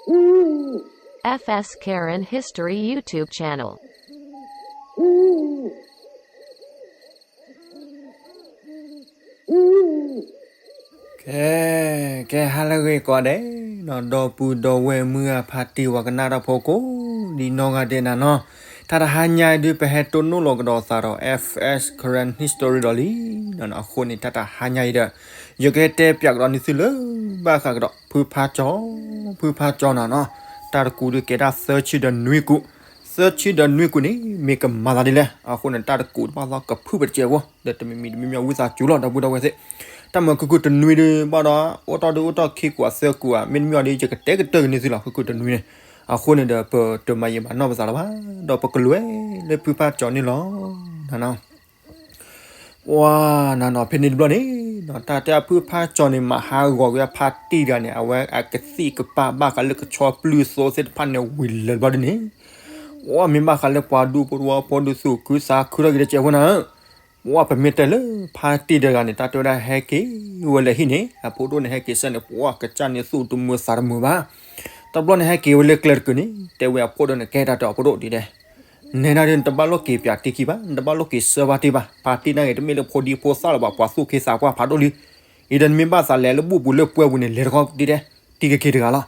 F S Karen History YouTube channel. ကဲ, ကဲ ဟါလၢအဂ့ၤကိးဂၤဒဲးနီၤ, ဒီပုၢ်ဒီဝဲၢ်မုၢ်အဖါတံၢ်ဝၤကနၣ်တၢ်ဖိကိးဒံနီၢ်ဂၤဒဲးနၤနီၤ, တၢ်တဟါညါအံၤဒုး ပဟဲတိၢ်နီၣ်လီၤကဒီးသးဒီး F S Karen History ဒီးလံနီၤ, အဃိန့ၣ် တၢ်တဟါညါအံၤဒီး ယကဟဲတဲပၠးကဒီးန့ၢ်သုလၢ ဘၣ်ဃးကဒီး ဖုဖါကၠီ, ဖုဖါကၠီနၤနီၤ, တၢ်တကူးဒုးကဲဒၣ်သၢဆံဒီးနွံကူး, သၢဆံဒီးနွံကူးန့ၣ် မ့ၢ်ကမၤသးဒ်လဲၣ်, အဃိန့ၣ် တၢ်တကူးတဘၣ်သီကဖုၣ်ပတစဲးဖိ, ဒီးတမံၤမံၤတမံၤမံၤဝံသးစူၤလီၤ ဒီပုၢ်ဒီဝဲၢ်သ့ၣ်, တၢ်မၤခုၣ်ခုၣ်တနွံဒုး ဘၣ်ဒီး အိၣ်တီၢ်ဒုးအိၣ်တီၢ်ခံကူးသၢကူးဧါ, မ့တမ့ၢ်အီၤဒုး ယကတဲကတၢၢ်က့ၤန့ၢ်သုလီၤ ခုၣ်ခုၣ်တနွံန့ၣ်, အဃိန့ၣ်ဒီး ပတမၤယံာ်မၤနီၢ်ပသးလၢၤဘၣ်, ဒီးပကလဲၤလၢဖုဖါကၠီန့ၣ်လီၤ, နနီၤ ပှၤနနီၤ ဖဲန့ၣ်တဘျီန့ၣ်နီၤ, တၢ်တဲဖုဖါကၠီန့ၣ် မၤဟးဂီၤက့ၤဖါတံၢ်တဂၤန့ၣ် အဝဲအကသံၣ်ကပၢ်ဘၣ်ဃးလၢကဆီပျုၢ်သိသ့ၣ်တဖၣ်န့ၣ် ဝံၤလၢာ်တဘျီဒ်န့ၣ်, ပှၤမ့ၢ်ဘၣ်ဃးလၢပှၤဒူဖိတဝီဖိဒုးသူၣ်ခုသးခုထီၣ်က့ၤတစဲးဖိနၤဧၢ, ပှၤပမ့ၢ်တဲလၢဖါတံၢ်တဂၤန့ၣ် တၢ်တဲဝဲဒၣ်ဟဲက့ၤဝဲလၢဟံၣ်န့ၣ် အဖိဒိၣ်န့ၣ် ဟဲက့ၤဆၢန့ၣ် ပှၤကစၢ်န့ၣ်သူၣ်တမုာ်သးတမုာ်ဘၣ်, တဘျီန့ၣ်ဟဲက့ၤဝဲလၢကျဲတကုာ်န့ၣ် တဲဝဲအဖိဒိၣ်န့ၣ် ကဲတၢ်တဲအီၤ ဖိဒိၣ်ဒ်လဲၣ် နဲဒၣ်ဒုးနတဘၣ်လိၣ်က့ၤပၠးတံၢ်ခံဘၣ်, နတဘၣ်လိၣ်က့ၤဆၢဘၣ်တံၢ်ဘၣ်, ဖါတံၢ်န့ၣ်ဂ့ၤ တမ့ၢ်လၢဖိဒံဖိသၣ်လၢၤဘၣ်, ပှၤသူၣ်က့သးပှၢ်ဖးဒိၣ်လံ, အံၤဒီးနမ့ၢ်ဘၣ်သးလဲၤလၢဘူၣ်ပူၤလၢပှဲၤပူၤန့ၣ် လဲၤတခီဒ်တဲ, တံၢ်ကက့ၤတဂၤလီၤ,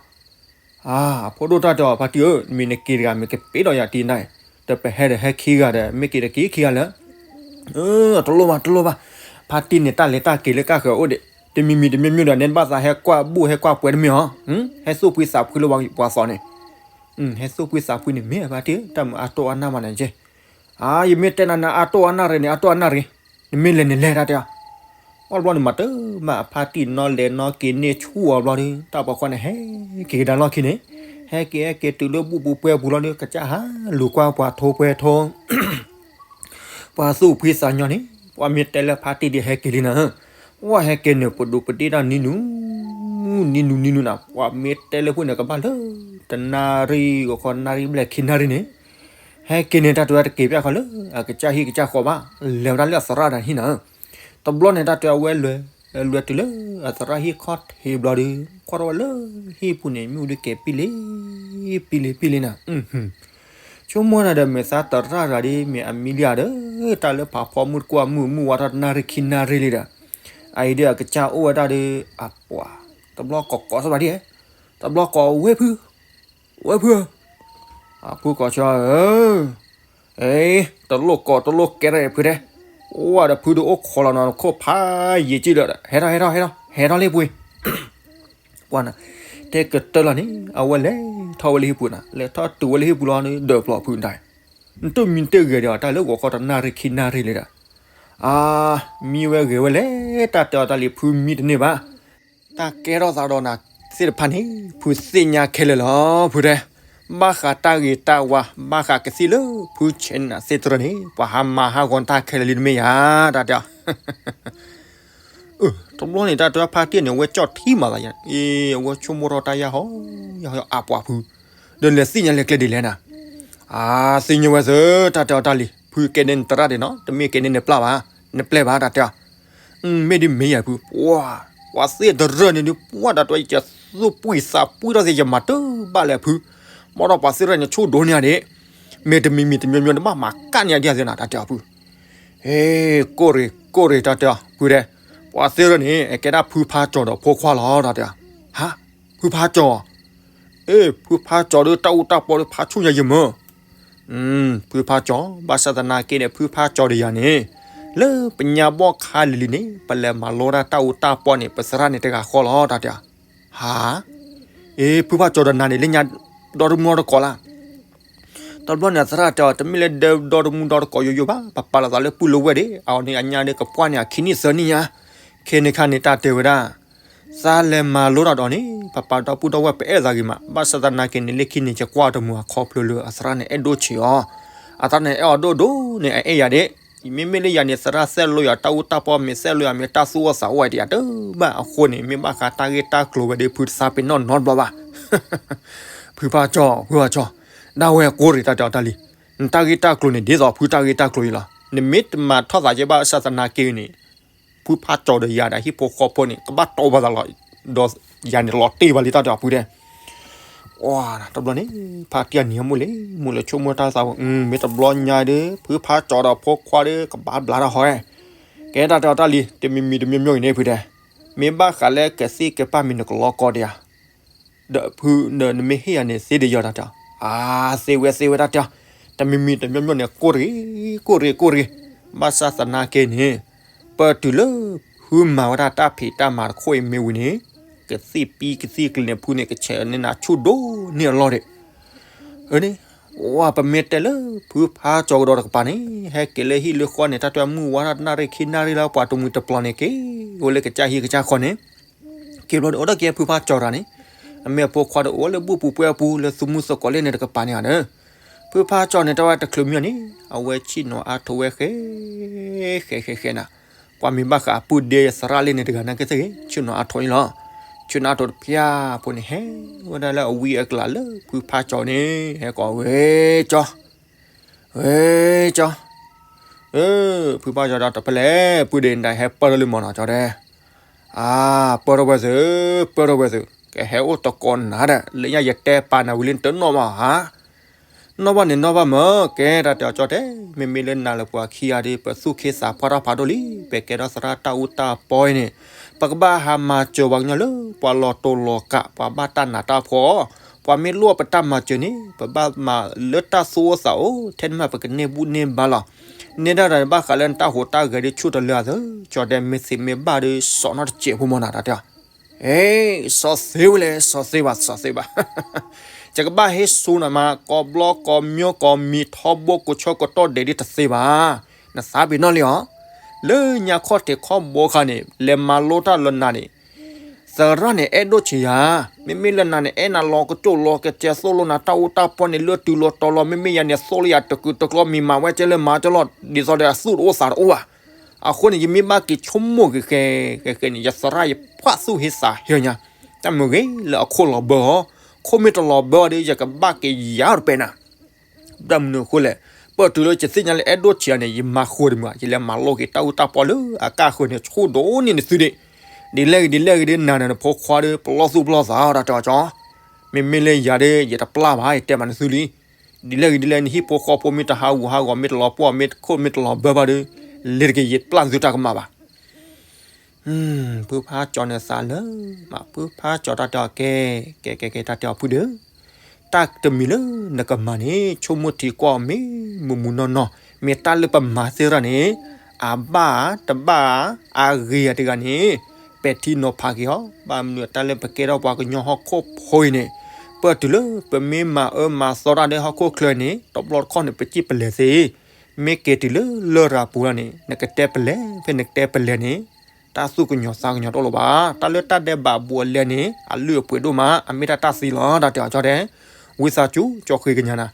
အဖိဒိၣ်တၢ်တဲအီၤ ဖါတံၢ်ဧၢ, မ့ၢ်နက့ၤတဂၤမ့ၢ်ကပ့ၤဒီးယၤတံၢ်နၤ, ဒီးပဟဲဒီးဟဲခံဂၤဒီး မ့ၢ်က့ၤဒီးက့ၤခံဂၤလၢ တလိၣ်ဘၣ် တလိၣ်ဘၣ်, ဖါတံၢ်န့ၣ် တၢ်လဲၤတၢ်က့ၤလၢကၢ်ဃၢၤအိၣ်ဒံး, တမံၤမံၤတမံၤမံၤဒီး နဲဘၣ်သးဟဲကွၢ်ဘူၣ်ဟဲကွၢ်ပှဲၤတမ့ၢ်အီၤ, ဟဲသူၣ်ဖှံသးဖှံလၢပှၤသိးန့ၣ်, ဟဲသူၣ်ဖှံသးဖှံန့ၣ်မ့ၢ်ဖါတံၢ်ဧၢ, တၢ်မုာ်အါတိၢ်အါနၢ်မးန့ၣ်က့, အါ ယမ့ၢ်တဲနၤန့ၣ် အါတိၢ်အါနၢ်ရ့န့ၣ် အါတိၢ်အါနၢ်ရ့, နမ့ၢ်လဲၤန့ၣ်လဲၤတၢ်တဲအီၤ, အီၣ်တဘျီန့ၣ်မၤတၢ်မး အဖါတံၢ်နီၣ်လဲၤနီၣ်က့ၤန့ၢ်ဆူၣ်အီၤဘျီဒီး တၢ်ပိာ်ခွါန့ၣ်ဟဲက့ၤကဒါလီၢ်ခံန့ၣ်, ဟဲက့ၤဟဲက့ၤတုၤလၢဘူၣ်ပူၤပှဲၤပူၤလီၤဒီး ကစၢ်ဟးလူၤကွၢ်ပှၤထိပှဲၤထိ ပှၤသူၣ်ဖှံသးညီန့ၣ်, ပှၤမ့ၢ်တဲလၢဖါတံၢ်ဒ်ဟဲက့ၤလံနၤ, ပှၤဟဲက့ၤန့ၣ် ပဒူးပဒ့ၣ်တၢ်နံၤနူၤ, နံၤနူၤနံၤနူၤနၤ, ပှၤမ့ၢ်တဲလၢဖုန့ၣ် ကဘၣ်လၢ တနၣ်ရံၣ်ဂီၤခီ နၣ်ရံၣ်ဘျဲၣ်ခံနၣ်ရံၣ်န့ၣ်, ဟဲက့ၤန့ၣ် တၢ်တဲဝဲတက့ၤပၠၣ်ဃီလၢ အကစၢ်ဟံၣ်ကစၢ်ဃီဘၣ်, လဲၤဝဲဒၣ်လၢအသရၣ်ဒီးဟံၣ်နၤ, တဘျီန့ၣ် တၢ်တဲအဝဲလဲၤ, လဲၤတုၤလၢအသရၣ်ဟံၣ်ခီၣ်ထံးဘျီဒီး ကွၢ်ထီၣ်ဝဲလၢဟံၣ်ပူၤန့ၣ် မ့ၣ်အူဒုးကဲၤပံလံ, ပံလံပံလံနၤ, ဆိကမိၣ်နၤဒီး မ့ၢ်သရၣ်တဂၤဒီး မ့ၢ်အမံလံဧါဒီး တၢ်လၢဖးဖီမုၢ်တကွၢ်မုၢ်မုၢ်ဝါထီၣ်တနၣ်ရံၣ်ခံနၣ်ရံၣ်လံဒီး, အအံၤဒီးအကစၢ်အိၣ်ဝဲဒၣ်ဒီး အပှၤ, တဘျီကိးကိးစၢ်ဘၣ်ဒ်, တဘျီကိးဝဲၢ်ဖု, ဝဲၢ်ဖုဧၢ, အဖုကိးဆၢဧၢ, အ့, တလိၣ်ကိးတလိၣ်ကဲထီၣ်အံၤဖုတဲ, အိၣ်ဝဲဒီးဖုဒီးအိၣ်ခိးလီၤနီၤ ခိၣ်ဖးယံာ်ကံၣ်လၢာ်ဒီး ဟဲထီၣ် ဟဲထီၣ် ဟဲထီၣ် ဟဲထီၣ်လံပှ့ၤ ပှၤနၤ, တဲကတၢၢ်လီၤန့ၣ် အဝဲလဲၤထီၣ်ဝဲလၢဟံၣ်ပူၤနၤ, လဲၤထီၣ်တုၤဝဲလၢဟံၣ်ပူၤလီၤန့ၣ် ဒၢးဖျိးဖုဒၣ်, နတမံၤတဂ့ၤဒီး တၢ်လၢဂီၤခီတနၣ်ရံၣ်ခံနၣ်ရံၣ်လံဒီး, အါ, မံဝဲဂ့ၤဝဲလဲၣ် တၢ်တဲအီၤတၢ်လံၤ ဖုမံတန့ၢ်ဘၣ်, တၢ်ကဲထီၣ်သးဒီးနၤသ့ၣ်တဖၣ်န့ၣ် ဖုသ့ၣ်ညါခဲလၢာ်လီၤ ဖုတဲ, ဘၣ်ဃးတၢ်ဂ့ၤတၢ်ဝါ ဘၣ်ဃးကသံၣ်လၢဖုဆဲးန့ၣ်သ့ၣ်တဖၣ်န့ၣ် ပှၤဟးမၤဟးဂီၤတၢ်ခဲလၢာ်လံတမ့ၢ်ယၤ တၢ်တဲ တဘျီန့ၣ် တၢ်တဲဖါတံၢ်န့ၣ် အဝဲကၠီၣ်ထံမးသးယၤ, အ့ အဝဲဆိကမိၣ်ထီၣ်တၢ်ယၢ်ဟီ, ယၢ်ဟီအပှၤဖု, ဒီးလဲၤသ့ၣ်ညါလဲၤကျဲဒ်လဲၣ်နၤ, အါ သ့ၣ်ညါဝဲသၢ တၢ်တဲအီၤတၢ်လံၤ ဖုကဲန့ၢ်နသရၣ်ဒံးနီၤ တမ့ၢ်ကဲန့ၢ်နပျၢ်ဘၣ်, နပျဲၢ်ဘၣ် တၢ်တဲအီၤ, မ့ၢ်ဒ်မ့ၢ်ယၤဖု, ပှၤ, ပှၤသ့ၣ်တရၢၢ်န့ၣ်ဒုး ပှၤဒီးတၢ်ယသူၣ်ပှံၢ်သးပှံၢ်ထီၣ်သ့ ယမၤတဘၣ်လဲၣ်ဖု, ဘၣ်ဒီးပှၤသ့ၣ်တရၢၢ်န့ၣ် ဆိဒိၣ်န့ၢ်ဧါဒ့ၣ်, မ့ၢ်တမံၤမံၤတမံၤမံၤ တဘၣ်မၤကၣ်န့ၢ်အဒံးသ့နၤ တၢ်တဲအီၤဖု ဟ့ ကိၢ်ရ့ၣ် ကိၢ်ရ့ၣ် တၢ်တဲအီၤ ဖုတဲ, ပှၤသ့ၣ်တရၢၢ်န့ၣ် ကဲဒၣ်ဖုဖါကၠီၤဒီးဖိခွါလီၤ တၢ်တဲအီၤ, ဟါ, ဖုဖါကၠီၤ, အ့ ဖုဖါကၠီၤဒီးတၢ်အူတၢ်ပီဒီးဖါဆူၣ်ညါယမၢ်, ဖုဖါကၠီၤ, ဘၣ်ဆၣ်သနာ်က့န့ၣ် ဖုဖါကၠီၤဒီးယၤန့ၣ်, လၢပညါဘီၣ်ခါလံၤလံၤန့ၣ် ပလဲၤမၤလိတၢ်တၢ်အူတၢ်ပီန့ၣ် ပသရၣ်န့ၣ်တဂၤဃီလီၤ တၢ်တဲအီၤ, ဟါ, အ့ ဖုဖါကၠီၤဒီးနၤန့ၣ် လၢညါဒီတမူဒီတကိးလၢ တဘျီန့ၣ် အသရၣ်တဲအီၤ တမ့ၢ်လၢဒီတမူဒီတကိးယိယိဘၣ်, ပပာ်လီၤသးလၢပုၢ်လၢဝဲၢ်ဒ့ၣ်, အဝဲန့ၣ်အညါဒီးကပှၢ်န့ၣ် အခံနံၣ်သၢနံၣ်ညါ, ခဲန့ၣ်ခါန့ၣ် တၢ်တဲဝဲဒၣ်, သးလဲၤမၤလိတၢ်ဒီးန့ၣ် ပပာ်ဒီပုၢ်ဒီဝဲၢ်ပအဲၣ်သးဂ့ၤမး, ဘၣ်ဆၣ်သနာ်က့န့ၣ် လၢခံန့ၣ် ယကွၢ်တမူအခီဖျိလၢအသရၣ်န့ၣ်အဲၣ်ဒိၣ်ဆံးအီၤ, အသရၣ်န့ၣ်အဲၣ်အီၤဒိၣ်ဒိၣ်န့ၣ် အအဲၣ်ယၤဒ့ၣ်, မ့မ့ၢ်လၢယၤန့ၣ် သရၣ်သဲၣ်လိယၤတၢ်အူတၢ်ပီ မ့ၢ်သဲၣ်လိယၤမ့ၢ်တၢ်သူၣ်အိၣ်သးအိၣ်ဝဲဒံးယၤတဘၣ်, အဃိန့ၣ် မ့ၢ်ဘၣ်ဃးတၢ်ဂ့ၢ်တၢ်ကျိၤဝဲဒီး ဖုတသးပ့ၤနီၣ်နီတဘျီဘၣ် ဖုဖါကၠီၤ, ဖုဖါကၠီၤ, ဒၣ်ဝဲကိၢ်ရ့ၣ် တၢ်တဲအီၤတၢ်လံၤ, နတၢ်ဂ့ၢ်တၢ်ကျိၤန့ၣ်ဒ်သိးဖုတၢ်ဂ့ၢ်တၢ်ကျိၤအံၤလီၤ, နမ့ၢ်တမၤထီၣ်သးကဲဘၣ်ဆၣ်သနာ်က့န့ၣ်, ဖုဖါကၠီၤဒီးယၤဒီးဟံၣ်ဖိဃီဖိန့ၣ် ကဘၣ်တီၢ်ဘၣ်သးလီၤ, ဒီးယၤန့ၣ်လီၤတ့ၢ်ဘၣ်လံ တၢ်တဲအီၤဖုတဲ, ပ တဘျီန့ၣ် ဖါတံၢ်နံၤဟဲမိၢ်လံ မိၢ်လဲၤဆိကမိၣ်တၢ်သးဝဲ မ့ၢ်တဘျီညါဒီး ဖုဖါကၠီဒီးဖိခွါဒီး ကဘၣ်ဘျါတၢ်ဟီ ကဲတၢ်တဲအီၤတၢ်လံ တမံၤမံၤတမံၤမံၤအံၤန့ၣ်ဖုတဲ, မ့ၢ်ဘၣ်ဃးလၢကသံၣ်ကပၢ်မံၤနကလီကီဒံးဧါ ဒီးဖုဒီးနမ့ၢ်ဟ့ၣ်ယၤန့ၣ် သ့ဒံးယီၤတၢ်တဲအီၤ, အါ သ့ဝဲသ့ဝဲတၢ်တဲအီၤ, တမံၤမံၤတမံၤမံၤန့ၣ် ကိၢ်တဂ့ၤ ကိၢ်တဂ့ၤ ကိၢ်တဂ့ၤ, ဘၣ်ဆၣ်သနာ်က့န့ၣ် ပတုၤလၢ ဖုမၤဝဲဒၣ်တၢ်ဖံးတၢ်မၤတခီအံၤမ့ၢ်ဝံၤန့ၣ် ကသံၣ်ပံကသံၣ်ကျ့ၤန့ၣ် ဖုန့ၣ်ကဆဲးန့ၢ်နၤဆူၣ်ဒိၣ်န့ၢ်အလီၢ်ဒံး အန့ၣ်, ဝဲပမ့ၢ်တဲလၢဖုဖါကၠီကဒီးတကပၤန့ၣ် ဟဲက့ၤလၢဟံၣ်လၢဃီန့ၣ် တၢ်တဲမုၢ်ဝါထီၣ်နၣ်ရံၣ်ခံနၣ်ရံၣ်လၢပှၤတမှံၤတပျီၤန့ၣ် က့ၤအိၣ်လၢကစၢ်ဟံၣ်ကစၢ်ဃီန့ၣ်, က့ၤဘျီဒီးအိၣ်ဒီးက့ၤဖုဖါကၠီတဂၤန့ၣ်, အမ့ၢ်အဖိခွါဒီးအိၣ်လၢဘူၣ်ပူၤပှဲၤပူၤလၢသူၣ်မုၢ်သကိးလၢန့ၣ်တကပၤန့ၣ်ဧါဒီး, ဖုဖါကၠီန့ၣ် တၢ်ဝဲတချုးမံၤန့ၣ် အဝဲဆ့ၣ်နီၤအါထိးဝဲဃဲ ဃဲဃဲဃဲနၤ, ပှၤမ့ၢ်ဘၣ်ဃးအပုၢ်ဒ့ယသရၣ်လၢန့ၣ်တဂၤနာ်က့သ့ၣ်ဂ့ၤ ဆ့ၣ်နီၤအါထိးအံၤလီၤ, ဆ့ၣ်နီၤအါထိးတဖၠၣ်ဖိန့ၣ် ဟဲဝဲဒၣ်လၢအဝံအကျးလၢဖုဖါကၠီန့ၣ် ဟဲကိးဝဲကၠီ ဝဲကၠီ, ဖုဖါကၠီဒီးတဖဲလဲၣ် ပုၢ်ဒ့နဒၣ်ဟဲပၢၢ်ထီၣ်လံမီၢ်နီၤကၠီတဲ, အါ ပၢၢ်ထီၣ်ဝဲသု, ပၢၢ်ထီၣ်ဝဲသု, ကဟဲအိၣ်တကိးနၤဒီး လၢညါယတဲပာ်နၤဝံၤလံနတနီၣ်ဘၣ်ဧါ, နီၣ်ဘၣ်န့ၣ်နီၣ်ဘၣ်မၢ် ကဲတၢ်တဲအီၤကၠီတဲ, မ့မ့ၢ်လၢနၤလၢပှၤခံဂၤဒီး ပသူၣ်ခ့သးဖှီၣ်ထီၣ်ဖးဒိၣ်လံ, ပကဲထီၣ်သရၣ်တၢ်အူတၢ်ပီအံၤန့ၣ်, ပကဘၣ်ဟးမၤစၢၤပှၤကညီလၢ ပှၤလီၤတိၢ်လီၤကး ပှၤဘၣ်တၢ်နးတၢ်ဖှီၣ် ပှၤမ့ၢ်လိၣ်ပတၢ်မၤစၢၤန့ၣ် ပဘၣ်မၤလၢတၢ်သူၣ်အိၣ်သးအိၣ် ထဲန့ၣ်မးပကန့ၢ်ဘူၣ်န့ၢ်ဘါလီၤ. န့ၢ်ဒၣ်ဒီးဘၣ်ဃးလၢနတၢ်ဟူးတၢ်ဂဲၤဒ်ဆူၣ်တလၢအသိး ကၠီတဲမ့ၢ်သ့မ့ၢ်ဘၣ်ဒီး စီၤနီတစဲးဖိမီၢ်နၤတၢ်တဲအီၤ, စီၤသ့ဝဲလဲၣ် စီၤသ့ဘၣ် စီၤသ့ဘၣ် ယကဘၣ်ဟ့ၣ်ဆူနၤမး ကိးဘျီကိးမၠိကိးမံၤထီဘိကိးဆၢကတီၢ်ဒဲးဒ်တသ့ဘၣ်, နသးပ့ၤနီၣ်လံဧါ, လၢညါခီၣ်ထံးခီၣ်ဘိအခါန့ၣ် လဲၤမၤလိတၢ်လၢနၤန့ၣ် သရၣ်န့ၣ် အဲၣ်ဒိၣ်ဆံးယၤ, မ့မ့ၢ်လၢနၤန့ၣ် အဲၣ်နၤလီၤကတိၢ်လီၤကစဲး သိၣ်လိနၤတၢ်အူတၢ်ပီန့ၣ် လၢတုၤလီၤတီၤလီၤ မ့မ့ၢ်ယၤန့ၣ် သိၣ်လၢယၤတကုာ်တကျီ မံၤမၤဝဲကဲလၢမၤကဲလီၤ ဒ်သိးဒီးအသူၣ်တအိၣ်သးတအိၣ်ဘၣ်. အဃိန့ၣ် ယမ့ၢ်ဘၣ်က့ၤဆိကမိၣ်ဂ့ၤဃဲဃဲဃဲန့ၣ် ယသရၣ်ယဖှၣ်သူၣ်ဟ့သးဟ့ညါ, တၢ်မုာ်ဂ့ၤလၢအခိၣ်လီၤဘၢအီၤ, ခိၣ်မ့ၢ်တလီၤဘၢအီၤဒီး ယကဘၣ်က့ၤယၤတပဲနၤ ဘၣ်မနုၤအဃိလဲၣ်, ပတုၤလၢယသ့ၣ်ညါလၢအဲၣ်ဒိၣ်ဆံးယၤန့ၣ် ယမၤဃုာ်တမုာ် ယလဲၤမၤလိက့ၤတၢ်အူတၢ်ပီလၢအကါဃုာ်န့ၣ် ဆူၣ်ဒိၣ်န့ၢ်နသုဒံး, ဒ်လဲၣ်ဂ့ၤဒ်လဲၣ်ဂ့ၤဒ်နၤန့ၣ် နဖိခွါဒီး ပလီၢ်သူၣ်ပလီၢ်သးတၢ်တဲအီၤကၠီ, မ့မ့ၢ်လၢယၤဒီး ယတပျၢ်ဘၣ် ယတဲမးနသုလံ, ဒ်လဲၣ်ဂ့ၤဒ်လဲၣ် နဟံၣ်ဖိဃီဖိမ့ၢ်တဟးဂူာ်ဟးဂီၤ မ့ၢ်တလီၤပှီၢ် မ့ၢ်ခိၣ်မ့ၢ်တလီၤဘၢဘၣ်ဒီး လဲၤတက့ၢ် ယပျၢ်နသုတၢ်ကမၣ်ဘၣ် ဖုဖါကၠီန့ၣ်သးလၢ မးဖုဖါကၠီတၢ်တဲအီၤကဲ, ကဲကဲကဲတၢ်တဲအီၤဖုဒီး, တၢ်တမံၤလၢနကမၤန့ၣ် ဆိကမိၣ်ထံကွၢ်မ့ၢ်မုာ်မုာ်နီၢ်နီၢ်, မ့ၢ်တၢ်လၢပမၤသ့ၣ်တဖၣ်န့ၣ် အဘၣ်တဘၣ်အဂ့ၤတဂၤန့ၣ် ပဲာ်ထံနီၤဖးက့ၤအီၤ, ဘၣ်မနုၤတၢ်လၢပကဲထီၣ်ပှၤကညီဟီၣ်ခိၣ်ဖိအံၤန့ၣ်, ပတုၤလၢပမ့ၢ်မၤအၢမၤသီတၢ်လၢဟီၣ်ခိၣ်ချၢန့ၣ် တဘျီတခီၣ်န့ၣ် ပစံၣ်ပလဲၤသ့ မ့ၢ်က့ၤတုၤလၢလရာ်ပူၤလီၤန့ၣ် နကတဲပလဲၤ ဖဲနကတဲပလဲၤန့ၣ် တၢ်သူၣ်ကညီၤသးကညီၤတအိၣ်လၢၤဘၣ်. တၢ်လၢတၢ်ဒဲးဘးဘူးအလဲန့ၣ် အလုၢ်အပှ့ၤဒိၣ်မး အမ့ၢ်တၢ်တၢ်သံလီၤ. တၢ်တဲအီၤကၠီတဲ, ဝံသးစူၤ ကၠီဃ့ကညးနၤ,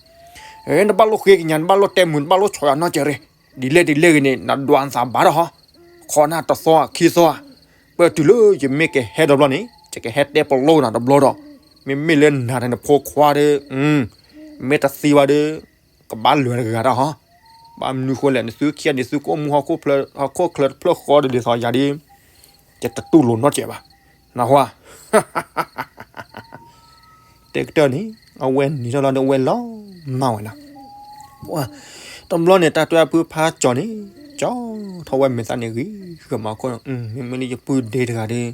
နဘၣ်လိၣ်ဃ့ကညး နဘၣ်လိၣ်တဲမုာ် နဘၣ်လိၣ်ဆီၣ်ယၤနီၢ်ကဲရ့ၣ်, ဒ်လဲၣ်ဒ်လဲၣ်ဂ့ၤန့ၣ် နဒွးနသးဘၣ်ဒီးဟီ, ခီနၢ်တသီခံသီ, ပတုၤလၢယမ့ၢ်ကဟဲဒီဘျီန့ၣ် ယကဟဲတဲပလီၢ်နၤတဘျီဒီး, မ့မ့ၢ်လၢနၤဒီးနဖိခွါဒီး မ့ၢ်တသံဘၣ်ဒီး ကဘၣ်လဲၤတဂၤတၢ်ဟီ, ဘၣ်မနုၤဃိလဲၣ် နသုခံဂၤန့ၣ် သုကအိၣ်မူဟီၣ်ခိၣ်ချၢတဖျၢၣ်ဃီဒီးဒ်သိးယၤဒီး ယတတူၢ်လိာ်နီတစဲးဘၣ်, နၢ်ဟူဧါ. တဲကတၢၢ်န့ၣ် အဝဲနံၤထီၣ်လီၤဒီး အဝဲလီၤမၢ်ဝဲလီၤ. တဘျီန့ၣ် တၢ်တဲဖုဖါကၠီန့ၣ် ကၠီထီၣ်ဝဲမဲာ်သၣ်န့ၣ်ဂံၢ်ဂၢၢ်မးခိၣ်, မ့မ့ၢ်လၢယပုၢ်ဒ့တဂၤဒီး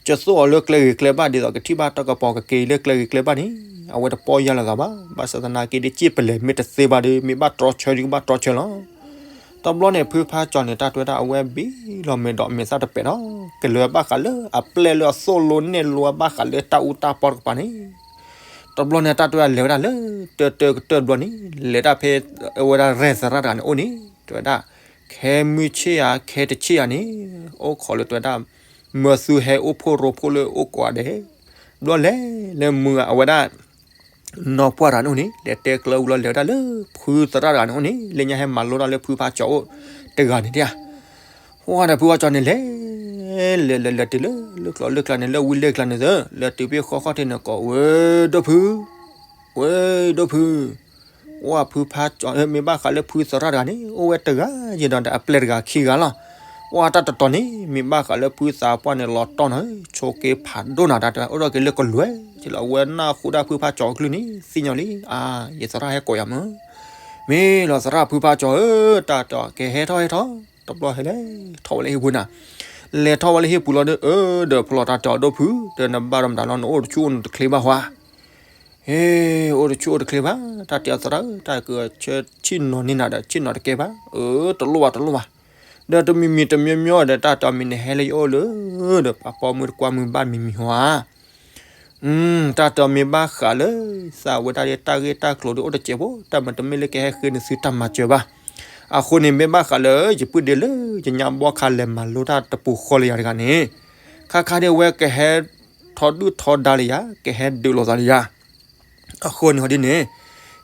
ကသိၣ်အီၤလၢကျဲဂ့ၤကျဲဘၣ် ဒ်သိးကထံၣ်ဘၣ်တၢ်ကပီၤကက့ၤလၢကျဲဂ့ၤကျဲဘၣ်န့ၣ် အဝဲတပီၢ်ယၢ်လီၤသးဘၣ်. ဘၣ်ဆၣ်သနာ်က့ဒီး စံၣ်ပလဲၤမ့ၢ်တသ့ဘၣ်ဒီး မ့ၢ်ဘၣ်တြီဆၢဒီးကဘၣ်တြီဆၢလီၤ. တဘျီန့ၣ် ဖုဖါကၠီန့ၣ် တၢ်တဲဝဲဒၣ် အဝဲဘ့ၣ်လီၤမဲာ်ဒီးမဲာ်သၣ်တပဲာ်ဒီး ကလဲၤဘၣ်ဃးလၢအပျဲၢ်လၢအသိၣ်လိနဲၣ်လိဘၣ်ဃးလၢတၢ်အူတၢ်ပီတကပၤန့ၣ် တဘျီန့ၣ် တၢ်တဲဝဲဒၣ်လဲၤဝဲဒၣ်လၢ တၢတၢကတၢၢ်တဘျီန့ၣ် လဲၤဒၣ်ဖဲ အဝဲဒၣ်ရဲၣ်သရၣ်တဂၤန့ၣ်အိၣ်န့ၣ် တဲဝဲဒၣ် ခဲမုၢ်ဆ့ၣ်ဧါ ခဲတဆ့ၣ်ဧါန့ၣ် အိၣ်ခိးလၢတဲဝဲဒၣ် မၢသုဟဲအိၣ်ဖှိၣ်ရိဖှိၣ်လၢအိၣ်ကိးဂၤဒဲး ဘျီလဲၤလၢမုၢ်အဝဲဒၣ် နီၢ်ပှၢ်တဂၤန့ၣ်အိၣ်န့ၣ် လဲၤတဲကျၢၤဝံၤလီၤ လဲၤဝဲဒၣ်လၢဖုသရၣ်တဂၤန့ၣ်အိၣ်န့ၣ် လၢညါဟဲမၤလိတၢ်လၢဖုဖါကၠီအိၣ်တဂၤန့ၣ်ဒၣ်ဧါ. ဝံၤဒီးဖုဖါကၠီန့ၣ်လဲၤ လဲၤလဲၤလဲၤတုၤလၢ လၢကျိးလၢကျါန့ၣ် လၢဝံလၢကျါန့ၣ်သၢ လဲၤတုၤဖဲဃီခီၣ်ထံးန့ၣ်ကိး ဝဲၢ်ဒိၣ်ဖု ဝဲၢ်ဒိၣ်ဖု ဝဲၢ်ဖုဖါကၠီ မ့ၢ်ဘၣ်ဃးလၢဖုသရၣ်တဂၤန့ၣ် အိၣ်ဝဲတဂၤယဲဒီးအပျဲၢ်တဂၤခံဂၤလီၤ. ပှၤတၢ်တတီၤန့ၣ် မ့ၢ်ဘၣ်ဃးလၢဖုသးပှၢ်န့ၣ်လီၤတီၢ်နီၤ ဆိးက့ဖးဒိၣ်နၤ တၢ်တဲ အိၣ်ဒီးက့ၤလၢကလွဲၢ် လီၤဝဲနၢ်ဟူဒၣ်ဖုဖါကၠီၤအကလုၢ်န့ၣ် သ့ၣ်ညါလံ အါ ယသရၣ်ဟဲကိးယၤမၢ် မ့ၢ်လီၤသရၣ်ဖုဖါကၠီၤဧၢ တၢ်တဲအီၤ ကဟဲထီၣ်ဟဲထီၣ် တဘျီဟဲလဲၤထီၣ်ဝဲလၢဟံၣ်ပူၤနၤ လဲၤထီၣ်ဝဲလၢဟံၣ်ပူၤလီၤဒီး အၢ ဒီးဖျီၣ်တၢ်တဲအီၤဒိၣ်ဖု ဒီးနဘၣ်ဒီးမတၤလီၤ နအိၣ်တဆူၣ်အိၣ်နတချ့ဘၣ်ဟါ ဟ့ အိၣ်တဆူၣ်အိၣ်တချ့ဘၣ် တၢ်တဲအီၤသရၣ်ဧၢ တၢ်ကဆၢဆ့ၣ်နီၤန့ၢ်နၤဒီး ဆ့ၣ်နီၤတကဲဘၣ် အၢ တလိၣ်ဘၣ်တလိၣ်ဘၣ် ဒီးတမံၤမံၤတမံၤမံၤဒီး တၢ်တဲအီၤမ့ၢ်နဟဲလၢယအိၣ်လၢ ဒီးပှၤပိာ်မုၣ်တကွၢ်မုၢ်ဘၣ်မံၤမံၤဟါ တၢ်တဲအီၤမ့ၢ်ဘၣ်ဃးလၢ သးဝဲဒၣ်ဒ်တၢ်ဂ့ၢ်တၢ်ကျိၤဒ်အိၣ်တစဲးဖိ တၢ်မၤတမ့ၢ်လၢကဟဲဃ့နသုတၢ်မၤစၢၤဘၣ်. အဃိန့ၣ် မ့ၢ်ဘၣ်ဃးလၢ ယပုၢ်ဒ့လၢ ယညါဘီခါလဲၤမၤလိတၢ်တပူၤဃီလၢယၤတဂၤန့ၣ် ခါခါဒ်ဝဲကဟဲ ထီဒုၣ်ထီဒါလၢယၤ ကဟဲဒုးလိာ်သးလၢယၤ အဃိန့ၣ်ဟီဒ်န့ၣ်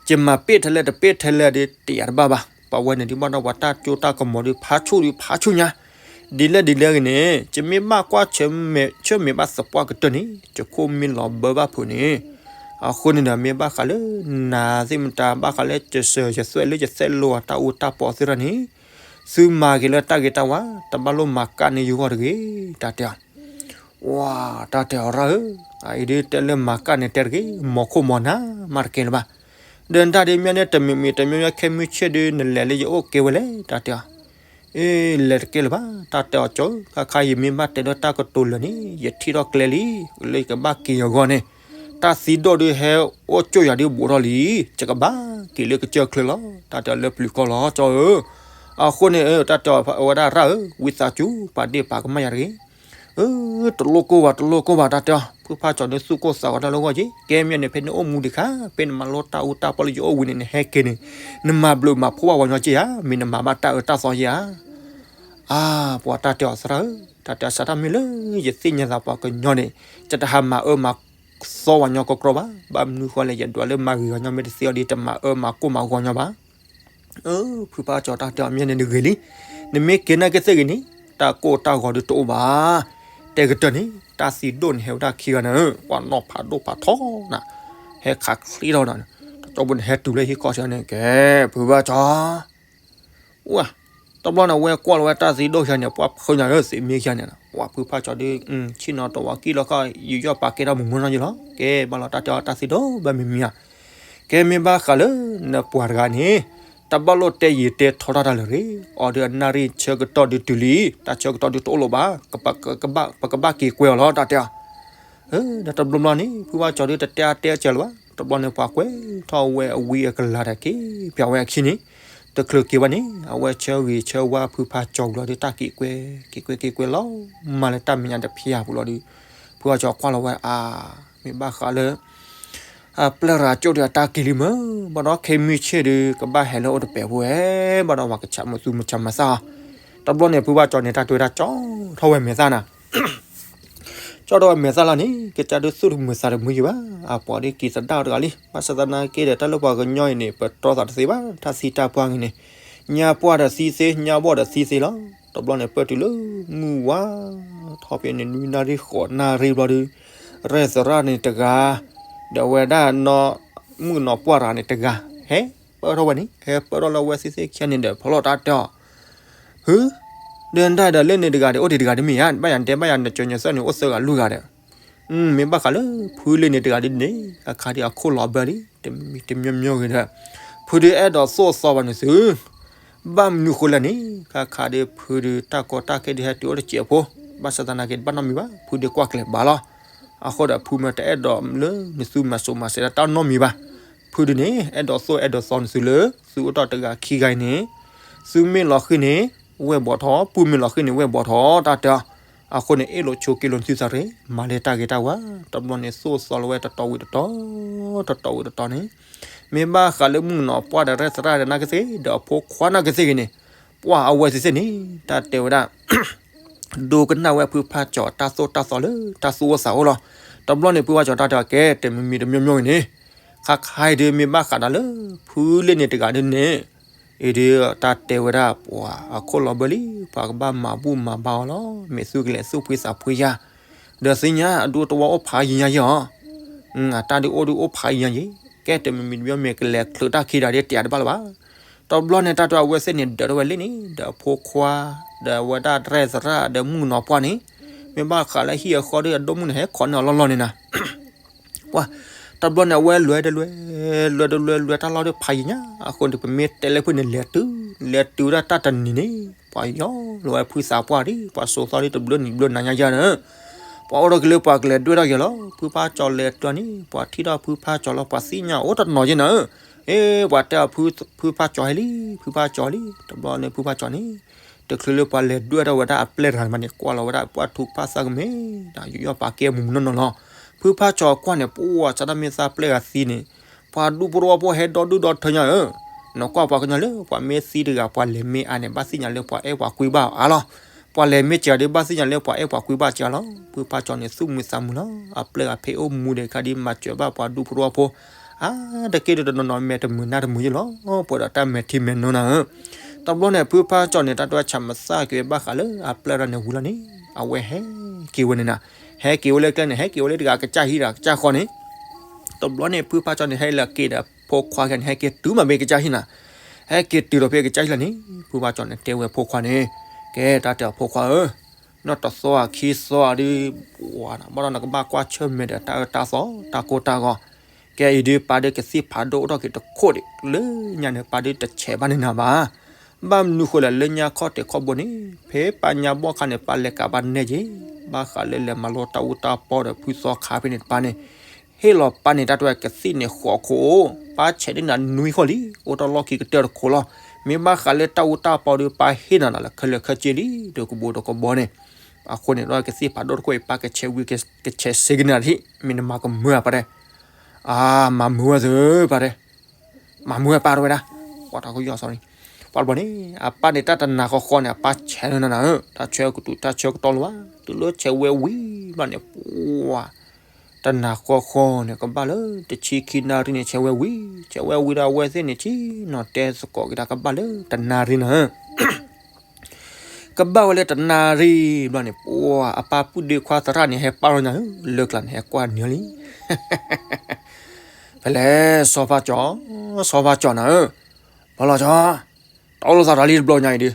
ယမၤပ့ၢ်ထဲလဲၣ်တပ့ၢ်ထဲလဲၣ်ဒ်တယာ်တဘၣ်ဘၣ်. ပှၤဝဲန့ၣ်ဒ်ဘၣ်ဒီးပှၤတၢ်ကၠိတၢ်ကမီၤဒ် ဖးဆူၣ်ဒ်ဖးဆူၣ်ညါ ဒ်လဲၣ်ဒ်လဲၣ်ဂ့ၤန့ၣ် ယမ့ၢ်ဘၣ်ကွၢ်ဆၢၣ်မဲာ်ဘၣ်သပှၢ်ကတၢၢ်န့ၣ် ယခိၣ်မ့ၢ်လီၤဘၢဘၣ်ဖုးန့ၣ် အဃိန့ၣ်ဒီး မ့ၢ်ဘၣ်ဃးလၢ နၤသ့ၣ်မတၤဘၣ်ဃးလၢ ယစၢၤယသွဲၣ်လၢယသဲၣ်လိအတၢ်အူတၢ်ပီသ့ၣ်တဖၣ်န့ၣ် သုမၤက့ၤလၢတၢ်ဂ့ၤတၢ်ဝါ တဘၣ်လိၣ်မၤကၣ်န့ၢ်ယဂီၢ်တဂ့ၤ တၢ်တဲအီၤ ဝါ တၢ်တဲအီၤရၣ်ဧၢ, အအံၤဒ်တဲလၢမၤကၣ်န့ၣ်တဲတဂ့ၤ, မီၤခိၣ်မီၤနၢ်မးတကဲလၢၤဘၣ်. ဒီးတၢ်ဒ်မ့ၢ်န့ၣ် တမံၤမံၤတမံၤမံၤ ခဲမုၢ်ဆ့ၣ်ဒုး နလဲၤလၢယအိၣ်ကဲဝဲလဲၣ် တၢ်တဲအီၤ. အ့ လဲၤတကဲလၢၤဘၣ် တၢ်တဲအီၤကၠီဧၢ, ခါခါယမ့ၢ်ဘၣ်တဲလၢတၢ်ကတိၤလၢာ်န့ၣ် ယထံၣ်ထီၣ်ကျဲလံ, လၢယကဘၣ်က့ၤယဂီၢ်န့ၣ် တၢ်သံဒိၣ်ဒုးဟဲအိၣ်ကၠိၣ်ယၤဒ်ဘူးထီၣ်လံ, ယကဘၣ်က့ၤလၢကစၢၢ်ချၢလီၤ တၢ်တဲအီၤလၢပျုၤကီၢ်လီၤ ကၠီဧၢ. အဃိန့ၣ် တၢ်တဲအီၤဝဲဒၣ်ရၣ်ဧၢ, ဝံသးစူၤ ပာ်ဒ့ၣ်ပာ်ကမၣ်ယၤတဂ့ၤ. အၢ တလိၣ်ကိၢ်ဘၣ် တလိၣ်ကိၢ်ဘၣ် တၢ်တဲအီၤ, ဖုဖးကၠီန့ၣ်သူၣ်ကိၢ်သးဂီၤတၢ်လၢဂီၢ်က့ၤ, ကဲမ့ၢ်န့ၣ် ဖဲနအိၣ်မူဒံးခါ ဖဲနမၤလိတၢ်အူတၢ်ပီလၢယအိၣ်ဝံၤန့ၣ် နဟဲက့ၤန့ၣ် နမၤဘျုးမၤဖှိၣ်ဘၣ်ပှၤကညီက့ၤဧါ, မ့ၢ်နမၤဘၣ်တၢ်အၢတၢ်သီက့ၤဧါ. အါ ပှၤတၢ်တဲအီၤသရၣ်ဧၢ, တၢ်တဲအီၤစးထီၣ်မ့ၢ်လၢ ယသ့ၣ်ညါသးပှၤကညီန့ၣ် ယတဟးမၤအၢမၤသီပှၤကညီကီကီဘၣ်, ဘၣ်မနုၤဃိလဲၣ် ယဒွးလၢမၤဂ့ၤပှၤကညီမ့ၢ်တသ့အီၤဒီး တမၤအၢမၤကိၢ်မၤဂီၤပှၤကညီဘၣ်. အၢ ဖုဖးကၠီတၢ်တဲအီၤမ့ၢ်န့ၣ်တဂ့ၤလံ, နမ့ၢ်က့ၤနာ်က့ၤသ့ၣ်ဂ့ၤန့ၣ် တၢ်ကိၢ်တၢ်ဂီၤဒုးတအိၣ်ဘၣ်. တဲကတၢၢ်န့ၣ် တၢ်သံဒိၣ်န့ၣ်ဟဲဝဲဒၣ်ခံဂၤန့ၣ် ပှၤနီၢ်ဖးဒိၣ်ဖးထီနၤ, ဟဲခးချ့ထီၣ်နၤ, တကီဘိန့ၣ်ဟဲတုၤလၢဟံၣ်ခီၣ်ဆၢန့ၣ် ကဲ ဖုဖးကၠီ ဝဲ တဘျီန့ၣ် ဝဲကွၢ်လီၤဝဲတၢ်သံဒိၣ်ခံဂၤန့ၣ် ပှၤဖုညါဧၢ သ့ၣ်မ့ၢ်ခံဂၤန့ၣ်, ဝဲဖုဖးကၠီဒုး ဆ့ၣ်နီၤတဝီကံၣ်လီၤခီ ယူးယီၣ်ပာ်ကဲထီၣ်မုၢ်မုၢ်နီၢ်နီၢ်ယ့လီၤ, ကဲဘၣ်လီၤ တၢ်တဲအီၤတၢ်သံဒိၣ်ဘၣ်မံၤမံၤဧါ. ကဲမ့ၢ်ဘၣ်ဃးလၢ နပှၤတဂၤန့ၣ် တဘၣ်လိၣ်တဲယံာ်တဲထီတၢ်တၢ်လၢာ်တဂ့ၤ, အီၤဒုးအနၣ်ရံၣ်ဆၢကတီၢ်ဒုးတုၤလံ, တၢ်ဆၢကတီၢ်ဒုးတအိၣ်လၢၤဘၣ်, ပကဘၣ်က့ၤကွဲအီၤလီၤ တၢ်တဲအီၤ. ဒီးတဘျီဘျီန့ၣ် ဖုဖးကၠီဒုးတတဲအါတဲအစှၤလၢၤဘၣ်, တဘျီန့ၣ် ပှၤကွဲးထီၣ်ဝဲအဝံအကလၤတၢ်က့ၤ ပျးဝဲအခံန့ၣ် တချုးက့ၤဘၣ်န့ၣ် အဝဲဆၢဂ့ၤဆၢဝါဖုဖးကၠီဘျီဒုး တၢ်က့ၤကွဲ က့ၤကွဲက့ၤကွဲလီၤ, မၤလၢတၢ်မဲာ်ညါတဖၣ်ပူၤလီၤဒုး ဖုဖးကၠီကွၢ်လီၤဝဲအါ, မ့ၢ်ဘၣ်ဃးလၢ အပျဲၢ်ရၤကၠိၣ်ဒုးအတၢ်က့ၤလံမၢ်, ဘၣ်ဒီးခဲမုၢ်ဆ့ၣ်ဒုး ကဘၣ်ဟဲလၢအိၣ်တပဲာ်ဖိဝဲ, ဘၣ်ဒီးပှၤကဆးမသူမဆးမသၣ်အီၤ. တဘျီန့ၣ် ဖုဖးကၠီန့ၣ် တၢ်တဲဝဲဒၣ်ကၠီထီၣ်ဝဲမဲာ်သၣ်နၤ ကၠီထီၣ်ဝဲမဲာ်သၣ်လီၤန့ၣ် ကစၢ်ဒုးသူၣ်တမုာ်သးတမုာ်ယံၤဘၣ်, အပှၤဒ်က့ၤသဒၣ်တဂၤလံ, ဘၣ်ဆၣ်သနာ်က့ဒီး တၢ်လၢပှၤကညီအံၤန့ၣ် ပတြီသးတသ့ဘၣ်, တၢ်သံတၢ်ပှၢ်ဂ့ၤန့ၣ် ညါပှၢ်ဒီးသံသ့, ညါဘီၣ်ဒီးသံသ့လီၤ. တဘျီန့ၣ် ပၢၢ်တုၤလၢ မုၢ်ဝါ ထီၣ်ဖဲန့ၣ် နွံနၣ်ရံၣ်ဃိးနၣ်ရံၣ်ဘျီဒုး ရဲၣ်သရၣ်န့ၣ်တဂၤ ဒီးဝဲဒၣ်နီၢ်မုၣ်နီၢ်ပှၢ်တဂၤန့ၣ်တဂၤ ဟဲပၢၢ်ထီၣ်ဝဲန့ၣ်, ဟဲပၢၢ်ထီၣ်လၢဝဲသ့ၣ်သ့ၣ်ခံဂၤန့ၣ်ဒီး ဖီၣ်လီၤတၢ်တဲအီၤ ဟု ဒီးတၢ်ဒီးလၢန့ၣ်တဂၤဒီး အိၣ်ဒံးတဂၤတမ့ၢ်ဧါ, ဘၣ်ယၤတဲဘၣ်ယၤနကၠီၤညါသၢၣ်န့ၣ် အိၣ်သၢဂၤလွံၢ်ဂၤဒီး မ့ၢ်ဘၣ်ဃးလၢ ဖုလၢန့ၣ်တဂၤဒ်န့ၣ် အခါဒ်အခိၣ်လီၤဘၢလံ တမံၤတမံၤမံၤဂ့ၤဒီး ဖုဒုးအဲၣ်ဒိးသိၣ်သီဘၣ်န့ၣ်သု ဘၣ်မနုၤဃိလဲၣ်န့ၣ် ခါခါဒ်ဖုဒုးတၢ်ကီတၢ်ခဲဒုးဟဲတုၤအိၣ်တစဲးဖိ ဘၣ်ဆၣ်သနာ်က့ တဘၣ်နီတမံၤဘၣ် ဖုဒုးကွၢ်ကျဲၤဘၣ်လီၤ. အဃိဒီးဖုမ့ၢ်တအဲၣ်ဒိးလၢနသုမၤစိၤမၤစဲးဒၣ်တၢ်နီတမံၤဘၣ်. ဖုဒုးန့ၣ် အဲၣ်ဒိးသိၣ်အဲၣ်ဒိးသီနသုလၢ သုအိၣ်ဒီးတဂၤခံဂၤအံၤန့ၣ် သုမ့ၢ်လီၤဃံၤန့ၣ် ဝဲၢ်ဘီၣ်ထီၣ်, ပုၢ်မ့ၢ်လီၤဃံၤန့ၣ် ဝဲၢ်ဘီၣ်ထီၣ် တၢ်တဲအီၤ. အဃိန့ၣ် အ့ၣ်လိာ်ဆိးက့လိာ်နသုသးတဂ့ၤ, မၤလၢတၢ်ဂ့ၤတၢ်ဝါ, တဘျီန့ၣ် သိၣ်သီလီၤဝဲတတီၤဝံၤတတီၤ, တတီၤဝံၤတတီၤန့ၣ် မ့ၢ်ဘၣ်ဃးလၢမုၣ်ကနီၤပှၢ်ဒီးရဲၣ်သရၣ်ဒီးနာ်က့သ့ၣ် ဒီးအဖိခွါနာ်က့သ့ၣ်ဂ့ၤန့ၣ် ပှၢ်အဝဲသ့ၣ်သ့ၣ်န့ၣ် တၢ်တဲဝဲဒၣ် ဒိကနၣ်ဝဲဖုဖးကၠီၤတၢ်သိၣ်တၢ်သီလၢတၢ်သူၣ်အိၣ်သးအိၣ်လီၤ. တဘျီန့ၣ် ဖုဖးကၠီၤတၢ်တဲအီၤကဲ တမံၤမံၤတမံၤမံၤဂ့ၤန့ၣ် ခါခါအံၤဒုးမ့ၢ်ဘၣ်ဃးဒီးလၢ ဖုလ့န့ၣ်တဂၤဒ်န့ၣ် အံၤဒုးတၢ်တဲဝဲဒၣ်ပှၤအခိၣ်လီၤဘၢလံ ပှၤကဘၣ်မၤဘူၣ်မၤဘါအီၤလီၤ. မ့ၢ်သုကလဲၤသူၣ်ဖှံသးဖှံယၤ ဒီးသ့ၣ်ညါအဒူတဝီအိၣ်ဖးယံၤညါယံၤအီၤ အတၢ်ဒုးအိၣ်ဒုးအိၣ်ဖးယံၤညါယံၤ ကဲတမံၤမံၤတမံၤမံၤကလဲၤချုးတၢ်ခံဒီးဒ်တယၤတဘၣ်လၢၤဘၣ်. တဘျီန့ၣ် တၢ်တဲအဝဲသ့ၣ်န့ၣ် ဒၢးထီၣ်ဝဲလံန့ၣ် ဒီးအဖိခွါ ဒီးအဝဲဒၣ်တရဲၣ်သရၣ်ဒီးမုၣ်ကနီၤပှၢ်န့ၣ်, မ့ၢ်ဘၣ်ဃးလၢဟံၣ်အဃီဒီး အဒိၣ်မုၣ်န့ၣ် ဟဲခိးန့ၢ်အီၤလီၢ်လီၢ်န့ၣ်နၤ. ပှၤ တဘျီန့ၣ် အဝဲလဲၤတလဲၤ လဲၤတလဲၤ လဲၤတၢ်လီၢ်ဒီးဖးယံၤညါအဃိန့ၣ် ပမ့ၢ်တဲလၢဖုန့ၣ် လဲၤတုၤ လဲၤတုၤဝဲဒၣ်တၢ်တနံၤန့ၣ် ပှၤယီၤလီၤဝဲဖုသးပှၢ်ဒံး ပှၤစိာ်သီဒံးတဘျုးနံၤဘျုးနၤညါယါန့ၣ်, ပှၤအိၣ်ထီၣ်က့ၤလၢပှၤကလဲၤဒွဲၣ်ထီၣ်က့ၤလီၤ. ဖုဖါကၠီၤလဲၤတုၤန့ၣ် ပှၤထံၣ်ထီၣ်ဖုဖါကၠီၤလီၤ ပှၤသ့ၣ်ညါအိၣ်တနီၤယဲန့ၣ်, အ့ ပှၤတဲအီၤ ဖုဖါကၠီၤဟဲလံ ဖုဖါကၠီၤလံ. တဘျီန့ၣ် ဖုဖါကၠီၤန့ၣ် တချုးလၢပှၤလဲၤဒွဲၣ်ထီၣ်ဝဲဒၣ်အပျဲၢ်တဂၤမးန့ၣ် ကွၢ်လီၤဝဲဒၣ်ပှၤထူးပှၤသၣ်ကမဲာ် ဒီးယူးယီၣ်ပာ်ကဲမူးမူးနီၢ်နီၢ်လီၤ. ဖုဖါကၠီၤကွၢ်န့ၣ် ပှၤစးထီၣ်မ့ၢ်သးပျဲၢ်ဂၤသံန့ၣ် ပှၤဒူဖိတဝီဖိဟဲဒီဒူၣ်ဒီထၢညါဧၢ, နကွၢ်ပှၤကညီလၢ ပှၤမ့ၢ်သံတဂၤ ပှၤလဲၤမ့ၢ်အါန့ၣ် ဘၣ်သ့ၣ်ညါလၢပှၤအဲၣ်ပှၤကွံဘၣ်အါလီၤ. ပှၤလဲၤမ့ၢ်စှၤဒီး ဘၣ်သ့ၣ်ညါလၢပှၤအဲၣ်ပှၤကွံဘၣ်စှၤလီၤ. ဖုဖါကၠီၤန့ၣ် သူၣ်မုာ်သးမုာ်လီၤ. အပျဲၢ်ဂၤဖဲအိၣ်မူဒီးခါဒ်မၤစၢၤဘၣ်ပှၤဒူဖိတဝီဖိ အါတက့ၢ်ဒီးတနီၤနီၤမဲာ်တမုာ်နါတမုာ်ယဲလီၤ. ပှဲၤဒီးတၢ်မဲာ်ထံမဲာ်နိနၤဧၢ. တဘျီန့ၣ် ဖုဖါကၠီၤန့ၣ် တၢ်တဝဲဆၢမုၢ်သၣ်က့ၤဝဲဘၣ်ဃးလၢအပျဲၢ်တဂၤန့ၣ်ဝံၤလီၤန့ၣ် အဝဲဟဲက့ၤဝဲန့ၣ်နၤ, ဟဲက့ၤဝဲလၢကျဲန့ၣ် ဟဲက့ၤဝဲလၢတဂၤကစၢ်ဟံၣ်ဒီးကစၢ်ဃီန့ၣ်, တဘျီန့ၣ် ဖုဖါကၠီၤန့ၣ် ဟဲလၢက့ၤဒီးဖိခွါခဲန့ၣ် ဟဲက့ၤတုၤမးမ့ၢ်ကစၢ်ဟံၣ်နၤ, ဟဲက့ၤတုၤဒီးဖဲကစၢ်ဟံၣ်လီၤန့ၣ် ဖုဖါကၠီၤန့ၣ် တဲဝဲဖိခွါန့ၣ်, ကဲတၢ်တဲအီၤဖိခွါဧၢ, နီၢ်တသီအခံသီအဒုး ဘၣ်ဒီးနကဘၣ်ကွၢ်ဆၢၣ်မဲာ်ဒီးတၢ်အၢတၢ်သီ တၢ်ကိၢ်တၢ်ဂီၤ, ကဲအံၤဒုး ပၢ်ဒုးကသံၣ်ဖးဒိၣ်အိၣ်ထီၣ်က့ၤတခိၣ်ဒံး လၢညါန့ၣ် ပၢ်ဒုးတဆဲးဘၣ်န့ၢ်နၤဘၣ်. ဘၣ်မနုၤဃိလဲၣ် လၢညါခီၣ်ထံးခီၣ်ဘိန့ၣ် ဖဲပၢ်ညါဘီၣ်ခါန့ၣ် ပၢ်လဲၤကးဘၣ်နဲက့ၤ, ဘၣ်ဃးလၢလဲၤမၤလိတၢ်အူတၢ်ပီဒီးဖုသီခါဖဲန့ၣ်တပၢ်န့ၣ် ဟ့ၣ်လီၤပၢ်န့ၣ် တၢ်တဝဲကသံၣ်န့ၣ်ဃိးခိၣ်, ပၢ်ဆဲးဒ်နၤနွံခိၣ်လံ, အိၣ်တ့ၢ်လီၢ်ခံကတၢၢ်တခိၣ်လီၤ. မ့ၢ်ဘၣ်ဃးလၢတၢ်အူတၢ်ပီဒီး ပၢ်ဟ့ၣ်နၤနၤလၢခဲလၢာ်ခဲဆ့လံ, ဒီးကဘိဒီးကဘီန့ၣ်, အဃိန့ၣ်ဒီးကသံၣ်ဖးဒိၣ်တခိၣ်အံၤ ပၢ်ကဆဲးဝံၤ ကဆဲးစ့ကနၣ်ထံၣ်, မ့ၢ်နမၤကမၢအပၢ်တဲ, အါ မၤမုာ်ဝဲသ့ၣ်ပၢ်တဲ, မၤမုာ်ဝဲပၢ်တဝဲဒၣ်, ပှၤတၢ်ကယီၢ်စီၤန့ၣ်, ပှၤတဘျီန့ၣ် အပၢ်န့ၣ် တၢ်တနၤဃီဃီန့ၣ် အပၢ်ဆဲးလၢနၤနၤဧၢ, တၢ်ဆၢကတူာ်တၢ်ဆၢကတီၢ်လၢၤဘၣ်, တုၤလၢဆဲးဝဲဝံၤဘျီန့ၣ် ပှၤ တနၤဃီဃီန့ၣ် ကဘၣ်လၢတဆံခံနၣ်ရံၣ်န့ၣ် ဆဲးဝဲဝံၤ, ဆဲးဝဲဝံၤဒီးအဝဲသ့ၣ်န့ၣ် ဆ့ၣ်နီၤတဲသကိးက့ၤတၢ်ကဘၣ်လၢတနၣ်ရံၣ်နၤဧၢ ကဘၣ်ဝဲလၢတနၣ်ရံၣ်ဘျီန့ၣ် ပှၤအပၢ်ပုၢ်ဒ့ခွါသရၣ်န့ၣ် ဟဲပာ်လီၤညါဧၢ, လၢကျါန့ၣ် ဟဲကွၢ်နၢၤလံ. ဖဲလဲၣ် စီၤပၤကၠီၤ, စီၤပၤကၠီၤနၤဧၢ, ဘၣ်လီၤကၠီၤ, တၢ်အိၣ်လိာ်သးတၢ်လံတဘျီညါအံၤဒုး,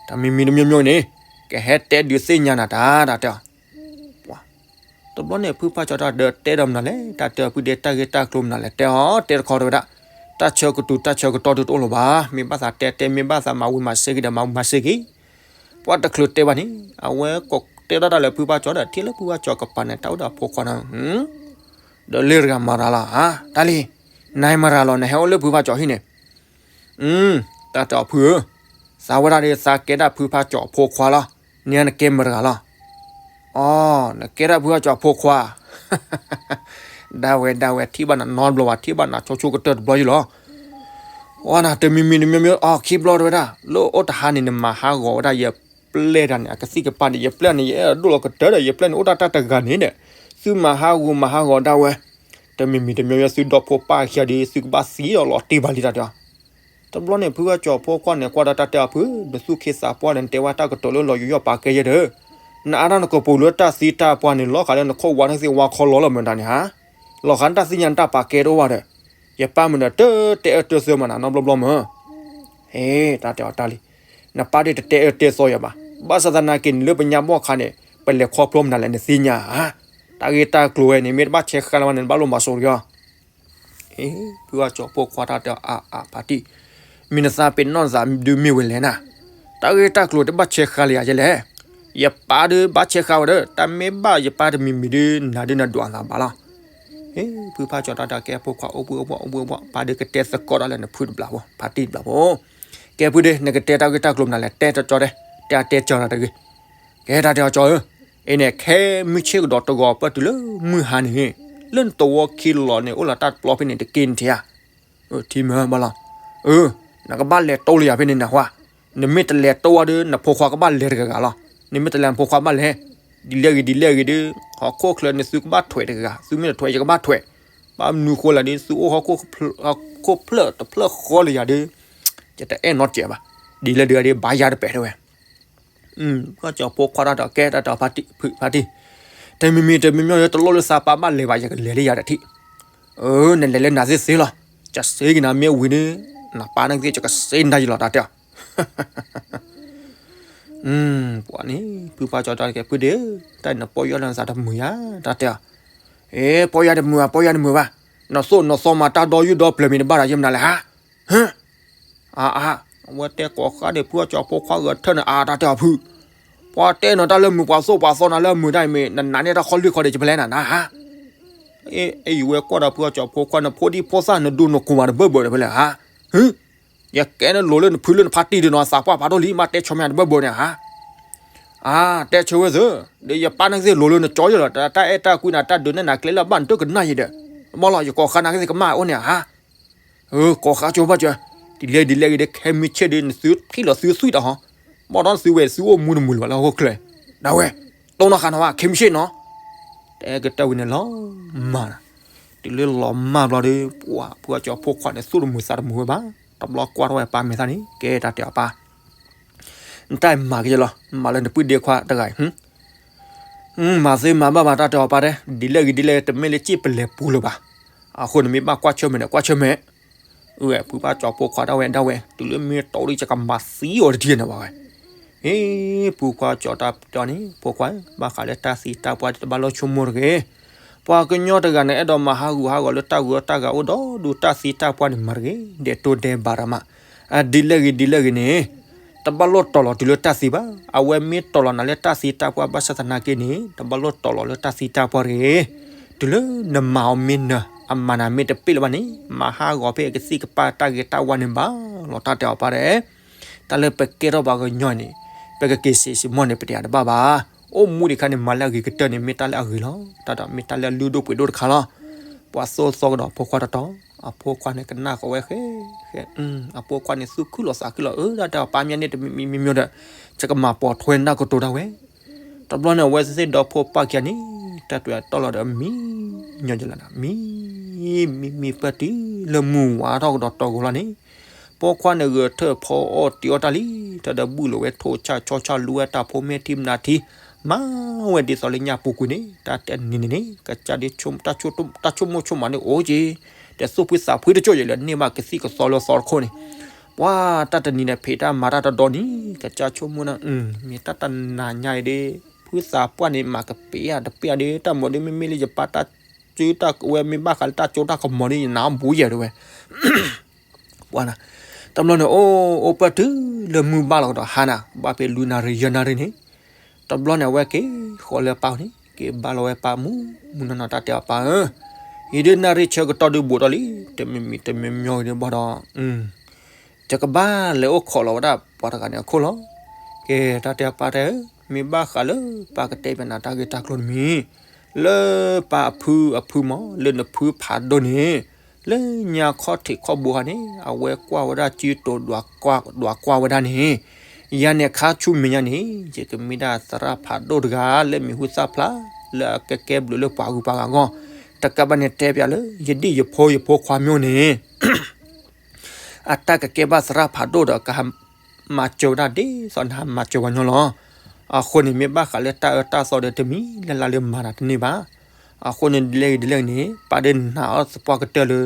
တၢ်မံၤမံၤတမံၤမံၤန့ၣ် ကဟဲတဲဒုးသ့ၣ်ညါနၤတၢ် တၢ်တဲအီၤ တဘျီန့ၣ် ဖုဖါကၠီၤတၢ်ဒုးတဲဒီးမနုၤလဲၣ်, တၢ်တဲအီၤဖုဒဲတၢ်ဂ့ၢ်တၢ်ကျိၤမနုၤလဲၣ်, တဲအီၤတဲတခီတဲဝဲဒၣ်, တၢ်ဆၢကတူာ်တၢ်ဆၢကတီၢ်ဒုးတအိၣ်လၢၤဘၣ်, မ့ၢ်ဘၣ်သးတဲတဲ မ့ၢ်ဘၣ်သးမၤဝံၤမၤစ့က့ၤဒီး မၤဝံၤမၤစ့က့ၤ, ပှၤတချုးတဲဘၣ်န့ၣ် အဝဲကိးတဲထီၣ်တၢ်လၢဖုဖါကၠီၤဒီး ထံၣ်လၢဖုဖါကၠီၤကပၤန့ၣ် တၢ်အိၣ်ဒီးဖိခွါန့ၣ်, ဒီးလ့ၢ်တဂၤမၤရၤလီၤဧါ, တၢ်လံ, နမၤရၤလီၤ နဟဲအိၣ်လၢဖုဖါကၠီၤဟံၣ်န့ၣ်, တၢ်တဲအီၤဖုဧၢ, သးဝဲဒၣ်ဒီး သးကဲဒၣ်ဖုဖါကၠီၤအဖိခွါလီၤ, နနကဲမတၤတဂၤလီၤ. အိ, နကဲဒၣ်ဖုဖါကၠီၤအဖိခွါ, ဒၣ်ဝဲဒၣ်ဝဲ ထံၣ်ဘၣ်နၤနီတဘျီဘၣ်, ထံၣ်ဘၣ်နၤဆိဆိကတၢၢ်တဘျီယုလီၤ. အိ, နတမံၤမံၤတမံၤမံၤ, အိ, ခံဘျီတဝဲဒၣ်, လၢအိၣ်တဟါန့ၣ် နမၤဟးဂီၤဝဲဒၣ်ယပျဲၢ်တၢ်န့ၣ် အကသံၣ်ကပၤန့ၣ် ယပျဲၢ်န့ၣ် ယအဲၣ်ဒိၣ်လီၤကတၢၢ်ဒီး ယပျဲၢ်န့ၣ် အိၣ်ဒၣ်တၢ်တဂၤန့ၣ်ဒီး, သုမၤဟးဂီၤမၤဟးဂီၤဒၣ်ဝဲ, တမံၤမံၤတမံၤမံၤ သုဒီဖိပၢ်ခံဂၤဒီး သုကဘၣ်သံဒီးလီၤတံၢ်ဘၣ်လံတၢ်တဲအီၤ. တဘျီန့ၣ် ဖုဖါကၠီၤဖိခွါန့ၣ် ကွၢ်ဒီးတၢ်တဲအီၤဖု, နသူၣ်ခ့သးပှၢ်ဒီး နတဲဝဲတၢ်ကတိၤလၢလီၤယူးယီၣ်ပာ်ကဲယဲဒီး, နအါထီၣ်နကပူၤလၢတၢ်သံတၢ်ပှၢ်န့ၣ် လီၤဂာ်လၢနခိၣ်ဝါထီၣ်သ့ၣ်ဝါခီလီၤလီၤမတၤန့ၣ်ဧါ, လီၤဂာ်နတၢ်သ့ၣ်ညါနတၢ်ပာ်ကဲတအိၣ်ဘၣ်ဒီး, ယပၢ်မုၢ်ဒီးတတဲအၢတဲသီမးနၤနီတဘျီဘျီမး. ဟ့, တၢ်တဲအီၤတၢ်လံ, နပၢ်ဒ်တတဲအၢတဲသီယၤဘၣ်, ဘၣ်ဆၣ်သနာ်က့န့ၣ် လၢပညါဘီၣ်ခါန့ၣ် ပလဲၤခီဖျိမနုၤလဲၣ်နသ့ၣ်ညါဧါ, တၢ်ဂ့ၢ်တၢ်ကျိၤဝဲန့ၣ် မ့ၢ်တဘၣ်ဆဲးဃာ်လၢၤဘၣ်န့ၣ် နဘၣ်လိၣ်မၤစိးတဂ့ၤ. ဖုဖါကၠီၤဖိခွါတၢ်တဲအီၤ အါအါဖါတံၢ်, မ့ၢ်နသးပ့ၤနီၣ်နသးဒုးမ့ၢ်ဝဲလဲၣ်နၤ, တၢ်ဂ့ၢ်တၢ်ကျိၤတဘၣ်ဆဲးဃာ်လၢၤယၤယဲလဲၣ်, ယပၢ်ဒုးဘၣ်ဆဲးဃာ်ဝဲဒီး တၢ်မ့ၢ်ဘၣ်ယပၢ်တမံၤမံၤဒုး နၤဒုးနဒွးသးဘၣ်လီၤ. ဖုဖါကၠီၤတၢ်တဲအီၤ ကဲဖိခွါ အိၣ်ဘှံးအိၣ်ဘှီၣ်အိၣ်ဘှံးအိၣ်ဘှီၣ် ပၢ်ဒုးကတဲသကိးတၢ်လၢနဖုတဘျီဖိ ဖါတံၢ်တဘျီဖိ, ကဲဖုဒ့ နကတဲတၢ်ဂ့ၢ်တၢ်ကျိၤမနုၤလဲၣ် တဲတကၠီတဲ, တဲအတဲကၠီတၢ်တဂ့ၤ. ကဲတၢ်တဲအီၤကၠီၤဧၢ, အံၤန့ၣ် ခဲမုၢ်ဆ့ၣ်ကဒီးတဂီၤပၢၢ်တုၤလၢမုၢ်ဟါန့ၣ်, လၢနသဝီခံလီၤန့ၣ် အိၣ်လီၤတၢ်တပျီဖဲန့ၣ် တက့ၢ်နထံၣ်ဧါ. ထံၣ်မ့ၢ်ဘၣ်လီၤ. အၢ, နကဘၣ်လဲၤတိလၢယၤဖဲန့ၣ်နဟါ, နမ့ၢ်တလဲၤတိဒီး နဖိခွါကဘၣ်လဲၤတဂၤဂၤလီၤ. နမ့ၢ်တလဲၤနဖိခွါဘၣ်လဲၤ, ဒ်လဲၣ်ဂ့ၤဒ်လဲၣ်ဂ့ၤဒီး, ဟီၣ်ခိၣ်ချၢန့ၣ်သုကဘၣ်ထွဲးတဂၤဂၤ, သုမ့ၢ်တထွဲးယကဘၣ်ထွဲး, ဘၣ်မနုၤဃိလဲၣ်ဒီး သုအိၣ်ဟီၣ်ခိၣ်ဖျၢၣ်တဖျၢၣ်ဃီလၢယၤဒီး, ယတအဲၣ်နီတစဲးဘၣ်, ဒ်လဲၣ်ဒုးဂၤဒီး ဘၣ်ယၤတပဲာ်တဲဝဲ ဖုဖါကၠီၤဖိခွါတၢ်တဲအီၤ ကဲတၢ်တဲအီၤဖါတံၢ်, တမံၤမံၤတမံၤမံၤ တလိၣ်လၢသးပၢ်ဘၣ်လဲၤဘၣ် ယကလဲၤလၢယၤဒီးထံၣ်. အၢ, နလဲၤလၢနၤသ့သ့လီၤ. ကစ့ကနၤမ့ၢ်ဝံၤန့ၣ်, နပၢ်န့ၣ်ကသ့ၣ် ယကစ့နၤယလီၤ တၢ်တဲအီၤ. ပှၤန့ၣ် ဖုဖါကၠီတၢ်ကဲ ဖုဒ့ဧၢ, တၢ်နပီၢ်ယီၢ်လၢနသးတမုာ်ယၤ တၢ်တဲအီၤ. အ့ ပီၢ်ယီၢ်တမုာ်ဘၣ် ပီၢ်ယီၢ်တမုာ်ဘၣ်, နသိၣ်နသီမၤတၢ်ဒီယူၢ်ဒီပျၢၤမ့ၢ်တဘၣ်ဒီး ယမနုၤလဲၣ်ဟါ. ဟၢ အါအါ, အဝဲတဲကိးဃါဒီး ဖုအီၣ်ကၠီဖိခွါဂဲၤထၢၣ်န့ၣ် အါ တၢ်တဲအီၤဖု, ပှၤတဲနၤတၢ်လၢမုာ် ပှၤသိၣ်ပှၤသီနၤလၢမုာ်တၢ်အံၤမ့ၢ် နနာ်န့ၢ်တၢ်ခီလံၢ်ခီဒီး ယဖဲလဲၣ်နၤနၤဟါ. အ့ ယဝဲကွၢ်ဒီးဖုအီၣ်ကၠီဖိခွါ နဖိဒံဖိသၣ် နဒိနကိၤမးတဘၢဘၢဒီးဖဲလဲၣ်ဟါ. ဟၢ ယကဲနလိၤလၢနဖုလၢနဖါတံၢ်ဒီးနီၤ သးပှၢ်ဖးဒိၣ်လံ မ့ၢ်တဲဆၢမ့ၢ်တဘၢဘၢန့ၣ်ဟါ. အါ တဲဆၢဝဲသ့, ဒီးယပၢ်န့ၣ်ကသ့ၣ်လိၤလၢနကၠီယလီၤ တၢ်အဲၣ်တၢ်ကွံနၤ တၢ်ဒုးနဲၣ်နၤကျဲလၢဘၣ်နဒိကနၣ်ယဲဒီး, ဘၣ်လီၤ ယကိးဃါနၤကသ့ၣ်ကမၣ်အိၣ်န့ၣ်ဟါ. ကိးဃါကၠီဘၣ်ကၠီ, ဒ်လဲၣ်ဒ်လဲၣ်ဂ့ၤဒီး ခဲမုၢ်ဆ့ၣ်ဒီး နသုထံၣ်လီၤသုသွံၣ်တၢ်ဟီ, ဘၣ်ဒီးနသုဝဲသုအိၣ်မူတမုာ်လၢၤဘၣ်လၢဟီၣ်ခိၣ်ချၢ, ဒၣ်ဝဲ, တိၢ်နီၣ်ဃာ်နီၤဘၣ် ခဲမုၢ်ဆ့ၣ်နီၤ. တဲကတၢၢ်ဝံၤန့ၣ်လီၤမၢ်, တုၤလၢလီၤမၢ်ဘျီဒီး ပှၤဖုအီၣ်ကၠီဖိခွါန့ၣ် သူၣ်တမုာ်သးတမုာ်ဝဲဘၣ်, တဘျီကွၢ်ထီၣ်ဝဲပၢ်မဲာ်သၣ်န့ၣ် ကဲတၢ်တဲအီၤပၢ် နတၢ်မၤက့ၤလီၤ မၤလၢနပုၢ်ဒ့ခွါတဂၤအံၤ, မၤသ့မၤဘၣ်ဘၣ် တၢ်တဲအီၤပၢ်တဲ, ဒ်လဲၣ်ဂ့ၤဒ်လဲၣ် တမ့ၢ်လၢစ့ၣ်ပလဲၤပူၤလၢၤဘၣ်, အဃိန့ၣ်မ့ၢ်ဘၣ်ကွၢ်ဆၢၣ်မဲာ်န့ၣ် ကွၢ်ဆၢၣ်မဲာ်, အဝဲဖုဖါကၠီဖိခွါဒၣ်ဝဲဒၣ်ဝဲ တုၤလၢမ့ၢ်တီဒီး ယကမၤသံအီၤတထံၣ်န့ၣ်ဘၣ်ဝဲ, အ့ ဖုဖါကၠီတၢ်တဲအီၤန့ၣ် ဖိခွါ ဘၣ်ဃးလၢတၢ်သံတၢ်ပှၢ်တဘၣ်လိၣ်ဆိကမိၣ်တဂ့ၤ, ပှၤကညီတဂၤန့ၣ် အဲၣ်ဒိးမၤဟးဂူာ်ဟးဂီၤလၢတၢ်ဂုၤတၢ်ဂၤအိၣ်ဒီးဒူၣ် တၢ်သံတၢ်ပှၢ်န့ၣ်မၤတဂ့ၤ, ဒဲးတိၢ်ဒဲးဘးတၢ်မး, အဒ်လဲၣ်ဂ့ၤဒ်လဲၣ်ဂ့ၤန့ၣ် တဘၣ်လိၣ်တီၤလီၤတုၤလၢတၢ်သံဘၣ်, အဝဲမ့ၢ်တီၤလီၤနၤလၢတၢ်သံတၢ်ပှၢ် ဘၣ်ဆၣ်သနာ်က့န့ၣ် တဘၣ်လိၣ်တီၤလီၤလၢတၢ်သံတၢ်ပှၢ်တဂ့ၤ, တုၤလၢနမၤအီၤမ့ၢ်နၢၤ အမၤနၤမ့ၢ်တပ့ၣ်လၢၤဘၣ်န့ၣ် မၤဟးဂီၤဖဲအကသံၣ်ကပၢ်တၢ်ဂ့ၤတၢ်ဝါန့ၣ်ဘၣ်လီၤ တၢ်တဲအီၤပၢ်တဲ တၢ်လၢပကဲထီၣ်ပှၤကညီန့ၣ် ပကက့ၤစံးစံးမီၢ်န့ၣ် ပတယၤတဘၣ်ဘၣ်, အိၣ်မူဒံးခါန့ၣ် မၤလၢအဂ့ၤကတၢၢ်န့ၣ် မ့ၢ်တၢ်လၢအဂ့ၤလီၤ, တၢ်ဒီးမ့ၢ်တၢ်လၢအလုၢ်ဒိၣ်ပှ့ၤဒိၣ်တခါလီၤ, ပှၤသိၣ်သီကဒီးဖိခွါတတီၤ, အဖိခွါန့ၣ် ကနၣ်ဃီၤဝဲဃဲ ဃဲ, အဖိခွါန့ၣ် သူၣ်ခုၣ်လီၤသးခုၣ်လီၤ အၢ တၢ်တဲအီၤပၢ်မ့ၢ်န့ၣ် တမံၤမံၤမံၤမံၤဒီး ယကမၤပိာ်ထွဲနၢ်ကတိၤဒၣ်ဝဲ, တဘျီန့ၣ် အဝဲသ့ၣ်ဒီဖိပၢ်ခံဂၤန့ၣ် တၢ်တွဲၤတီၢ်လီၤဒီးအမံၤ ညီယလၢ်ဒၣ် မံၤ မံၤမံၤပၢၢ်တုၤလၢမုၢ်ဝါထီၣ်ကဒီးတီၤဂီၤလီၤန့ၣ်, ဖိခွါန့ၣ်ဂဲၤထၢၣ်ဖီအီၣ်တံၤအီၣ်တၢ်လံ, တၢ်ဒီးဘူၣ်လိာ်ဝဲထိၣ်ဆၣ်ဆီဆၣ်လူဝဲတၢ်ဖိမဲာ်ထံမနၤထံ, မၤဝဲဒ်သိးလၢညၣ်ပူၤကွံာ်န့ၣ် တၢ်တဲနံၤန့ၣ်န့ၣ် ကစၢ်ဒ် တၢ်ဆိကမိၣ်ဆိကမးန့ၣ်အိၣ်က့ၤ, ဒီးသူၣ်ဖှံသးဖှံတကၠိၢ်ယဲလၢ န့ၢ်ဘၣ်ကသံၣ်ကသီလၢသီတခိၣ်န့ၣ်, ပှၤတၢ်တနံၤန့ၣ် ဖံးတၢ်မၤတၢ်တဒီနံၤ ကစၢ်ဆိကမိၣ်န့ၣ် မ့ၢ်တၢ်တနၤညါအံၤဒီး ဖုသးပှၢ်န့ၣ် မၤကပ့ၤဧါတပ့ၤဧါဒီး တၢ်မၤဒီးမ့မ့ၢ်လၢယပၢ်တၢ်စုတၢ်ကဝဲ မ့ၢ်ဘၣ်ဃးလၢတၢ်စိတၢ်ကမီၤဒီး ယနၢ်ဘူယဲၢ်ဒၣ်ဝဲ ပှၤနၤ, တဘျီန့ၣ် အိၣ်အိၣ်ပၢၢ်တုၤလၢမုၢ်ဘၣ်လီၤကဒီးဟါနၤ ဘၣ်ဖဲလွံၢ်နၣ်ရံၣ်ယဲၢ်နၣ်ရံၣ်န့ၣ်, တဘျီန့ၣ် အဝဲက့ၤဃီၤလၢပၢ်အအိၣ်န့ၣ် က့ၤဘါလီၤဝဲပၢ်မုၢ်မုၢ်နီၢ်နီၢ် တၢ်တဲအီၤပၢ်ဧၢ, ယဒုးနၣ်ရံၣ်ဆၢကတီၢ်ဒုးဘူးထီၣ်လံ, တမံၤမံၤတမံၤမံၤဂ့ၤဒီးဘၣ်ဒီး ယကဘၣ်လဲၤအိၣ်ခိးလီၤဝဲဒၣ်ပှၤတဂၤန့ၣ်အခိၣ်လီၤ. ကဲ တၢ်တဲပၢ်တဲဧၢ, မ့ၢ်ဘၣ်ဃးလၢပၢ်ကတဲပျးနၤတၢ်ဂ့ၢ်တၢ်ကျိၤတမံၤ, လၢပၢ်အဖုအဖုမး လၢနဖုဖးဒိၣ်န့ၣ်, လၢညါခီၣ်ထံးခီၣ်ဘိဟါန့ၣ် အဝဲကွၢ်ဝဲဒၣ်စုတိၤဒွးကွၢ်ဝဲဒၣ်န့ၣ်, ယၤန့ၣ်ခါဆူမဲာ်ညါန့ၣ် ယကမ့ၢ်ဒၣ်သရၣ်ဖးဒိၣ်တဂၤ လၢမံၤဟူသၣ်ဖျါ လၢအကကဲဘျုးလၢပှၤဂုၤပှၤဂၤအဂီၢ်, တကးဘၣ်န့ၣ်တဲပျးလၢ ယဒ်ယဖိယဖိခွါမျိၢ်န့ၣ် အတၢ်ကကဲဘၣ်သရၣ်ဖးဒိၣ်ဒီး ကဟးမၤစၢၤဝဲဒၣ်ဒ်သိးနဟးမၤစၢၤပှၤညီလီၤ. အဃိန့ၣ် မ့ၢ်ဘၣ်ဃးလၢတၢ်အၢတၢ်သီဒီး တမံၤလၢ်လၢ်လၢမၤနၤတန့ၢ်ဘၣ်. အဃိန့ၣ် ဒ်လဲၣ်ဂ့ၤဒ်လဲၣ်ဂ့ၤန့ၣ် ပၢ်ဒုးနာ်အီၤသပှၢ်ကတၢၢ်လၢ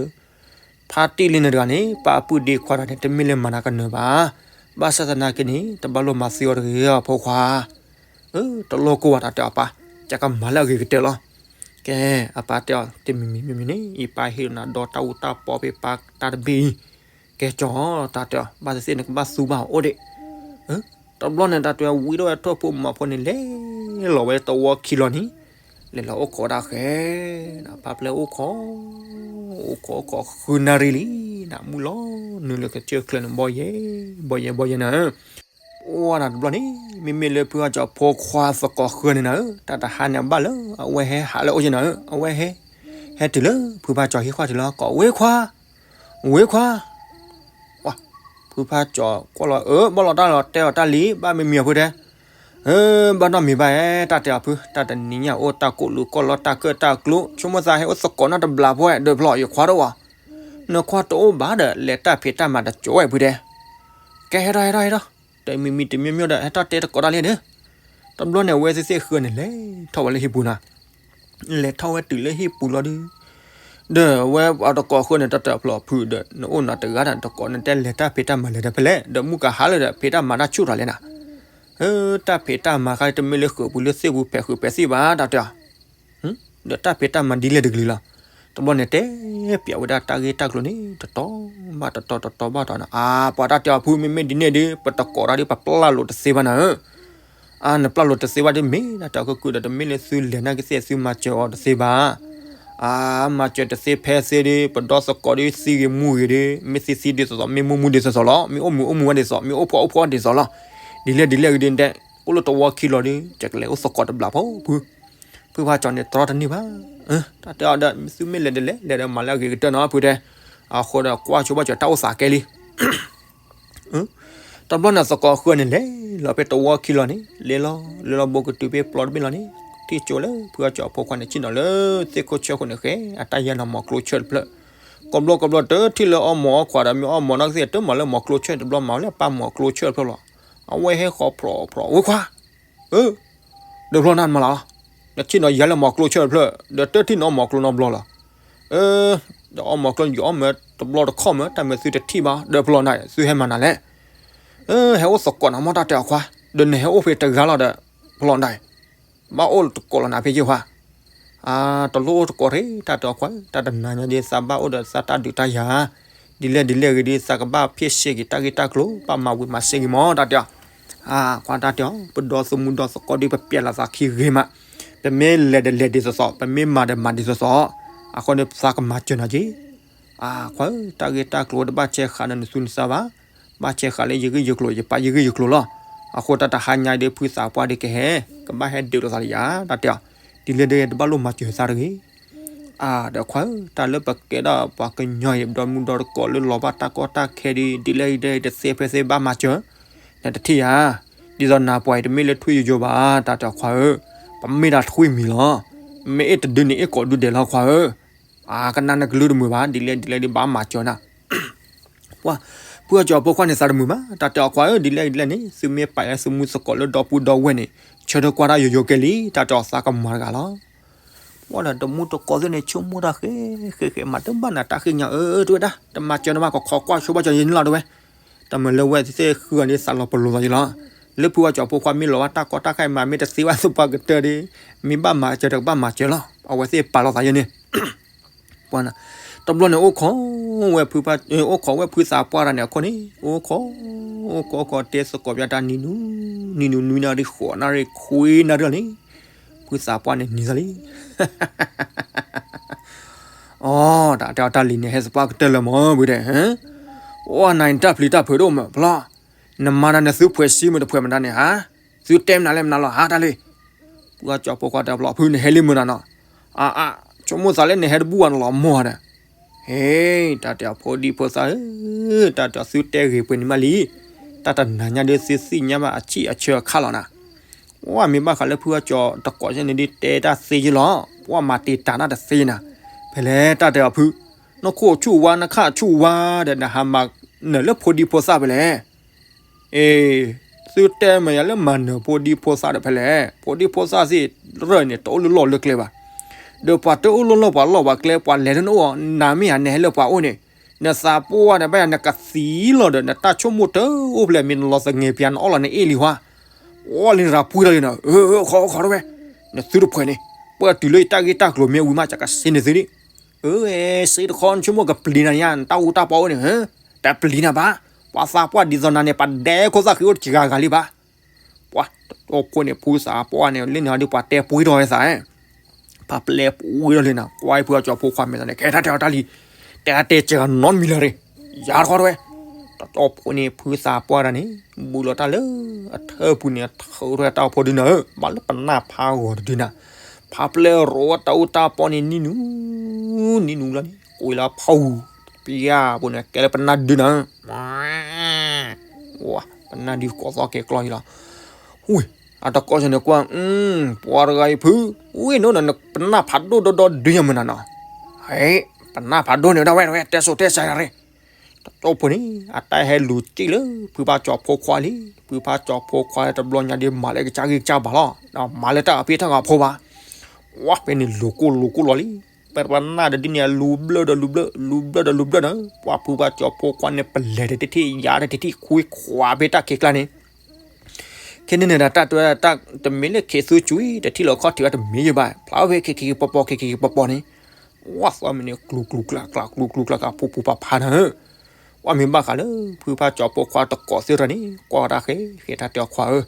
ဖါတံၢ်လံန့ၣ်တဂၤန့ၣ် ပၢ်အပုၢ်ဒ့ခွါတဂၤန့ၣ် တမ့ၢ်လၢမၤနၤကနၢၤဘၣ်. ဘၣ်ဆၣ်သနာ်က့န့ၣ် တဘၣ်လိၣ်မၤသံအီၤတဂ့ၤ ဖိခွါ တလိၣ်ကိၢ်ဝဲ တၢ်တဲအီၤပၢ်, ယကမၤလၢအဂ့ၤကတၢၢ်လီၤ. ကဲ အပၢ်တဲအီၤ တမံၤမံၤမံၤမံၤန့ၣ် ယပၢ်ဟ့ၣ်လီၤနၤဒီတၢ်အူတၢ်ပီဖဲပၢ်တၢ်တဘ့ၣ်အံၤ, ကဲကၠီ တၢ်တဲအီၤ ဘၣ်သ့ၣ်သ့ၣ်နကဘၣ်သူဘၣ်အိၣ်ဒံး. တဘျီန့ၣ် တၢ်တဲဝံၤဒီးဝဲထိၣ်ဖိမၤဖိန့ၣ် လဲၤလီၤဝဲသဝီခံလီၤန့ၣ်, လဲၤလီၤအိၣ်ခိးဒၣ်ဃဲ နပၢ်ပျဲအိၣ်ခိး အိၣ်ခိးအိၣ်ခိးဃုနၣ်ရံၣ်လံ, နမုၢ်လီၤနုာ်လၢကစၢၢ်ချၢန့ၣ် ဘီယဲ ဘီယဲ ဘီယဲနၤ အိၣ်ဝဲဒၣ်တဘျီန့ၣ် မ့မ့ၢ်လၢဖုဖါကၠီဖိခွါသကိးဃၢန့ၣ်နၤဧၢ, တၢ်တဟါန့ၣ်အဘၣ်လၢ အဝဲဟဲဟးလၢအအိၣ်ယဲနၤဧၢ, အဝဲဟဲ ဟဲတုၤလၢဖုဖါကၠီဟံၣ်ဃီတုၤလီၤ ကိးဝ့ခွါ, ဝ့ခွါ, ဝါ, ဖုဖါကၠီကွၢ်လီၤ အၢ ဘၣ်လီၤတၢ်လီၤတဲအီၤတၢ်လံ ဘၣ်မံၤမံၤအဖုတဲ အၢ ဘၣ်နီတမံၤဘၣ်ဧါ တၢ်တဲအီၤဖု တၢ်တနံၤညါအိၣ်တၢ်ကိၣ်လူၤကိၣ်လီတၢ်ကၢၣ်တၢ်ကျူ ဆိကမိၣ်သးဟဲအိၣ်သကိးနီတဘျီဖိ ဒုးဖျီၣ်ယခွါတအိၣ်ဘၣ်, နခွါတအိၣ်ဘၣ်ဒီး လဲၤတၢ်ဖံးတၢ်မၤတကၠိဝဲဖုတဲ, ကဲဟဲထီၣ်ဟဲထီၣ်ဟဲထီၣ်, တမံၤမံၤတမံၤမံၤဒီး ဟဲထီၣ်တဲသကိးတၢ်လံဒီး, တဘျီန့ၣ် အဝဲသ့ၣ်သ့ၣ်ဃၢန့ၣ် လဲၤထီၣ်ဝဲလၢဟံၣ်ပူၤနၤ လဲၤထီၣ်ဝဲတုၤလၢဟံၣ်ပူၤလီၤဒုး, ဒီးဝဲအတကိးဃၢန့ၣ် တၢ်တဲအဖျိအဖုဒီး နအိၣ်နၤတဂၤဒီး တကိးနတဲလဲၤတၢ်ဖံးတၢ်မၤလဲၤဒီးဖဲလဲၣ်, ဒီးမုၢ်ကဟါလၢဒီး ဖံးတၢ်မၤတၢ်ဆူၣ်ထီၣ်လဲၣ်နၤ. တၢ်ဖံးတၢ်မၤခါတမ့ၢ်လၢဃုာ်ပူၤလၢသ့ၣ်ပူၤဖဲးဃုာ်ဖဲးသ့ၣ်ဘၣ် တၢ်တဲအီၤ ဒီးတၢ်ဖံးတၢ်မၤဒ်လဲၣ်တကလုာ်လီၤ. တဘျီန့ၣ်တဲပၠးဝဲဒၣ်တၢ်ဂ့ၢ်တၢ်ကျိၤန့ၣ် တတီၤဘၣ်တတီၤ တတီၤဘၣ်တတီၤန့ၣ် အါ ပှၤတၢ်တဲအီၤဖု မ့မ့ၢ်ဒ်န့ၣ်ဒီး ပတကိးတၢ်ဒီး ပပျၢ်လိာ်တသ့ဘၣ်နၤဧၢ. အါ နပျၢ်လိာ်တသ့ဘၣ်ဒီး မ့ၢ်ဒၣ်တၢ်ကကုာ်ဒီး တမ့ၢ်လၢသုလဲၤနာ်က့သ့ၣ် သုမၤစၢၤအီၤတသ့ဘၣ်. အါ မၤစၢၤတသ့ဖဲသ့ဒီး ပဒီသကိးဒီး သံဂ့ၤမူဂ့ၤဒီး မ့ၢ်သံသံဒ်သိးသိး မ့ၢ်မူမူဒ်သိးသိးလီၤ, မ့ၢ်အိၣ်မူအိၣ်မူဝဲဒ်သိး မ့ၢ်အိၣ်ဖှီၣ်အိၣ်ဖှီၣ်ဒ်သိးလီၤ. ဒ်လဲၣ်ဒ်လဲၣ်ဂ့ၤဒီး အိၣ်လၢတဝီခံလီၤဒီး ကကလဲၤအိၣ်သကိးတဘျီဖိဖု ဖုဖါကၠီန့ၣ် တြီတန့ၢ်ဘၣ်. တၢ်တဲအီၤဒီး သုမ့ၢ်လဲၤဒီးလဲၤ လဲၤဒီးမၤလၢအဂ့ၤကတၢၢ်နီၤ ဖုတဲ. အဃိဒီးကွၢ်ဆိဘၣ်စၢၤတၢ်အိၣ်သးကဲလံ. တဘျီန့ၣ်သကိးဃၢန့ၣ် လဲၤလီၤဖဲတဝီခံလီၤန့ၣ် လဲၤလီၤ လဲၤလီၤဘိကတုၤဖဲပျီတဘ့ၣ်လီၤန့ၣ် ထံၣ်ကၠိလၢဖုဖါကၠီအဖိခွါန့ၣ် ဆ့ၣ်နီၤလၢသ့ၣ်ခိၣ်ဆၢဃိန့ၣ်ဃဲ အတၢ်ယဲၢ်နီၤမီၤကျိဆၢၣ်တဖျၢၣ် ကိးဘျီကိးဘျီတထံၣ်လၢအီၣ်မီၤအီၣ်ခွါဒီး မ့ၢ်အီၣ်မီၤနီၢ်ကသ့ၣ် တမၤလၢမီၤကျိဆၢၣ်တဘျီ မၤဝဲလၢပၢ်မီၤကျိဆၢၣ်တဖျၢၣ်လီၤ. အဝဲဟဲဃီၤဖျိးဖျိး ဝဲခွါ အၢ ဒီးဖျီနၤမၤလီၤ, နထံၣ်နီၤယၤလၢမီၤကျိဆၢၣ်တဖျၢၣ် ဒီးတထံၣ်နီၤအီၣ်မီၤကျိနီတဘျီလီၤ. အၢ ဒီးအီၣ်မီၤကျိယအီၣ်မၢတဘျီတခီၣ်မၢ တၢ်မၢသုတထံၣ်ဘၣ် ဒီးဖျီနၤ သုဟဲမၤနၤလဲၣ်. အၢ ဟဲအိၣ်သကိးနၤမ့ၢ်တၢ်တဲအီၤခွါ, ဒီးနဟဲအိၣ်ဖဲတဂၤလီၤဒီး ဖျီနၤ ဘၣ်အိၣ်တကိးလီၤနၤဖဲယဲၢ်ခွါ. တလိၣ်အိၣ်တကိးရ့ တၢ်တဲအီၤခွါ တၢ်တနၤညါဒ်သးဘၣ်အိၣ်ဒီးသးတၢ်ဒုးတၢ်ယၤ ဒ်လဲၣ်ဒ်လဲၣ်ဂ့ၤဒီး သးကဘၣ်ဖ့ၣ်ဆ့ၣ်က့ၤတၢ်ဂ့ၢ်တၢ်ကျိၤ ဘၣ်မၤဝံၤမၤစ့ၢ်က့ၤမ့ၢ်တၢ်တဲအီၤ. အါ ခွါတၢ်တဲအီၤ ပဒီသမူဒီသကိးဒီး ပပျဲလီၤသးခံဂ့ၤမး, ပမ့ၢ်လဲၤဒီးလဲၤဒ်သိးသိး ပမ့ၢ်မၤဒီးမၤဒ်သိးသိး, အဃိန့ၣ်သးကမၤစၢၤနၤက့ၤ. အါ ခွါဧၢ တၢ်ဂ့ၢ်တၢ်ကျိၤတဘၣ်ဆဲးဃာ်ဒီးနသူၣ်နသးဘၣ်, ဘၣ်ဆဲးဃာ်လၢယဂ့ၢ်ယကျိၤ ယပာ်ယဂ့ၢ်ယကျိၤလီၤ. အဃိတၢ်တဟါညါဒီး ဖုသးပှၢ်ဒီးကဟဲ ကဘၣ်ဟဲဒုးလိာ်သးလၢယၤ တၢ်တဲအီၤ, ဒ်လဲၣ်ဒီးတဘၣ်လိၣ်မၤစၢၤသးတဂ့ၤ. အါ ဒီးခွါဧၢ တၢ်လၢပကဲဒၣ်ပှၤကညီအံၤ ပဒီမူဒီတကိးလၢလီၤဘၣ်တၢ်ကီတၢ်ခဲဒီး ဒ်လဲၣ်ဒ်လဲၣ်တသ့ဖဲသ့ဘၣ်မၤစၢၤ, နတထံၣ်ယၤ, ဒ်သိးနၤပှၤအံၤတမ့ၢ်လၢထွံၣ်ယိယိဘၣ် တၢ်တဲအီၤခွါဧၢ, ပမ့ၢ်ဒၣ်ထွံၣ်မံၤလီၤ, မ့ၢ်အ့ၣ်တဒုန့ၣ်အ့ၣ်ကိးဒုဒဲးလီၤခွါဧၢ, အါ ကနၣ်နကလုၢ်တမုာ်ဘၣ် ဒ်လဲၣ်ဒ်လဲၣ်ဒ်ဘၣ်မၤစၢၤနၤ ပှၤကၠီၤဖိခွါန့ၣ်သးတမုာ်ဘၣ် တၢ်တဲအီၤခွါဧၢ ဒ်လဲၣ်ဒ်လဲၣ်န့ၣ် သုမ့ၢ်ပာ်လၢသုမူသကိးလၢဒီပုၢ်ဒီဝဲၢ်န့ၣ် ဆၢထၢၣ်ကွၢ်တၢ်ယိယိကဲလံ တၢ်တဲအီၤသးကမၤတဂၤလီၤ. ပှၤဒီးတမူတကိးသ့ၣ်န့ၣ် ဆိကမိၣ်တၢ်ဃဲဃဲဃဲ မၤတဘၣ်နၤတၢ်ဃ့ညါ အၢ တဝဲဒၣ် တမၤစၢၤနဘၣ် ကခီကွၢ်ဆိဘၣ်စၢၤယဲန့ၣ်လီၤ တဝဲ တၢ်မၤလၢဝဲသ့ၣ်ဃုဂၤန့ၣ် သးလီၤပလိာ်သးယဲလီၤ. လၢဖုဝါကၠီၤဖိခွါမ့ၢ်လီၤဘၣ်တၢ်ကီတၢ်ခဲမး မ့ၢ်တသ့ဘၣ်သပှၢ်ကတၢၢ်ဒီး မ့ၢ်ဘၣ်မၤစၢၤတကဘၣ်မၤစၢၤလီၤ. အဝဲသ့ၣ်ပာ်လီၤသးယဲန့ၣ် ပှၤနၤ တဘျီန့ၣ် အိၣ်ခိးဝဲဖု အိၣ်ခိးဝဲဖုသးပှၢ်တၢ်န့ၣ်အခိၣ်န့ၣ် အိၣ်ခိး အိၣ်ခိးအိၣ်ခိးတဲသကိးပၠးတၢ်နံၤနူ နံၤနူနွံနၣ်ရံၣ် ဃိးနၣ်ရံၣ် ခွံနၣ်ရံၣ်လီၤန့ၣ် ဖုသးပှၢ်န့ၣ်နံၤသးလံ. အိ တၢ်တဲအီၤတၢ်လံၤန့ၣ် ဟဲသပှၢ်ကတၢၢ်လၢမ့ၢ်ဝံၤဒီး အိ နၤအံၤတၢ်ပျံၤတၢ်ဖုးဒိၣ်မးဖျီ နမၤတၢ်န့ၣ်သုဖှဲးဆံမ့ၢ်တဖှဲးမတၤန့ၣ်ဧါ သုတဲမနုၤလဲၣ်မနုၤလီၤဧါ တၢ်လံၤ ဖုအကၠီၤဖိခွါတဲဖျီ ဖုနဟဲလံမုၢ်နၤနီၤ အါအါ ဆိကမိၣ်သးလၢနဟဲတဘူၣ်ဘၣ်နလီၤမီၢ်ဒီး ဟ့ တၢ်တဲအီၤဖိဒံဖိသၣ်ဧၢ တၢ်တဲအီၤသုတဲဂ့ၤပှဲၤန့ၣ်မးလံ တၢ်တနၤညါဒီးသုသ့ၣ်ညါဘၣ်အဆံၣ်အဆၢအခါလီၤနၤ ပှၤမ့ၢ်ဘၣ်ဃးလၢဖုအကၠီၤတကိးယဲန့ၣ်ဒီးတဲတၢ်သ့ယဲလီၤ ပှၤမၤတံာ်တာ်နၢ်တသ့နၤ ဖဲလဲၣ်တၢ်တဲအီၤဖု နခိၣ်ဆူၣ်ဝါနခၣ်ဆူၣ်ဝါဒီးနဟးမၤနၢၤလၢဖိဒံဖိသၣ်ဖဲလဲၣ် အ့ သုတဲမ့ၢ်ယၤလၢမၤနၢၤဖိဒံဖိသၣ်ဒီးဖဲလဲၣ် ဖိဒံဖိသၣ်သ့ၣ်ရၢၢ်န့ၣ် တအိၣ်လၢလီၢ်လၢကျဲဘၣ် ဒီးပှၤတအိၣ်လၢလီၢ်ပှၤလီၢ်ပှၤကျဲ ပှၤလဲၤလၢနအိၣ် နၤမ့ၢ်ဧါ နဟဲလၢပှၤအိၣ်န့ၣ် နသးပှၢ်န့ၣ် ဘၣ်ယၤနကသံလီၤဒီး နတၢ်ဆိကမိၣ်တအိၣ်ဖဲလဲၣ် မ့ၢ်နလီၤသငဲးပၠး နအီၣ်လီၤနအ့ၣ်လံဟါ အီၣ်လံနရၤပှံၤလီၤလံနီၤ အၢ ခီခီတဝဲ နသုတဖှဲးန့ၣ် ပှၤတုၤလၢယတၢ်ဂ့ၢ်တၢ်ကျိၤမ့ၢ်ဝံၤမး ကကစ့န့ၣ်သုန့ၣ် အၢ စ့တခီ နဆိကမိၣ်ကပျံၤနၤညါ နတၢ်အူတၢ်ပီအိၣ်န့ၣ် တပျံၤနၤဘၣ် ပှၤသးပှၢ်ဒ်သိးနၤန့ၣ် ပဒဲခိၣ်သၣ်ဃံအိၣ်တကဂၤဂၤလံဘၣ် ပှၤတတီၢ်ဖိန့ၣ် ဖုသးပှၢ်န့ၣ် လၢန့ၣ်အီၤဒ်ပှၤတဲပှံၤထီၣ်ဝဲသး ဖးပျဲပူၤဝဲဒီးလံနၤ ကွၢ်ဖုအကၠီၤဖိခွါမဲာ်သးန့ၣ် ကဲတၢ်တဲအီၤတၢ်လံ တဲတၢ်တဲစှၤနီတမံၤလၢၤရ့ၣ် ယၤတခီတဝဲ တတီၢ်ဖိန့ၣ် ဖုသးပှၢ်တၢ်န့ၣ် ဘူးလီၤတၢ်လၢအထၢပူၤန့ၣ် အထၢထီၣ်တၢ်အိၣ်ဖိဒုနၤဧၢ ဘၣ်လၢပနၢ်ဖးဂီၤတဒုနၤ ဖးပျဲရိးဝဲတၢ်အူတၢ်ပီန့ၣ် နံၣ်နူ နံၣ်နူလီၤန့ၣ် ကွံာ်လၢဖးအူ ပျၢ်ပူၤန့ၣ် ကဲလၢပနၢ်ဒုနၤဧၢ ပနၢ်ဒုကီၢ်သီကဲၤကျီၢ်ယံလီၤ ဝ့ၢ် အတကိးစၢ်န့ၣ်ကွၢ် ပှၤတဂၤအံၤဖု ဝ့ၢ်နိနပနၢ်ဖးဒိၣ်ဒီဒီဒုညါမုၢ်နၤနီၤ ဟဲ ပနၢ်ဖးဒိၣ်န့ၣ်ဝဲဒၣ်ဝဲ တဲစိၤတဲစှၤယၤရ့ၣ် တတီၢ်ဖိန့ၣ် အတၢ်ဟဲလူၤစံၣ်လၢ ဖုဖါကၠီၤဖိခွါလံ ဖုဖါကၠီၤဖိခွါတဘျီညါဒ်မၤလၢကစၢ်ဂံၢ်ကစၢ်ဘါလီၤ မၤလၢတၢ်အဖံးတၢ်မၤဖိဘၣ် ဝဲဖဲန့ၣ်လူၤကိၢ်လူၤကိၢ်လီၤလံ ပနၢ်တဒုန့ၣ် အလူၤဘျၢၣ်ဒီးလူၤဘျၢၣ် လူၤဘျၢၣ်ဒီးလူၤဘျၢၣ်နီၤ, ပှၢ်ဖုဘၣ်ကၠီၤဖိခွါန့ၣ် ပလဲၤတထံၣ်ယါတထံၣ် ခွံခွါဖဲတၢ်ခံးကျါန့ၣ် ခဲန့ၣ်န့ၣ်ဒီးတၢ်တဲဝဲဒၣ် တမ့ၢ်လၢခ့သူကွံာ် တထံၣ်လီၤခီၣ်ထံးဝဲတမ့ၢ်ယဘၣ် ဖျါဝဲဖဲခံခံကပီၤပီၤ ခံခံကပီၤပီၤန့ၣ် ဝဲသီမံၤန့ၣ် ကျူၤကျူၤကျါကျါ ကျူၤကျူၤကျါကျါ ပူၤပူၤဖးဖးနၤဧၢ, ဝဲမ့ၢ်ဘၣ်ဃးလၢ ဖုဖးကၠီၤဖိခွါတကိးသ့ၣ်တဖၣ်န့ၣ် ကွၢ်ဝဲဒၣ်ဃဲ ဃဲတၢ်တဲအီၤခွါဧၢ,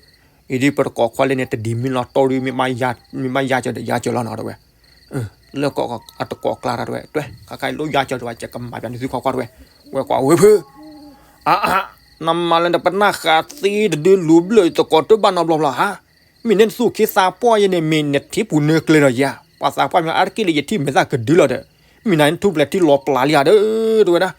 အံၤဒ်ပတကိးခွါလၢန့ၣ် တဒ်မ့ၢ်လီၤတိၢ်ဒ် မ့ၢ်ဘၣ်ယါကၢၤဒီးယါကၢၤလီၤနီၤတဝဲ လၢကီၢ်အတကိးကျါတၢ်တဝဲ တွဲ ခါခါလိၣ်ယါကၢၤတဝဲ ကကမၤပၠးန့ၢ်သုခွါခွါတဝဲ, ဝဲကွၢ်ဝဲဖု အါအါ နမၤလၢနပနၢ်ဃးသ့တဒုလူၤဘျၢၣ်တကိးတဘၣ်နီတဘျီဘျီဧါ, မ့ၢ်နသူၣ်ခ့သးပှၢ်ယဲန့ၣ် မ့ၢ်နထံပူၤနၢကျဲဒီးယၤ, ပှၤသးပှၢ်မ့ၢ်အါတက့ၢ်လၢယထံၣ်မဲာ်သၣ်ကဒုလီၤဒီး, မ့ၢ်နထူၣ်ဖျဲးထံလီၤပျၢ်လံဧါဒီး တဝဲဒၣ်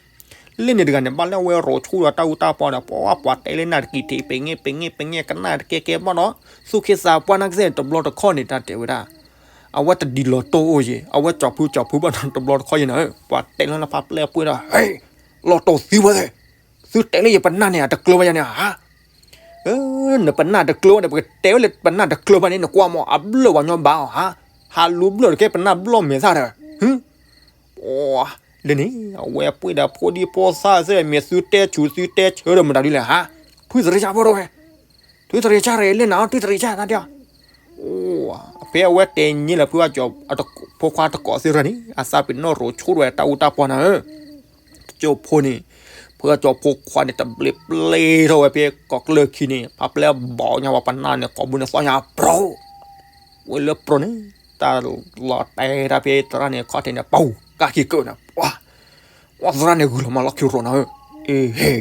လၢန့ၣ်တဂၤန့ၣ် ဘၣ်လၢအဝဲရိးဆူၣ်ဒီးတၢ်အူတၢ်ပီဒီး ပှၤပှၤတဲလၢနၤတကံၢ်ထံး ပငဲၢ်ပငဲၢ်ပငဲၢ်ကနၣ်တကဲကဲဘၣ်ဒီး သူၣ်ခ့သးပှၢ်နၢ်ကစဲၢ်န့ၣ် တဘျီတခီၣ်န့ၣ် တၢ်တဲဝဲဒၣ် အဝဲတဒ်လီၤတိၢ်အိၣ်ယဲ အဝဲကၠီၤဖုကၠီၤဖုဘၣ်ဒီးတဘျီတခီၣ်ယဲန့ၣ် ပှၤတဲလၢနဖးပျဲၢ်ပှ့ၤဒီး ဟဲ လီၤတိၢ်သံဝဲသ့ၣ် သုတဲလၢယပနၢ်န့ၣ် အတကျၢၤဘၣ်ယၤန့ၣ်ဧါ နပနၢ်တကျၢၤဘၣ်န့ၣ် ပကတဲဝဲလၢပနၢ်တကျၢၤဘၣ်န့ၣ် နကွၢ်မး အဘျၢၣ်ပှၤညီဘၣ်အီၤဧါ, ဟးလူၤဘျၢၣ်တကဲပနၢ်ဘျီၣ်မဲာ်သၣ်ဒီး, လၢန့ၣ် အဝဲပှ့ၤဒီးဖိဒံဖိသၣ်သ့ၣ် မ့ၢ်သုတဲဆူးသုတဲဆၢဒီးမတၤဒ်လဲၣ်ဧါ, ထွံၣ်သရံးဆၣ်ဖိတဝဲ, ထွံၣ်သရံးဆၣ်ရဲၣ်လၢနၤ ထွံၣ်သရံးဆၣ်တၢ်တဲအီၤ ဖဲအဝဲတဲညံလၢဖုအကၠီၤ ဖိခွါတကိးသ့ၣ်တဖၣ်န့ၣ် အသးပ့ၤနီၣ်ရိးဆူၣ်ဝဲတၢ်အူတၢ်ပီနၤဧၢ, တကၠိဖိန့ၣ် ဖုအကၠီၤဖိခွါန့ၣ် တဘျ့ပျ့ထီၣ်ဝဲဖဲကီၢ်ကျၢၢ်ခံန့ၣ် ဖးပျဲၢ်ဘီညါဝဲပနၢ်န့ၣ် ကိးဘုန့ၣ်သီညါပြီ ဝဲလၢပြီန့ၣ် တၢ်လီၤတဲာ်တၢ်ဖဲသရၣ်န့ၣ်ခီၣ်ထံးန့ၣ် ပူၤ ကၢ်ခံကၢၢ်န့ၣ် ပှၤ ပှၤသရၣ်န့ၣ်ဂုာ်လီၤမၤလီၢ်ခံရိးနၤဧၢ, အ့ဟ့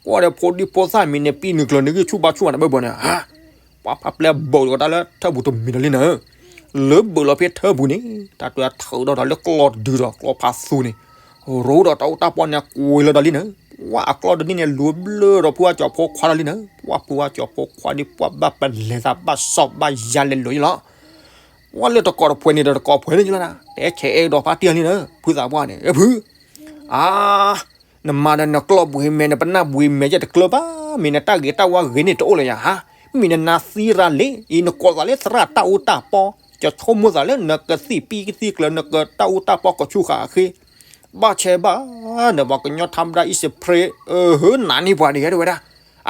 ကွၢ်ဒီးဖိဒံဖိသၣ်မံၤန့ၣ် ပံနုာ်ကျၢၤန့ၣ်ဂံၢ်ဆူၣ်ဘါဆူၣ်မးတဘၢဘၢန့ၣ်ဧါ, ပှၤဖးပျဲၢ်ဘီးလီၤတၢ်လၢထၢၣ်ပူၤတမံၤဒီးလံနၤဧၢ, လၢဘၢးလီၤဖဲထၢၣ်ပူၤန့ၣ် တၢ်တွဲထၢၣ်ဒီးတၢ်လၢကျီၢ်တဒုဒီးကျီၢ်ဖးသူန့ၣ် ရိဒီးတၢ်အူတၢ်ပီန့ၣ် ကွံာ်လီၤဒီးလံနၤဧၢ, ပှၤအကျီၢ်တဒုန့ၣ် လူၤဘျၢၣ်ဒီးဖုအကၠီၤဖိခွါဒီးလံနၤဧၢ, ပှၤဖုအကၠီၤဖိခွါဒီးပှၤဘၣ်ပလဲၤသးဘၣ်စီၣ်ဘၣ်ယါလဲၤလိာ်ယလီၤ, ပှၤလၢတကိးတဖှဲးန့ၣ်ဒီးတကိးဖှဲးန့ၣ်ယလီၤနၤ, တဲဆဲးအဲၣ်ကဒီးဖါတံၢ်လံနၤဧၢ, ဖုသးပှၢ်န့ၣ် ဖု အါ နမၤဒီးနကျီၢ်ဘှံးမဲာ် နပနၢ်ဘှံးမဲာ် ယတကျၢၤဘၣ်, မ့ၢ်နတၢ်ဂ့ၤတၢ်ဝါဂ့ၤန့ၣ်တအိၣ်လၢၤယၤဧါ, မ့ၢ်နနါသံရၤလံ, အံၤနကိးသးလၢသရၣ်တၢ်အူတၢ်ပီ, ကဆိကမိၣ်သးလၢနကသံၣ်ပံကသံၣ်ကျၢၤ နကတၢ်အူတၢ်ပီကဆူၣ်ဃာ်အဃ့, ဘၣ်ဆဲးဘၣ်, နပှၤကညီထါမတၤအံၣ်စဖရ့း, အဟၢ နးန့ၢ်ပှၤဒ်ယဲတဝဲဒၣ်,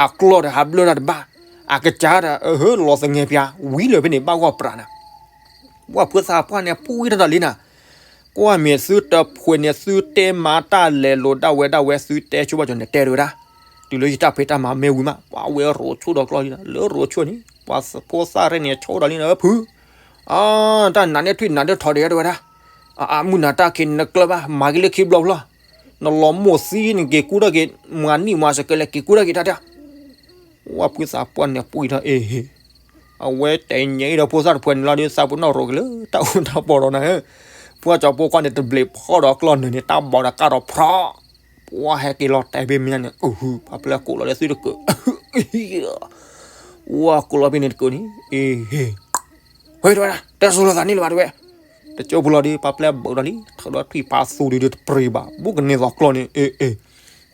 အကျီၢ်ဒီးဟးဘျၢၣ်တၢ်တဘၣ်, အကစၢ်ဒီး အဟၢ လီၤသငဲးပျၢ်, ဝံၤလၢဖဲန့ၣ်ဘၣ်ဂီၢ်ပြးနၤ ပှၤဖုသးပှၢ်န့ၣ် ပှံၢ်ထီၣ်တၢ်လံနၤ, ကွၢ်မ့ၢ်သုတဖှဲးန့ၣ် သုတဲမၤတၢ်လဲၤလိာ်ဒၣ်ဝဲဒၣ်ဝဲ သုတဲဆိဘၣ်ကၠီၤန့ၣ် တဲတဝဲဒၣ်, တုၤလၢယတၢ်ဖံးတၢ်မၤမ့ၢ်ဝံၤမး ပှၤဝဲရိးဆိဒီးကျီၢ်လံနၤ, လၢရိးဆိန့ၣ် ပှၤဖိသၣ်ရဲၣ်န့ၣ် ဆိဒီးလံနၤ ဖု, အါ တၢ်နးန့ၢ်ထွံၣ်နးဒၢထီၣ်ဒံးတဝဲဒၣ်, အါ မုၢ်နၤတၢ်ခံးနကျၢၤဘၣ် မၤက့ၤလၢခံဘျီဖျီ, နလီၤမိၢ်သံနက့ၤကူထီၣ်က့ၤ, မၤနံၣ်မၤစကဲလဲၤက့ၤကူထီၣ်က့ၤတၢ်တၢ် ဝဲဖုသးပှၢ်န့ၣ် ပှံၢ်ထီၣ်အ့ဟ့ၣ်, အဝဲတဲညါအံၤဒီးဖိသၣ်တဖှဲးန့ၣ်လီၤဒီး သးပ့ၤနီၣ်ရိးက့ၤလၢတၢ်အူတၢ်ပီဒီးနၤဧၢ, ပှၤကၠီၤဖိခွါန့ၣ် တဘျီးဖီၣ်ဒီးကျီၢ်နၢၤန့ၣ် တၢ်ဘီးဒီးကၢ်ဒီးဖြီၣ်, ပှၤဟဲက့ၤလီၤတဲာ်ဖဲမ့ၢ်န့ၣ် အဟူ ပှၤပျဲၢ်ကိးလီၤလၢသုတကၢး ဝဲကိးလီၤဖဲန့ၣ်တကၢးန့ၣ် အ့ဟ့ၣ်, ဝဲတဝဲဒၣ် တဲဆိလိာ်သးန့ၣ်လၢၤဘၣ်တဝဲ, တကၠိဖိလီၤဒီး ပှၤပျဲၢ်ဘၢးဒီးလံ ထီၣ်ဒီးထွံၣ်ဖးသူဒုးဒီးတပြံၤဘၣ် ဘူးကန့ၢ်သီကျီၢ်န့ၣ် အ့အ့ၣ်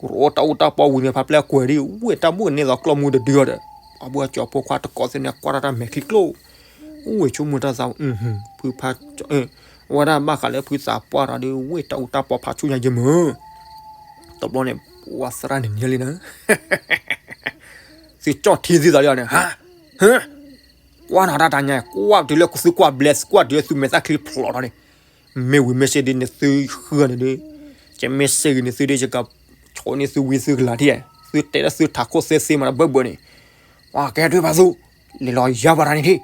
ရိးတၢ်အူတၢ်ပီဝံၤန့ၣ် ပှၤပျဲၢ်ကွဲၤဒ်ဝဲတၢ်ဘူးကန့ၢ်သီကျီၢ်မူတဒုအီၤဒီး ပှၤပှၤကၠီၤဖိခွါတကိးသ့ၣ်န့ၣ် ကွၢ်တၢ်တၢ်မဲာ်ချံကျိၣ်, အိၣ်ဝဲဆိကမိၣ်တၢ်သး ဖုဖး ဝဲဒၣ်ဘၣ်ဃးလၢဖုသးပှၢ်ဒီးဒ်ဝဲတၢ်အူတၢ်ပီဖးဆူညါယမုၢ်, တဘျီန့ၣ် ပှၤသရၣ်န့ၣ်န့ၢ်လံနၤ သုကၠီၣ်ထံသုသးလံအီၤန့ၣ် ဟါ, ဟါ, ကွၢ်နၤတၢ်တၢ်ညါ ကွၢ်တုၤလၢသုကွၢ်ဘျဲ သုကွၢ်တုၤလၢသုမဲာ်သၣ်ချံဖျိးထီၣ်န့ၣ်, မ့ၢ်ဝံၤမ့ၢ်စ့ၢ်ဒ်န့ၣ်သုဃုန့ၣ်ဒီး, ကမ့ၢ်စ့ၢ်ဂ့ၤန့ၣ်သုဒီး ယကဆိးန့ၢ်သုဝံသုကလၤထံၣ်, သုတဲဒၣ်သုထးခိၣ်သ့သ့မးတဘၢဘၢန့ၣ်, ပှၤကဲထွံၣ်ဖးသူ, လဲၤလီၤယါပှၤတၢ်န့ၣ်ထံၣ်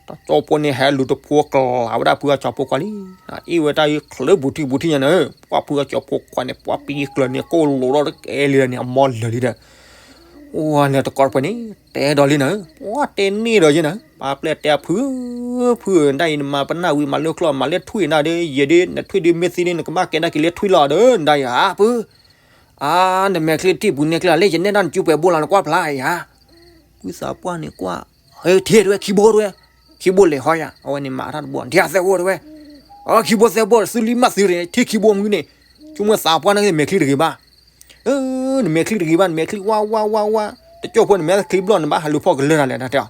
တကၠိဖိန့ၣ် ဟဲလူၤတဖိကလၤဝဲဒၣ်ဖုအကၠီၤဖိခွါလံ, အ့ၣ်ဝဲတၢ်အံၤချၢပူၤထံပူၤထံညါန့ၣ်, ပှၤဖုအကၠီၤဖိခွါန့ၣ် ပှၤပံၤကျၢၤန့ၣ် ကိၣ်လိၤထီၣ်တကဲလံဒီးန့ၣ် အမီလၢာ်လံဒီး, အိၣ်ဝဲန့ၣ်တကီၢ်တဖှဲးန့ၣ် တဲဒီးလံနၤ, ပှၤတဲန့ၢ်ဒီးယဲနၤ, ပှၤပျဲၢ်တဲဖု, ဖုဧၢ နဒၣ်အံၤနမၤပနၢ်ဝံၤမၤလၢကျီၢ် မၤလၢထွံၣ်နၤဒီး ယဲဒ်နထွံၣ်ဒ်မ့ၢ်သံန့ၣ် နကဘၣ်ကဲဒၣ်က့ၤလၢထွံၣ်လီၤဒီး နဒၣ်ယၤဧါဖု အါ နမဲာ်ချံထံၣ်ပူၤန့ၢ်ကျၢၤလၢယနဲၣ်ဒၣ်နစုပှဲၤဘိလီၤ နကွၢ်ဖျါယၤ, ဖုသးပှၢ်န့ၣ်ကွၢ်, ဟဲထံၣ်တဝဲခံဘိတဝဲ, ခံဘိလဲၤဟီယၤ အဝဲန့ၣ်မၤတၢ်တဘိ ထံၣ်သဲဘိတဝဲ, အခံဘိသဲဘိ သုလံမးသုရ့ၣ် ထံၣ်ခံဘိမုၢ်န့ၣ်, ဆိကမိၣ်သးပှၢ်န့ၣ်မဲာ်ချံတဂ့ၤဘၣ်, နမဲာ်ချံတဂ့ၤဘၣ် နမဲာ်ချံဝါဝါဝါဝါ, တကၠိဖိနမဲာ်ချံဘျီၣ် နဘၣ်ဟးလူၤဖီၣ်ကလၢၢ်တၢ်လဲၣ် တၢ်တဲအီၤ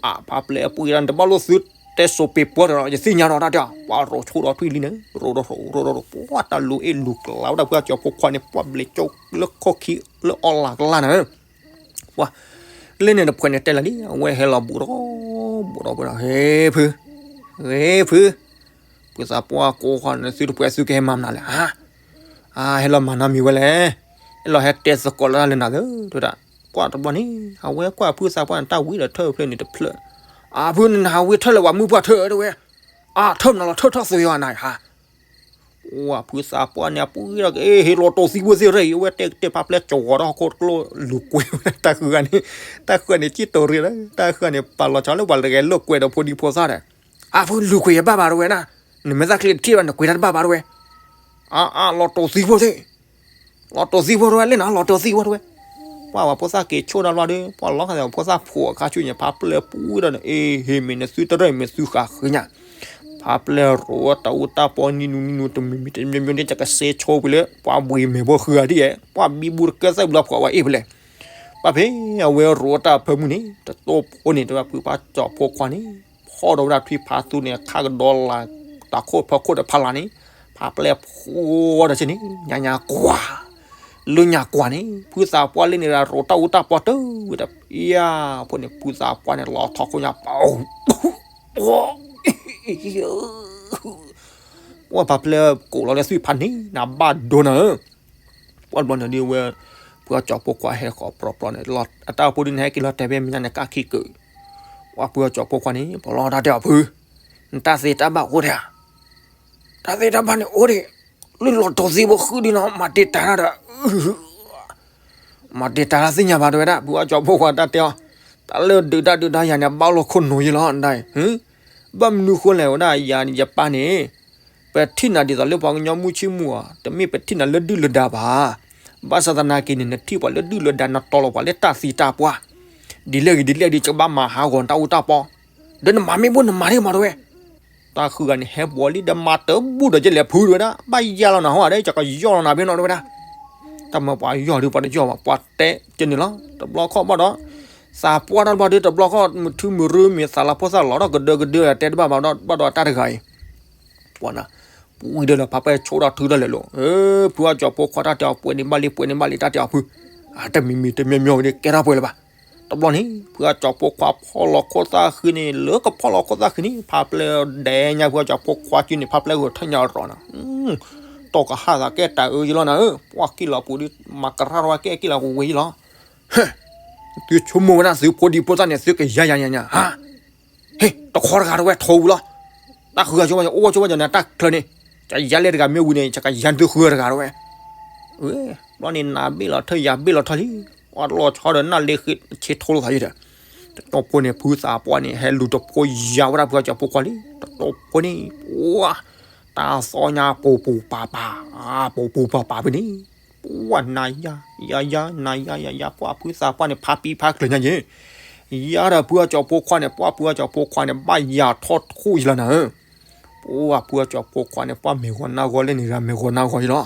အါ ဖးပျဲၢ်အပှ့ၤဒီး နတဘၣ်လိၣ်သု တဲစိးပ့ၤပှီၢ်တဒီး ယသ့ၣ်ညါဒီးတၢ်တဲအီၤ ပှၤရိးဆိဒီးထွံၣ်လံန့ၣ် ရိးရိးရိးရိးရိး ပှၤတၢ်လူၤအ့ၣ်လူၤကျါဝဲဒၣ် ဖုအီၣ်ကၠီၤဖိခွါန့ၣ် ပှၤဘျဲးကၠိလၢခီၣ်ခံ လၢအီလၢ်ကလၢ်န့ၣ် ပှၤ လၢန့ၣ်တဖှဲးန့ၣ်တဲလၢာ်လံ အဝဲဟဲလီၤဘူးဒီး ဘူးဒီး ဘူးဒီး ဟ့ၣ်ဖု ဟ့ၣ်ဖု ဖုသးပှၢ်ကိးဃီန့ၣ် သုတပှဲၤသုကဟဲမၤမနုၤလဲၣ် ဟါ အဟဲလီၤမၤနီတမံၤဝဲလဲၣ် ဟဲလီၤဟဲတဲသကိးလၢတၢ်လၢနၤသၢ တဲဝဲဒၣ် ကွၢ်တဘျီန့ၣ် အဝဲကွၢ်ဖုသးပှၢ်န့ၣ် တၢ်ဝံဒီးထၢၣ်ဖျၢၣ်န့ၣ်တဖျၢၣ် အဖုန့ၣ် နဟးဝံထၢၣ်လၢပှၤမုၢ်ပှၢ်ထၢၣ်တဲဝဲ အထၢၣ်မနုၤလီၤ ထၢၣ်ထီၣ်သွဲအီၤနၤဟါ ပှၤဖုသးပှၢ်န့ၣ် အပူၤဒီး ကဟ့ၣ်လီၤတိာ်သံဖိသ့ၣ်ရၢအံၤ အဝဲတဲကတဲာ်ဖးပျဲၢ်ကဝီၤထီၣ်ဟီၣ်ခိၣ်တကျိၣ် လူၤကွံာ်ဝဲတၢ်ဃုဂၤန့ၣ် တၢ်ဃုဂၤန့ၣ် ကံၣ်တိၤရ့ဒီး တၢ်ဃုဂၤန့ၣ် ပာ်လီၤဆီလၢပှၤတဂၤလိာ်ကွဲဒီးဖိဒံဖိသၣ်ဒီး အဖုလူၤကွံာ်ယဘၣ်ဘၣ်တဲဝဲဒၣ် နမဲာ်သၣ်ချံတထံၣ်ဘၣ် နကွံာ်တၢ်တဘၣ်ဘၣ်တဲဝဲ အါအါ လီၤတိာ်သံဖိသ့ၣ် လီၤတိာ်သံဖိတဲဝဲ လၢနၤလီၤတိာ်သံဖိတဲဝဲ ပှၤဝဲဖိသၣ်က့ၤဆိၣ်တၢ်လီၤဒီး ပှၤလီၤဃာ်သးဖိသၣ်ဖိအခါဆူညါ ဖးပျဲၢ်ပူၤဒီးန့ၣ် အ့ ဟ့ၣ်မ့ၢ်နသုတရၢၣ်မ့ၢ်သုဃာ်ဃုညါ ဖးပျဲၢ်ရိးတၢ်အူတၢ်ပီနံၤနူနံၤနူ တမံၤမံၤတမံၤမံၤန့ၣ် ကကစဲဆိပှၤလၢ ပှၤဘှံးမဲာ်ဘီဃုဂၤဒ်ယဲ ပှၤဘံဘူတကဲသၢဘျီဖှီၣ်ဝဲအ့ၣ်ဖဲလဲၣ် ပှၤဖဲအဝဲရိးတၢ်ဖၢမုၢ်န့ၣ် တတိၢ်ဖိန့ၣ် တဲဝဲဖုဖးကၠီၤဖိခွါန့ၣ် ဖီၣ်ဒီးဝဲဒၣ်ထွံၣ်ဖးသူန့ၣ် ခါကဒီးလၢ တၢ်ခိၣ်ဖီခိၣ်တဖးလၢ်န့ၣ် ဖးပျဲၢ်ဖှီၣ်ဒီးဆ့န့ၣ် ညါညါကွၢ် လၢညါကွၢ်န့ၣ် ဖုသးပှၢ်လၢန့ၣ်ဒၣ်ရိးတၢ်အူတၢ်ပီတၢၢ်ဝဲဒၣ် ယၤဖိန့ၣ် ဖုသးပှၢ်န့ၣ် လီၤထီၣ်ခိၣ်ညါပီ ပှၤဖးပျဲၢ်ကိးလီၤလၢသွံၣ်ဖးန့ၣ် နဘၣ်ဒိနၤဧၢ ပှၤဘျီန့ၣ်ဒ်ဝဲ ဖုအီၣ်ကၠီၤဖိခွါဟဲဃီၤပြီပြီန့ၣ် အတၢ်အိၣ်ဖှိၣ်ဒ်န့ၣ် ဟဲက့ၤလီၤတဲာ်ဖဲမဲာ်ညါန့ၣ် ကၣ်ခံကၢး ပှၤဖုအီၣ်ကၠီၤဖိခွါန့ၣ် ပလီၤတၢ်တဲအီၤဖု နတၢ်သ့တၢ်ဘၣ်အိၣ်ဒံးဧါ တၢ်သ့တၢ်ဘၣ်န့ၣ်အိၣ်ဒံး လၢလီၤတိာ်သံဖိဃုဒံးနီၤ မၤတ့ၢ်တၢ်တၢ်ဒီး မၤတ့ၢ်တၢ်တၢ်သ့ၣ်ညါဘၣ်တဲဝဲဒၣ် ဖုအီၣ်ကၠီၤဖိခွါတၢ်တဲအီၤ တၢ်လၢဒုးတၢ်ဒုးတၢ်ယၤန့ၣ် ဘၣ်လီၢ်ခိၣ်နူာ်ယံလီၤ နတၢ်အံၤ ဘၣ်မနုၤဃိလဲၣ်ဝဲဒၣ် ယၤယပၢ်န့ၣ် ပထံၣ်နၤဒ်သိးလၢပှၤကညီမုၢ်ဆ့ၣ်မုၢ်ဂီၤ တမ့ၢ်ပထံၣ်နၤလၢဒုၣ်လၢဒါဘၣ်. ဘၣ်ဆၣ်သနာ်က့န့ၣ် နထံၣ်ပှၤလၢဒုၣ်လၢဒါ နတီၤလီၤပှၤလၢတၢ်သံတၢ်ပှၢ် ဒ်လဲၣ်ဂ့ၤဒ်လဲၣ်ဂ့ၤ ယကဘၣ်မၤဟးဂီၤနတၢ်အူတၢ်ပီ ဒီးနမၤမ့ၢ်ဘၣ်နမၤဒံးမးတဲဝဲ တၢ်ဃုဂၤန့ၣ် ဟဲဘှီလံဒီးမၤတဘူၣ်ဒီးယလဲၤဖုးတဲဝဲဒၣ် ဘၣ်ယၤလီၤနၤဟီဒီး ယကယီၢ်လီၤနၤဖဲနီၤတဲဝဲဒၣ် တၢ်မၤပှၤယီၢ်ဒုးပှၤတယီၢ်ဘၣ် ပှၤတဲကန့ၣ်လီၤ တဘျီခီၣ်ဘၣ်ဒီး သးပှၢ်တၢ်တဘျီဒီး တဘျီခီၣ်မုၢ်ထူမုၢ်ရူမ့ၢ်သးလီၤဖိသၣ်လီၤထီၣ် ကဒၢကဒၢတဲတဘၣ်ဘၣ်ဒီး ဘၣ်ဒီးတၢ်တဂၤအံၤ ပှၤနၤ ပူၤဝံၤဒီးလၢဖးပှဲၤဆိဒီးထုဒီးလဲၤလိၤ ဖုအီၣ်ကၠီၤဖိခွါတၢ်တဲအီၤပှဲၤန့ၣ်ဘၣ်လံ ပှဲၤန့ၣ်ဘၣ်လံ တၢ်တဲအီၤဖု တမံၤမံၤတမံၤမံၤဝဲန့ၣ် ကဲထီၣ်ပှဲၤလၢၤဘၣ်. တဘျီန့ၣ် ဖုအီၣ်ကၠီၤဖိခွါဖီၣ်လီၤခိၣ်သၣ်ဃံန့ၣ် လၢကဖီၣ်လီၤခိၣ်သၣ်ဃံန့ၣ် ဖးပှဲၤဒဲးညါ ဖုအီၣ်ကၠီၤဖိခွါစုန့ၣ် ဖးပှဲၤဂဲၤထၢၣ်ညါရီၤနၤ တီၢ်ကဟၣ်သးကဲတၢ်အၢယလီၤနၤဧၢ ပှၤက့ၣ်လီၤပူၤဒီး မၤကရၢ်ဝဲကဲက့ၣ်လီၤပူၤဝဲယလီၤ သုဆိကမိၣ်ဝဲဒၣ်သုဖိဒံဖိသၣ်န့ၣ် သုကယၤယၤယၤညါ ဟါ ဟ့ၣ် တခီတဂၤတဝဲထိၣ်ဝံၤလီၤ တၢ်ဃုဂၤဆိဘၣ် အိၣ်ဝဲဆိဘၣ်ယၤန့ၣ် တၢ်ချၢန့ၣ် ကယၤလဲၣ်တဂၤမ့ၢ်ဝံၤန့ၣ် ယကယၤသုဃုဂၤတဂၤတဝဲ ဘျီန့ၣ် နၤဘ့ၣ်လီၤထၢၣ် ယၤဘ့ၣ်လီၤထၢၣ်လံ ပှၤလီၤဆီဒီးနၢ်လ့ဃ့ဆ့ထိလိာ်သးယံၤဒီး တတီၢ်ဖိန့ၣ် ဖုသးပှၢ်န့ၣ် ဟဲလူၤတဖိယၤဝဲဒၣ်ဖုအီၣ်ကၠီၤဖိခွါလံ တတီၢ်ဖိန့ၣ် ပှၤ တၢ်သီညါပူၤပူၤပာ်ပာ် ပူၤပူၤပာ်ပာ်ဖဲန့ၣ် ပှၤနၤယၤ ယၤယၤ နၤယၤယၤယၤ ပှၤဖုသးပှၢ်န့ၣ် ဖးပံဖးကျၢၤညါယံၤ ယၤဒီးဖုအီၣ်ကၠီၤဖိခွါန့ၣ် ပှၤဖုအီၣ်ကၠီၤဖိခွါန့ၣ် ဘၣ်ယၤထီၣ်ထူၣ်ယံၤလီၤနၤဧၢ ပှၤဖုအီၣ်ကၠီၤဖိခွါန့ၣ် ပှၤမ့ၢ်ဂီၤနၤဂီၤလၢန့ၣ်ဂၤ မ့ၢ်ဂီၤနၤဂီၤယံၤလီၤ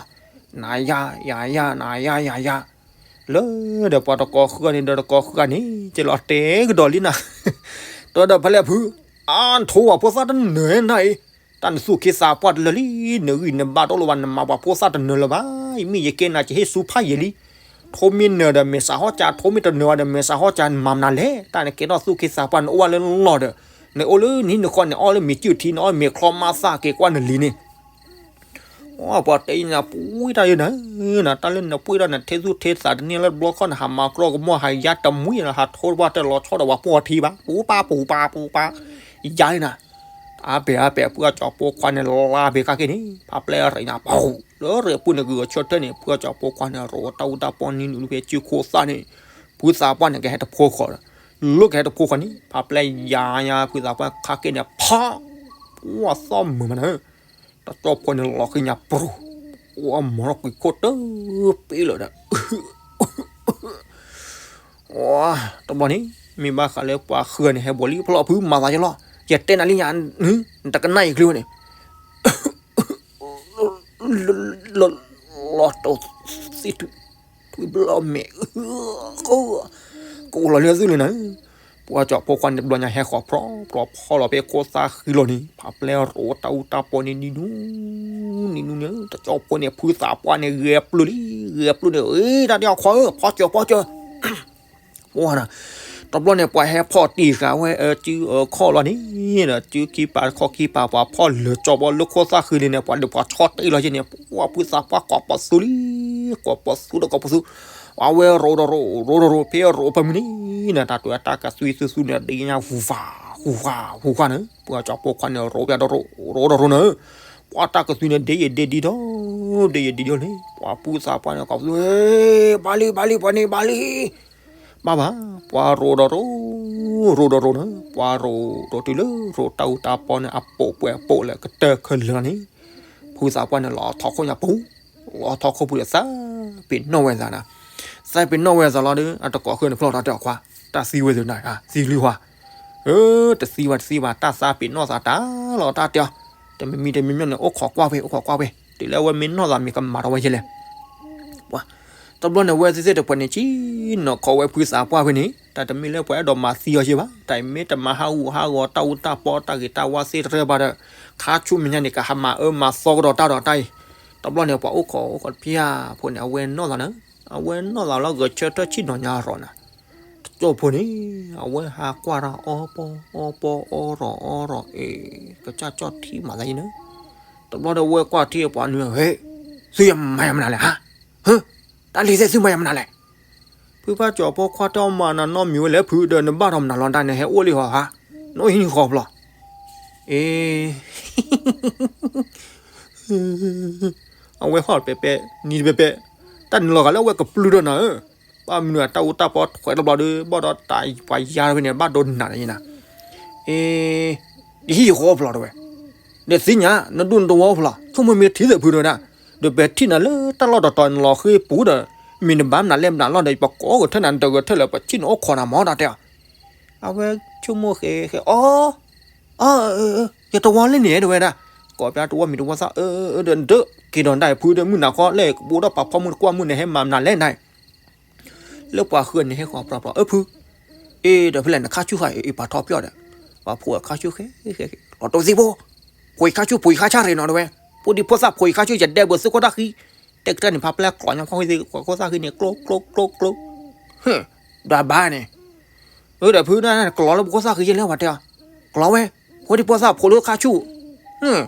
နၤယၤ ယၤယၤ နၤယၤ ယၤယၤ လၢဒီးပှၤတကီၢ်ဃုဂၤန့ၣ် ဒီးတကီၢ်ဃုဂၤန့ၣ် ကဲလီၤတဲကဒီးလံနၤ တဲဒီးဖဲလဲၣ်ဖု အါ နထိၣ်ဝဲဖိသၣ်တနၢၤနၤအံၤ တၢ်နသူၣ်ခ့သးပှၢ်တလၢလံ နဂံၢ်နဘါတအိၣ်လၢၤဘၣ် နမၤပှၤဖိသၣ်တနၢၤလၢၤဘၣ် ယမ့ၢ်ယကဲနၤ ယဟ့ၣ်ဆူဖးယံာ်လံ ထိၣ်မ့ၢ်နၢၤဒီးမဲာ်ဆှးဟီၣ်ကၠး ထိၣ်မ့ၢ်တနၢၤဘၣ်ဒီးမဲာ်ဆှးဟီၣ်ကၠး နမၤမနုၤလဲၣ် တၢ်နကဲထီၣ်သူၣ်ခ့သးပှၢ် နအိၣ်ဝဲလၢလီၢ်ဒီး နအိၣ်လၢနဟံၣ်နဃီ နအီၣ်လၢမ့ၤစုၣ်ထံ နအီၣ်မ့ၤချီမါသၣ်က့ၤကွၢ်နလံၤန့ၣ် ပှၤတဲနၤပှံတၢ်ယဲနၤ နတၢ်လၢနပှံတၢ်နထဲသူၣ်ထဲသးတန့ၢ်လၢတဘျီခီၣ် နဟးမၤကြီကမီၣ် ဟးယါတမှံၤ ဟးထိၣ်ပှၢ်တလီၤဆီဒီးပှၤပိာ်ထံဘၣ် ပူၤပာ်ပူၤပာ်ပူၤပာ် ယါနၤ အါပဲာ်အါပဲာ် ဖုအီၣ်ကၠီၤဖိခွါန့ၣ် လါဘ့ၣ်ကါက့ၤန့ၣ် ဖးပျဲၢ်ရ့ၣ်ညါ ပှၤ လၢရ့ၣ်ပူၤန့ၣ် ဂုာ်အဆၢထၢၣ်န့ၣ် ဖုအီၣ်ကၠီၤဖိခွါန့ၣ် ရိးတၢ်အူတၢ်ပီနံၤနူၤဖဲစုခိၣ်သၣ်န့ၣ် ဖုသးပှၢ်န့ၣ် ကဟဲတဖိဃီၤဒီး လၢကဟဲတဖိဃီၤန့ၣ် ဖးပျဲၢ်ယါညါ ဖုသးပှၢ်ခါက့ၤန့ၣ် ဖး ပှၤသီၣ်မုာ်မးနၤ တတီၢ်ဖိန့ၣ်လီၤဃံညါပြူၤ အိၣ်အမီၤထီၣ်ကွံာ်ခိၣ်တပ့ၤလၢာ်ဒီး တဘျီန့ၣ် မ့ၢ်ဘၣ်ဃးလၢပှၤဃုဂၤန့ၣ် ဟဲဘှီလံ ဖျီၣ်ဖုမၤသးယလီၤ ယတဲနၤလံညါ နတကနၣ်ယကျိၤဝဲန့ၣ် လီၤတိာ်သံၣ်ထူၣ် ထွံၣ်ဘျီမဲာ် ကအိၣ်လီၤလၢသုလၢနၤ ပှၤကၠီၤဖိခွါန့ၣ် တဘျီညါဟဲဃီၤဖြီဖျီဖီလီၤဖဲခိၣ်သၣ်ဃံလီၤန့ၣ် ဖးပျဲရိးတၢ်အူတၢ်ပီန့ၣ် နံၤနူနံၤနူန့ၣ် တကၠီၤဖိန့ၣ် ဖုသးပှၢ်န့ၣ် ဂဲၤပျုၢ်လံ, ဂဲၤပျုၢ်န့ၣ် အ့ တၢ်တဲအီၤခွါဧၢ ဖီစၢၤဖီစၢၤ ပှၤနီၤ, တဘျီန့ၣ် ပှၤဟဲဖီၣ်တံၢ်ဃာ်ဝဲ အစုအခီၣ်လီၤန့ၣ်ဒီး စုခံပၤခီၣ်ခံပၤ ပှၤဖီၣ်လၢာ်ကၠီၤဘီလၢခိၣ်သၣ်ဃံလံန့ၣ် ပှၤဒုးပှၤဆီတ့ၢ်လီၤယဲန့ၣ် ပှၤဖုသးပှၢ်ကိးပသူလံ, ကိးပသူဒီးကိးပသူ, အဝဲရိးဒီးရိး ရိးဒီးရိး ဖဲရိးဖဲမုၢ်နံၤန့ၣ် တၢ်တဲတၢ်ကသွံသူသူန့ၣ် ဒ့ညါ ဟူဃာ ဟူဃာ ဟူဃာန့ၣ် ပှၤကၠီၤဖိခွါန့ၣ် ရိးပျးဒီးရိး ရိးဒီးရိးန့ၣ် ပှၤတၢ်ကသွံန့ၣ် ဒ့ယံာ်ဒ့ဒံဒီး ဒ့ယံာ်ဒ့ဒံလံ, ပှၤဖုသးပှၢ်န့ၣ်ကိးပသူ ဘၣ်လံ ဘၣ်လံ ပှၤန့ၣ်ဘၣ်လံ ဘၣ်ဘၣ်, ပှၤရိးဒီးရိး ရိးဒီးရိးန့ၣ် ပှၤရိးရိးတုၤလၢရိးတၢ်အူတၢ်ပီန့ၣ် အပိာ်ပှဲၤအပိာ်လၢကတၢၢ်ခဲလၢာ်န့ၣ်, ဖုသးပှၢ်န့ၣ် လီၤထီၣ်ခိၣ်ညါပူၤ, လီၤထီၣ်ခိၣ်ပူၤဒီး သးပ့ၤနီၣ်ဝဲသးနၤ, သးပ့ၤနီၣ်ဝဲသးလီၤဒီး အတကိးဃုာ်န့ၣ်ဖျီၣ်တၢ်တဲအီၤခွါ, တၢ်သံဝဲသ့ၣ်နၤ သံလွံၢ်ဝါ, အၢ တသံဘၣ်တသံဘၣ် တၢ်သးပ့ၤနီၣ်သးတၢ်လီၤတၢ်တဲအီၤ, တမံၤမံၤတမံၤမံၤန့ၣ် အိၣ်ခိးကွၢ်ဖဲ အိၣ်ခိးကွၢ်ဖဲ တုၤလၢအဝဲမ့ၢ်နီၢ်သးမ့ၢ်ကမၤထီၣ်ဝဲယဲလဲၣ် ပှၤ, တဘျီန့ၣ် အဝဲသ့ၣ်သ့ၣ်တဖၣ်န့ၣ် က့ၤနီၢ်ခိးဝဲဖုသးပှၢ်ဖဲန့ၣ် တၢ်တမ့ၢ်လၢပှၤအဲၣ်ဒိးမၤသံအီၤယဲဘၣ်, တၢ်အံၤမ့ၢ်တမၤဟးဂူာ်ဟးဂီၤတၢ်အူတၢ်ပီတၢ်ဂ့ၤတၢ်ဝါသ့ၣ်တဖၣ်ဘၣ်ဒီး ခါဆူမဲာ်ညါန့ၣ် ကဟးမၤအၢမၤသီကဒီးတၢ်ဒီးတၢ်အံၤ, တဘျီန့ၣ် ပှၤအိၣ်ခိးအိၣ်ခိးတဖၣ်ဖိန့ၣ် အဝဲနီၢ်သးန့ၣ်, အဝဲနီၢ်သးလီၤဂဲၤဆၢထၢၣ်ဆ့ၣ်နီၤညါအရီၣ်နၤ တကၠိဖိန့ၣ် အဝဲဟးကွၢ်တၢ်အီပီအီပီအီရီၣ်အီရီၣ် အ့ၣ် ကစၢ်ကၠီၣ်ထံမၤသးယဲန့ၣ်, တဘျီဒီးအဝဲကွၢ်ထံပှၤနုၤ ဟ့ၣ် သုယမၤယမနုၤလဲၣ်ဟါ, ဟ့ၣ် တၢ်လံၤသ့ၣ်သုမၤယမနုၤလဲၣ်, ဖုဖးကၠီၤဖိခွါတဲအီၤမၤနၤနီတမံၤဝဲလဲၣ် ဖုဒီးနဘၣ်ဒီးမနုၤလီၤတၢ်န့ၣ် ဟဲအိၣ်လံဟီဟါ, နအိၣ်ဟံၣ်ဃီဖျီၣ်, အ့ အဝဲဟီၣ်တပဲာ်ပဲာ် နံၤတပဲာ်ပဲာ်, တၢ်နုာ်လီၤဂာ်လၢအဝဲကပျုၢ်ဒီးနၤဧၢ, ဘၣ်မနုၤအတၢ်အူတၢ်ပီထွဲတဘျီဒီး ဘၣ်ဒီးတၢ်ပှၤယါဖဲန့ၣ် ဘၣ်ဒိနးနၤယဲနၤ, အ့ ယဟံၣ်ယဃီဖျီၣ်တဝဲ, ဒီးသ့ၣ်ညါ နဒိၣ်နတဝီဖျီၣ် ဆိကမိၣ်မ့ၢ်ထံသ့ၣ်ဖုတဝဲဒၣ်, ဒီးပဲာ်ထံၣ်နၤလၢတၢ်လီၢ်တတီၤ နလီၤဃ့ပူၤဒီး မ့ၢ်နဘၣ်မနုၤလဲၣ်မနုၤလီၤဒီး ပကိးဂဲၤထၢၣ်နၤ နတဂဲၤထၢၣ်လၢပဆံၣ်နအိၣ်ခိးနၤမၢ်တၢ်တဲအီၤ, အဝဲဆိကမိၣ်ဃဲဃဲ အီ အီ ယတဝီလၢန့ၣ်တဝဲဒၣ်, ကိးပျးတဝီမံၤတဝီသၣ် အၢ ဒီးနဒၢက့ၤဒီးနဒၣ်အံၤဖုဒီးမုၢ်နၤဃီလၢကဘိဒီးပာ်ဖီမုၢ်တကွၢ်မုၢ်န့ၣ် ဟဲမၤမနုၤလဲၣ်နၤအံၤ, လၢပှၤဃုန့ၣ်ဟဲဃီၤပြီပြီ အၢဖု, အ့ဒီးဖဲလဲၣ်နခါဆူၣ်ဃာ်အံၤပာ်ထီၣ်ပျီၢ်ဒီး, ပှၤဖိအခါဆူၣ်ဃဲဃဲဃဲ လီၤတိၢ်သံဖိ, ဖိအံၤခါဆူၣ် ဖိအံၤခါဆူၣ်ရ့ၣ်နီၤတဝဲ, ဖိဒံဖိသၣ်ဖိအံၤခါဆူၣ် ယဒဲဘၢသုးခိၣ်တၢ်ဃံ, တဲကတၢၢ်န့ၣ် ဖးပျဲကျီညီဖီၣ်ဃံသ့ၣ် ပှၤခိၣ်သၣ်ဃံန့ၣ် ကျိကျိကျိကျိ, ဟ့ၣ်, ဒွးဘၣ်န့ၣ် အၢ ဒီးဖုဒၣ်န့ၣ် ကလီၤလၢပှၤခိၣ်သၣ်ဃံယဲလဲၣ် ပှၤတဲအီၤ, ကလီၤဝဲ, ဖိဒံဖိသၣ်ဖိလၢခါဆူၣ်,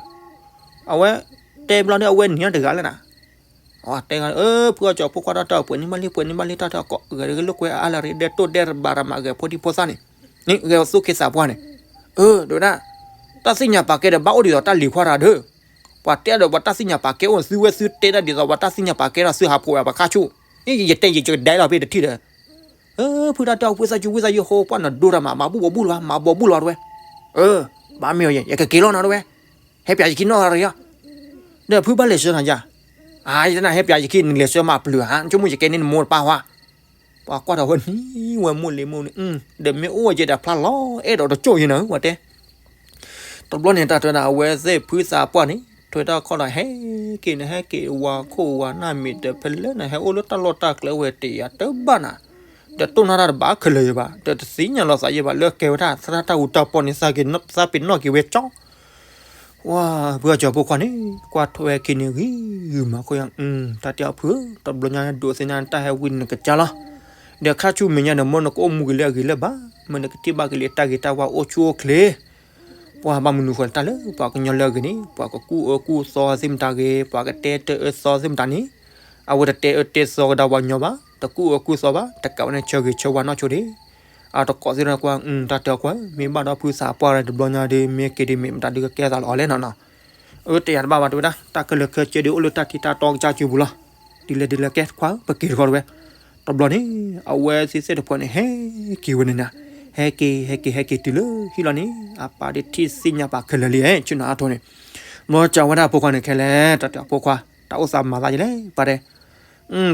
အဝဲတဲဘျီဒီး အဝဲနံၤတဂၤလၢနၤ, တဲဂၤ အၢ ဖုအီၣ်ကၠီၤဖိခွါတၢ်တဲအီၤ ပှဲၤန့ၢ်ဘၣ်လံ ပှဲၤန့ၢ်ဘၣ်လံ တၢ်တဲအီၤကိးဂၤဒဲးလိာ်ကွဲအါလၢရ့ ဒဲးတိၢ်ဒဲးရဘၣ်ရမးဂဲၤဖိဒံဖိသၣ်န့ၣ်, ဂဲၤသူၣ်က့သးပှၢ်န့ၣ်, အၢ ဒိၣ်ဒၣ်, တၢ်သ့ၣ်ညါပာ်ကဲဒီး ဘၣ်အိၣ်ဒ်သိးတၢ်လံၤခွါတဂၤဒီး ပှၤတဲဒီးပှၤတၢ်သ့ၣ်ညါပာ်ကဲအိၣ် သုဝဲသုတဲတၢ်ဒ်သိးပှၤတၢ်သ့ၣ်ညါပာ်ကဲဒီး သုဟးဖိးဝဲပှၤခါဆူၣ်, ယတဲယကဒဲလီၤဖဲတထံၣ်ဒီး, ဖုတၢ်တဲအီၤ ဝံသးစူၤ ဝံသးစူၤ ဟိပှၢ်နဒိတၢ်မး မၤဘူၣ်ဘီဘူၣ်လီၤဘၣ် မၤဘီဘူၣ်လီၤတဝဲ, ဘၣ်မ့ၢ်အီၤ ယကက့ၤလီၤနၤတဝဲ, ဟဲပၠးယခံနီၢ်ဂၤရ့ၤဧါ, ဒီးဖုဘၣ်လဲၤဆှၢနၤယၤ, ယတနၢ်ဟဲပၠးယခံ နလဲၤဆှၢမၤပျုၤဧါ ဆိကမိၣ်ယကဲန့ၢ်နမိၢ်တပၢ်ဟါ, ပှၤကွၢ်ထီၣ်ဝဲနံၤဝဲမိၢ်လံၤမိၢ်န့ၣ်, ဒီးမ့ၢ်အိၣ်ဝဲယဲဒီးဖျါလီၤအဲၣ်ဒိးတကၠိၢ်ယဲနၤ ပှၤတဲ တဘျီန့ၣ် တၢ်တဲဒၣ် အဝဲသ့ၣ်ဖုသးပှၢ်န့ၣ် ထွဲတၢ်ခီၣ်ဒီးဟဲက့ၤန့ၣ် ဟဲက့ၤဝၤခိၣ်ဝၤနၢ်မ့ၢ်တဖဲလဲၣ်န့ၣ် ဟဲအိၣ်လၢတၢ်လီၢ်တၢ်ကျဲဝဲတယၤတဘၣ်နၤ, ဒီးတိၢ်နီၣ်တၢ်တဘၣ်ခဲလၢာ်ယဲဘၣ် ဒီးတသ့ၣ်ညါလီၤသးယဲဘၣ် လၢကဲဝဲဒၣ်သရၣ်တၢ်အူတၢ်ပီန့ၣ် သးပ့ၤနီၣ်က့ၤဝဲကၠီ ဝါ ဖုအီၣ်ကၠီၤဖိခွါန့ၣ် ကွၢ်ထွဲက့ၤန့ၣ်ဂံၢ်ဂုာ်မးခိၣ်ယါ, တၢ်တဲအီၤဖုဧၢ တဘျီညါဒိးသ့ၣ်ညါတၢ်ဟဲဝံနကစၢ်လီၤ, ဒီးခါဆူၣ်မဲာ်ညါဒီး မ်နကအိၣ်မူက့ၤလၢအဂ့ၤလၢဘၣ်, မ့ၢ်နကထံၣ်ဘၣ်က့ၤလံတၢ်ဂ့ၤတၢ်ဝါအိၣ်ဆူၣ်အိၣ်ချ့, ပှၤဘၣ်မနုၤဃိတၢ်လၢပှၤကညီလၢအဂ့ၤန့ၣ် ပှၤကကူၣ်အၢကူၣ်သီသ့ၣ်မတၤဂ့ၤ ပှၤကတဲတၢ်အၢသီသ့ၣ်မတၤန့ၣ်, အဝဲတတဲအၢတဲသီကဒါပှၤကညီဘၣ်, တကူၣ်အၢကူၣ်သီဘၣ်, တကးဝဲန့ၣ်ဆၢဂ့ၤဆၢဝါနီၢ်ဆိဒ့ အတကိးသ့ၣ်တဖၣ်ကွၢ်, တၢ်တဲအီၤကွၢ်, မ့ၢ်ဘၣ်ဒီးဖုသးပှၢ်ဒီးတဘျီညါဒီး မ့ၢ်က့ၤဒီးမ့ၢ်မတၤဒုးကကဲသးလီၤအီၤလဲၣ်နီၤနီၤ, အၢ တယၤတဘၣ်ဘၣ်တဲဝဲဒၣ် တၢ်ခဲလၢာ်ခဲဆ့ဒုးအိၣ်လၢတၢ်ထံတၢ်တီကစၢ်စုပူၤလီၤ, ဒ်လဲၣ်ဒ်လဲၣ်ကဲခွါဧၢ ပက့ၤတခီတဲဝဲ, တဘျီန့ၣ် အဝဲသ့ၣ်သ့ၣ်တဖၣ်န့ၣ် ဟဲက့ၤဝဲန့ၣ်နၤ, ဟဲက့ၤ ဟဲက့ၤ ဟဲက့ၤတုၤလၢဟံၣ်လီၤန့ၣ် အပၢ်ဒုးထံၣ်သ့ၣ်ညါပာ်ခဲလၢာ်လံ ဆ့ၣ်နီၤအါထီၣ်န့ၣ်, ဘျီစံးဝဲဒၣ်အဖိခွါန့ၣ်ခဲလၢာ် တၢ်တဲအီၤဖိခွါ တၢ်အိၣ်သးမၤသးယဲလဲၣ် ပှၤတဲ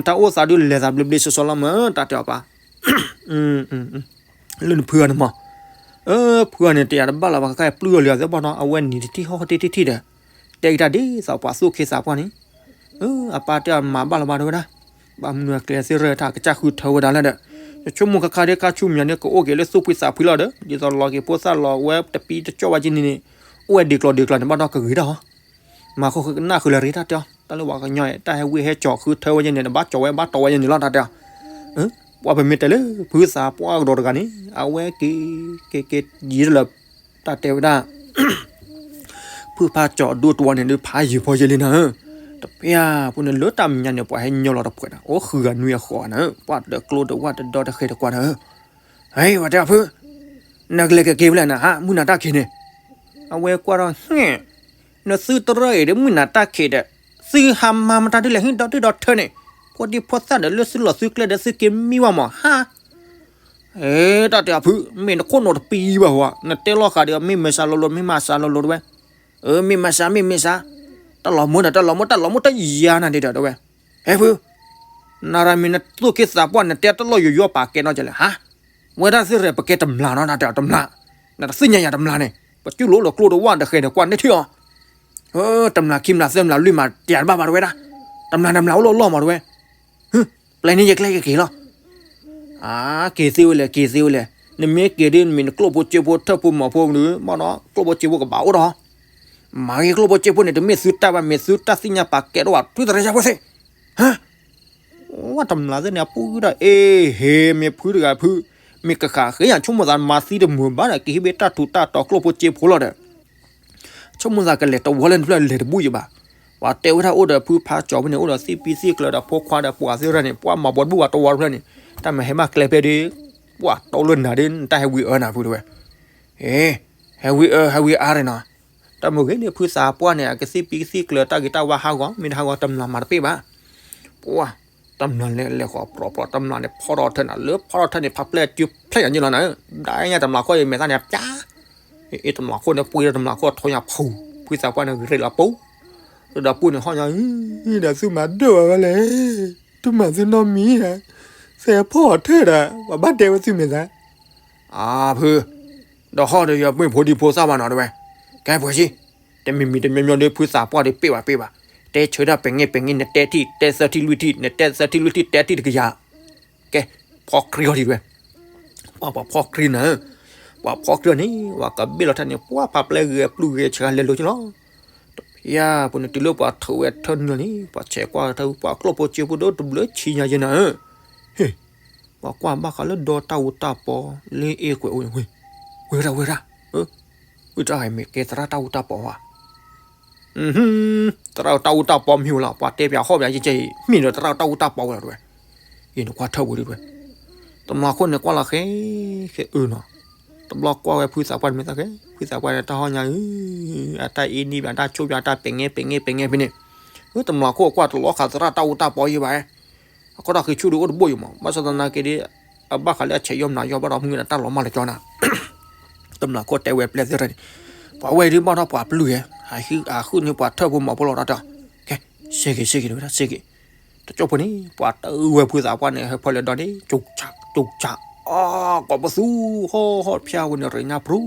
တၢ်အိၣ်သးဒုးလဲၤသးဘျ့ဘျ့ဆှီဆှီလီၤမး တၢ်တဲအီၤပၢ်, လၢနဖုဂၤန့ၣ်မး, အၢ ဖုဂၤန့ၣ် တယၤတဘၣ်လီၤ ပှၤကဲပျုၢ်အီၤလံအသးဘၣ်နီၤ အဝဲနံၤတထံၣ်ဟီၣ်တထံၣ်တထံၣ်ဒီး, တဲက့ၤတၢ်ဒ်သိးပှၤသူၣ်ခ့သးပှၢ်န့ၣ်, အၢ အပၢ်တဲအီၤမၤဘၣ်လီၤဘၣ်တဲဝဲဒၣ်, ဘၣ်မနုၤအကျဲသ့ၣ်ရၢၣ်တၢ်ကစၢ်ဃုထၢဝဲဒၣ်လၢဒီး, ယဆိကမိၣ်ခါခါဒ်ခါဆူမဲာ်ညါန့ၣ် ကအိၣ်က့ၤလၢသူၣ်ဖှံသးဖှံလီၤဒီး ဒ်သိးလီၤက့ၤဖိသၣ်လီၤဝဲတပံတကၠီၣ်ဝဲက့ၤန့ၣ်န့ၣ် အိၣ်ဝဲဒံးကျိၤဒံးကျိၤန့ၣ် ဘၣ်ဒီးကဂ့ၤတၢ်ဟီ မၤဃုကနၣ်ဃုလၢရ့တၢ်တဲအီၤ တၢ်လၢပှၤကညီတၢ်ဟဲဝံဟဲကၠီၤဃုထၢဝဲယဲန့ၣ် နဘၣ်ကၠီၤဝဲဘၣ်တီဝဲယဲန့ၣ်လီၤတၢ်တဲအီၤ ပှၤပမ့ၢ်တဲလၢ ဖုသးပှၢ်ကဒီးတဂၤန့ၣ် အဝဲက့ၤ က့ၤ က့ၤယံၤတလၢ တၢ်တဲဝဲဒၣ် ဖုဖးကၠီၤဒိၣ်တဝီန့ၣ် ဒုးဖးယံၤဖီယဲလံနၤဧၢ, တပျၢ်ဖိန့ၣ်လၢတၢ်မဲာ်ညါန့ၣ် ပှၤဟဲညီလီၤတဖှဲးနၤ အိၣ်ဃုဂၤနွံအဃီနၤဧၢ, ပှၤတကျိတဝၣ်တဒီတဃဲၤတကွၢ်နၤဧၢ, ဟဲ ပှၤတဲအီၤဖု, နကလဲၤကက့ၤဖဲလဲၣ်နၤ ဟး မုၢ်နၤတၢ်ခံးန့ၣ်, အဝဲကွၢ်ဒီး ဟ့ၣ်, နသုတရၢအံၤဒီး မုၢ်နၤတၢ်ခံးဒီး သုဟးမၤမတၤဒ်လဲၣ်ဟ့ၣ်ဒီဒုၣ်ဒီထၢန့ၣ်, ဖိဒံဖိသၣ်ဒီးလၢသုလီၢ်သုကျဲဒီးသုက့ၤမံဝဲမးဟါ အဲ တၢ်တဲအီၤဖု, မ့ၢ်နခိၣ်နူာ်တပံဘၣ်ဝဲ, နတဲလီၤဃာ်ဒီး မ့ၢ်မ့ၢ်စးလိၤလိၤ မ့ၢ်မၤစးလိၤလိၤတဝဲ, အၢ မ့ၢ်မၤစး မ့ၢ်မ့ၢ်စး, တၢ်လီၤမူဒီး တၢ်လီၤမူ တၢ်လီၤမူတယၤနၤဒ်ဒီးတဝဲ, ဟဲဖု, နရမံၤနသူၣ်က့သးပှၢ် နတဲတၢ်လီၢ်ယိယိပာ်ကဲနီၢ်ကလဲၣ် ဟါ, ဝဲဒၣ်သ့ၣ်ရဲၣ်ပကဲတမျးနီၤ နတဲအီၤတမျး, နတသ့ၣ်ညါယၤတမျးန့ၣ် ပကၠူလိာ်လၢကျိတဝၣ်တဃဲၤဒီးကွၢ်န့ၢ်ထံၣ်အီၤ တမျးခံမျးသၢမျးလွံၢ်မး တၢ်တဘၣ်ဘၣ်တဝဲဒၣ်, တမျးတမျးအိၣ်လီၤလီၢ်မးတဝဲ, ဟ့ၣ်, ပျဲန့ၢ်ယကျဲကက့ၤလီၤ, အါ, က့ၤသ့ဝဲလဲၣ် က့ၤသ့ဝဲလဲၣ်, နမ့ၢ်က့ၤဒ်နမ့ၢ်နကျိၣ်ဖိစ့ဖိထၢၣ်ဖိမီၤဖိဒီး ဘၣ်ဒီး ကျိၣ်ဖိစ့ဖိကဘၣ်အိၣ်ဒီး, မၤဂ့ၤကျိၣ်ဖိစ့ဖိန့ၣ် တမ့ၢ်သုတၢ်ဘၣ် မ့ၢ်သုတၢ်သ့ၣ်ညါပာ်ကဲတအိၣ်ဘၣ် ထုသရၣ်ယါဖိသ့ၣ်, ဟါ ဝဲတမျးသ့ၣ်န့ၣ် အပူၤဒီး အ့ ဟ့ၣ် မ့ၢ်ဖုတဂၤဖု, မ့ၢ်ကဃာ်ဃ့ယၤဆိကမိၣ်သးမၤသံတမုာ်ဘၣ်ဒီး ကဟံးဘ့ၣ်တၢ်ထူးတၢ်တီၤကျိၣ်ဖိစ့ဖိလီၤဒီး, ဆိကမိၣ်သးကလဲၤတဝီလၢနဖျၢၣ်လဲၤတဘူၣ်ယံၤဘၣ်, ပှၤတဲဝဲဒၣ်အိၣ်ဒီးဖုဖးကၠီၤဖဲန့ၣ် အိၣ်ဒီးသံၣ်ပံသံၣ်ကျၢၤဒီးဖိခွါဒီးပှၤသ့ၣ်တဖၣ်န့ၣ် ပှၤမၤဘီတဘူၣ်ဘၣ်တဝီတဖျၢၣ်န့ၣ်, တၢ်မၤဟဲမၤကျဲဖဲဒီး, ပှၤတီလၢနၤဒီး နတၢ်ဟဲဝံၤအၢနၤဖုတဝဲ, အ့ ဟဲဝံၤအၢ ဟဲဝံၤအါရ့ၣ်နီၤ, တၢ်မုၢ်ဂ့ၤန့ၣ် ဖုသးပှၢ်န့ၣ် အကသံၣ်ပံသံၣ်ကျၢၤတၢ်ဂ့ၤတၢ်ဝါဟးဂီၤ မ့ၢ်တဟးဂီၤတမျးမၤတပ့ၢ်ဘၣ်, ပှၤ တမျးလဲၤလဲၤဃီၤပြီပြီ တမျးန့ၣ်ဖီထီၣ်ထၢနၤ လၢဖီထီၣ်ထၢန့ၣ် ဖးပျဲၢ်စုဖျဲၣ်ညါယ့ၢ်လီၤနၤ, ဒၣ်ညါတမျးခိၣ်အံၤမဲာ်သၣ်န့ၣ် ပျါ, အ့ တမျးခိၣ်န့ၣ် ပှ့ၤဒီးတမျးခိၣ်ထီၣ်ညါဖူ, ဖုသးပှၢ်န့ၣ် ဂ့ၤလီၤပူၤ, ဒီးပူၤန့ၣ်ဟီၣ်ညါ, ဒီးသုမၤဒိၣ်ဝဲလဲၣ်, သုမၤသုနီတမံၤ, သဲဖီၣ်ထၢဒီး ပှၤဘၣ်တဲဝဲသုမဲာ်သၣ်, အဖု, ဒီးဟီၣ်ဒီးယၤပှ့ၤဖိဒံဖိသၣ်ဘၣ်နီၤတဝဲ, ကဲပှဲၤစံ တမံၤမံၤတမံၤမံၤဒီး ဖုသးပှၢ်ဒီးပ့ၢ်ဘၣ်ပ့ၢ်ဘၣ်, တဲဆၢတၢ်ပဲာ်ငဲၢ်ပဲာ်ငဲၢ် နတဲထံၣ် တဲသၢထံၣ်လွံၢ်ထံၣ် နတဲသၢထံၣ်လွံၢ်ထံၣ် တဲထံၣ်တကယၤ, ကဲ, ဖီခရံာ်အီၤဒံးဝဲ, ပှၤပှၤဖီခရံာ်နၤ, ပှၤဖီခရံာ်အီၤန့ၣ် ပှၤကဘ့ၣ်လီၤတၢ်န့ၣ် ပှၤဖးပျဲၢ်ဂဲၤပျုၢ်ဂဲၤဆှးလဲၤလိၤက့ၤလီၤ, တဖျၢၣ်ပူၤန့ၣ် တုၤလၢပှၤထုးဝဲထၢနုာ်လီၤန့ၣ် ပှၤဆဲးကွၢ်တၢ် ပှၤကျိၣ်ဖိစ့ဖိဒီးတဘျုးဆံညါယ့ၢ်နၤဧၢ, ဟ့ၣ် ပှၤကွၢ်ဘၣ်ဃးလၢဒီတၢ်အူတၢ်ပီ လၢအ့ၣ်ကွဲးအိၣ်န့ၣ်, ဝဲဒၣ်ဝဲဒၣ်, ဝံတၢ်အံၤမ့ၢ်ကဲသရၣ်တၢ်အူတၢ်ပီဧါ, သရၣ်တၢ်အူတၢ်ပီမ့ၢ်ဝဲလီၤ, ပှၤတဲပၠးဟီၣ်ပၠးယဲၢ်ကဲအံၤ မ့ၢ်ဒီးသရၣ်တၢ်အူတၢ်ပီဝဲလီၤတဝဲ, ယနကွၢ်ထၢပူၤဒံးတဝဲ, တမျးခိၣ်န့ၣ်ကွၢ်လီၤဃဲ, ဃဲအၢနီၤ, တဘျီကွၢ်ဝဲဖုသးပှၢ်န့ၣ်မ့ၢ်သၣ်ဃဲ, ဖုသးပှၢ်န့ၣ်တၢ်ဟီၣ်ညါဧၢ, အတၢ်အ့န့ၢ်ပၠး တၢ်ဆိၣ်ပၠး တၢ်ပဲာ်ငဲၢ်ပဲာ်ငဲၢ်ပဲာ်ငဲၢ်ဖဲန့ၣ်, တမျးခိၣ်ကွၢ်တလီၤဃာ်သရၣ်တၢ်အူတၢ်ပီယဲၢ်ဘၣ်, အဃိတၢ်ဃံဆူၣ်ဒီးအိၣ်တဘိယိာ်မး, ဘၣ်ဆၣ်သနာ်က့ဒီး, အဘၣ်ဃးလၢအဆဲးယီၢ်မနုၤယီၢ်ဘၣ်ဒီးမုၢ်နၤတၢ်လီၤမၢ်လၢကၠီနၤ, တမျးခိၣ်တဲဝဲပျဲၢ်သ့ၣ်တဖၣ်န့ၣ်, ပှၤဝဲဒၣ်ဘၣ်ထီၣ်ပှၤပျုၢ်ဂဲၤ, အဃုန့ၢ်ပှၤထၢၣ်ဖိမီၤဖိလီၤတၢ်တဲ, ကဲ, စ့ၢ်က့ၤ စ့ၢ်က့ၤတဝဲဒၣ် စ့ၢ်က့ၤ, တကၠိၢ်ဖိန့ၣ် ပှၤတဝဲဖုသးပှၢ်န့ၣ် ဟဲဖီၣ်လဲၤဒီးန့ၣ် ကၠူၣ်ကၠၣ် ကၠူၣ်ကၠၣ်, အီ ကိးပသူ ဟီၣ်ဟီၣ်ဖၠါဝဲန့ၣ် ရ့ၣ်ညါဖြူ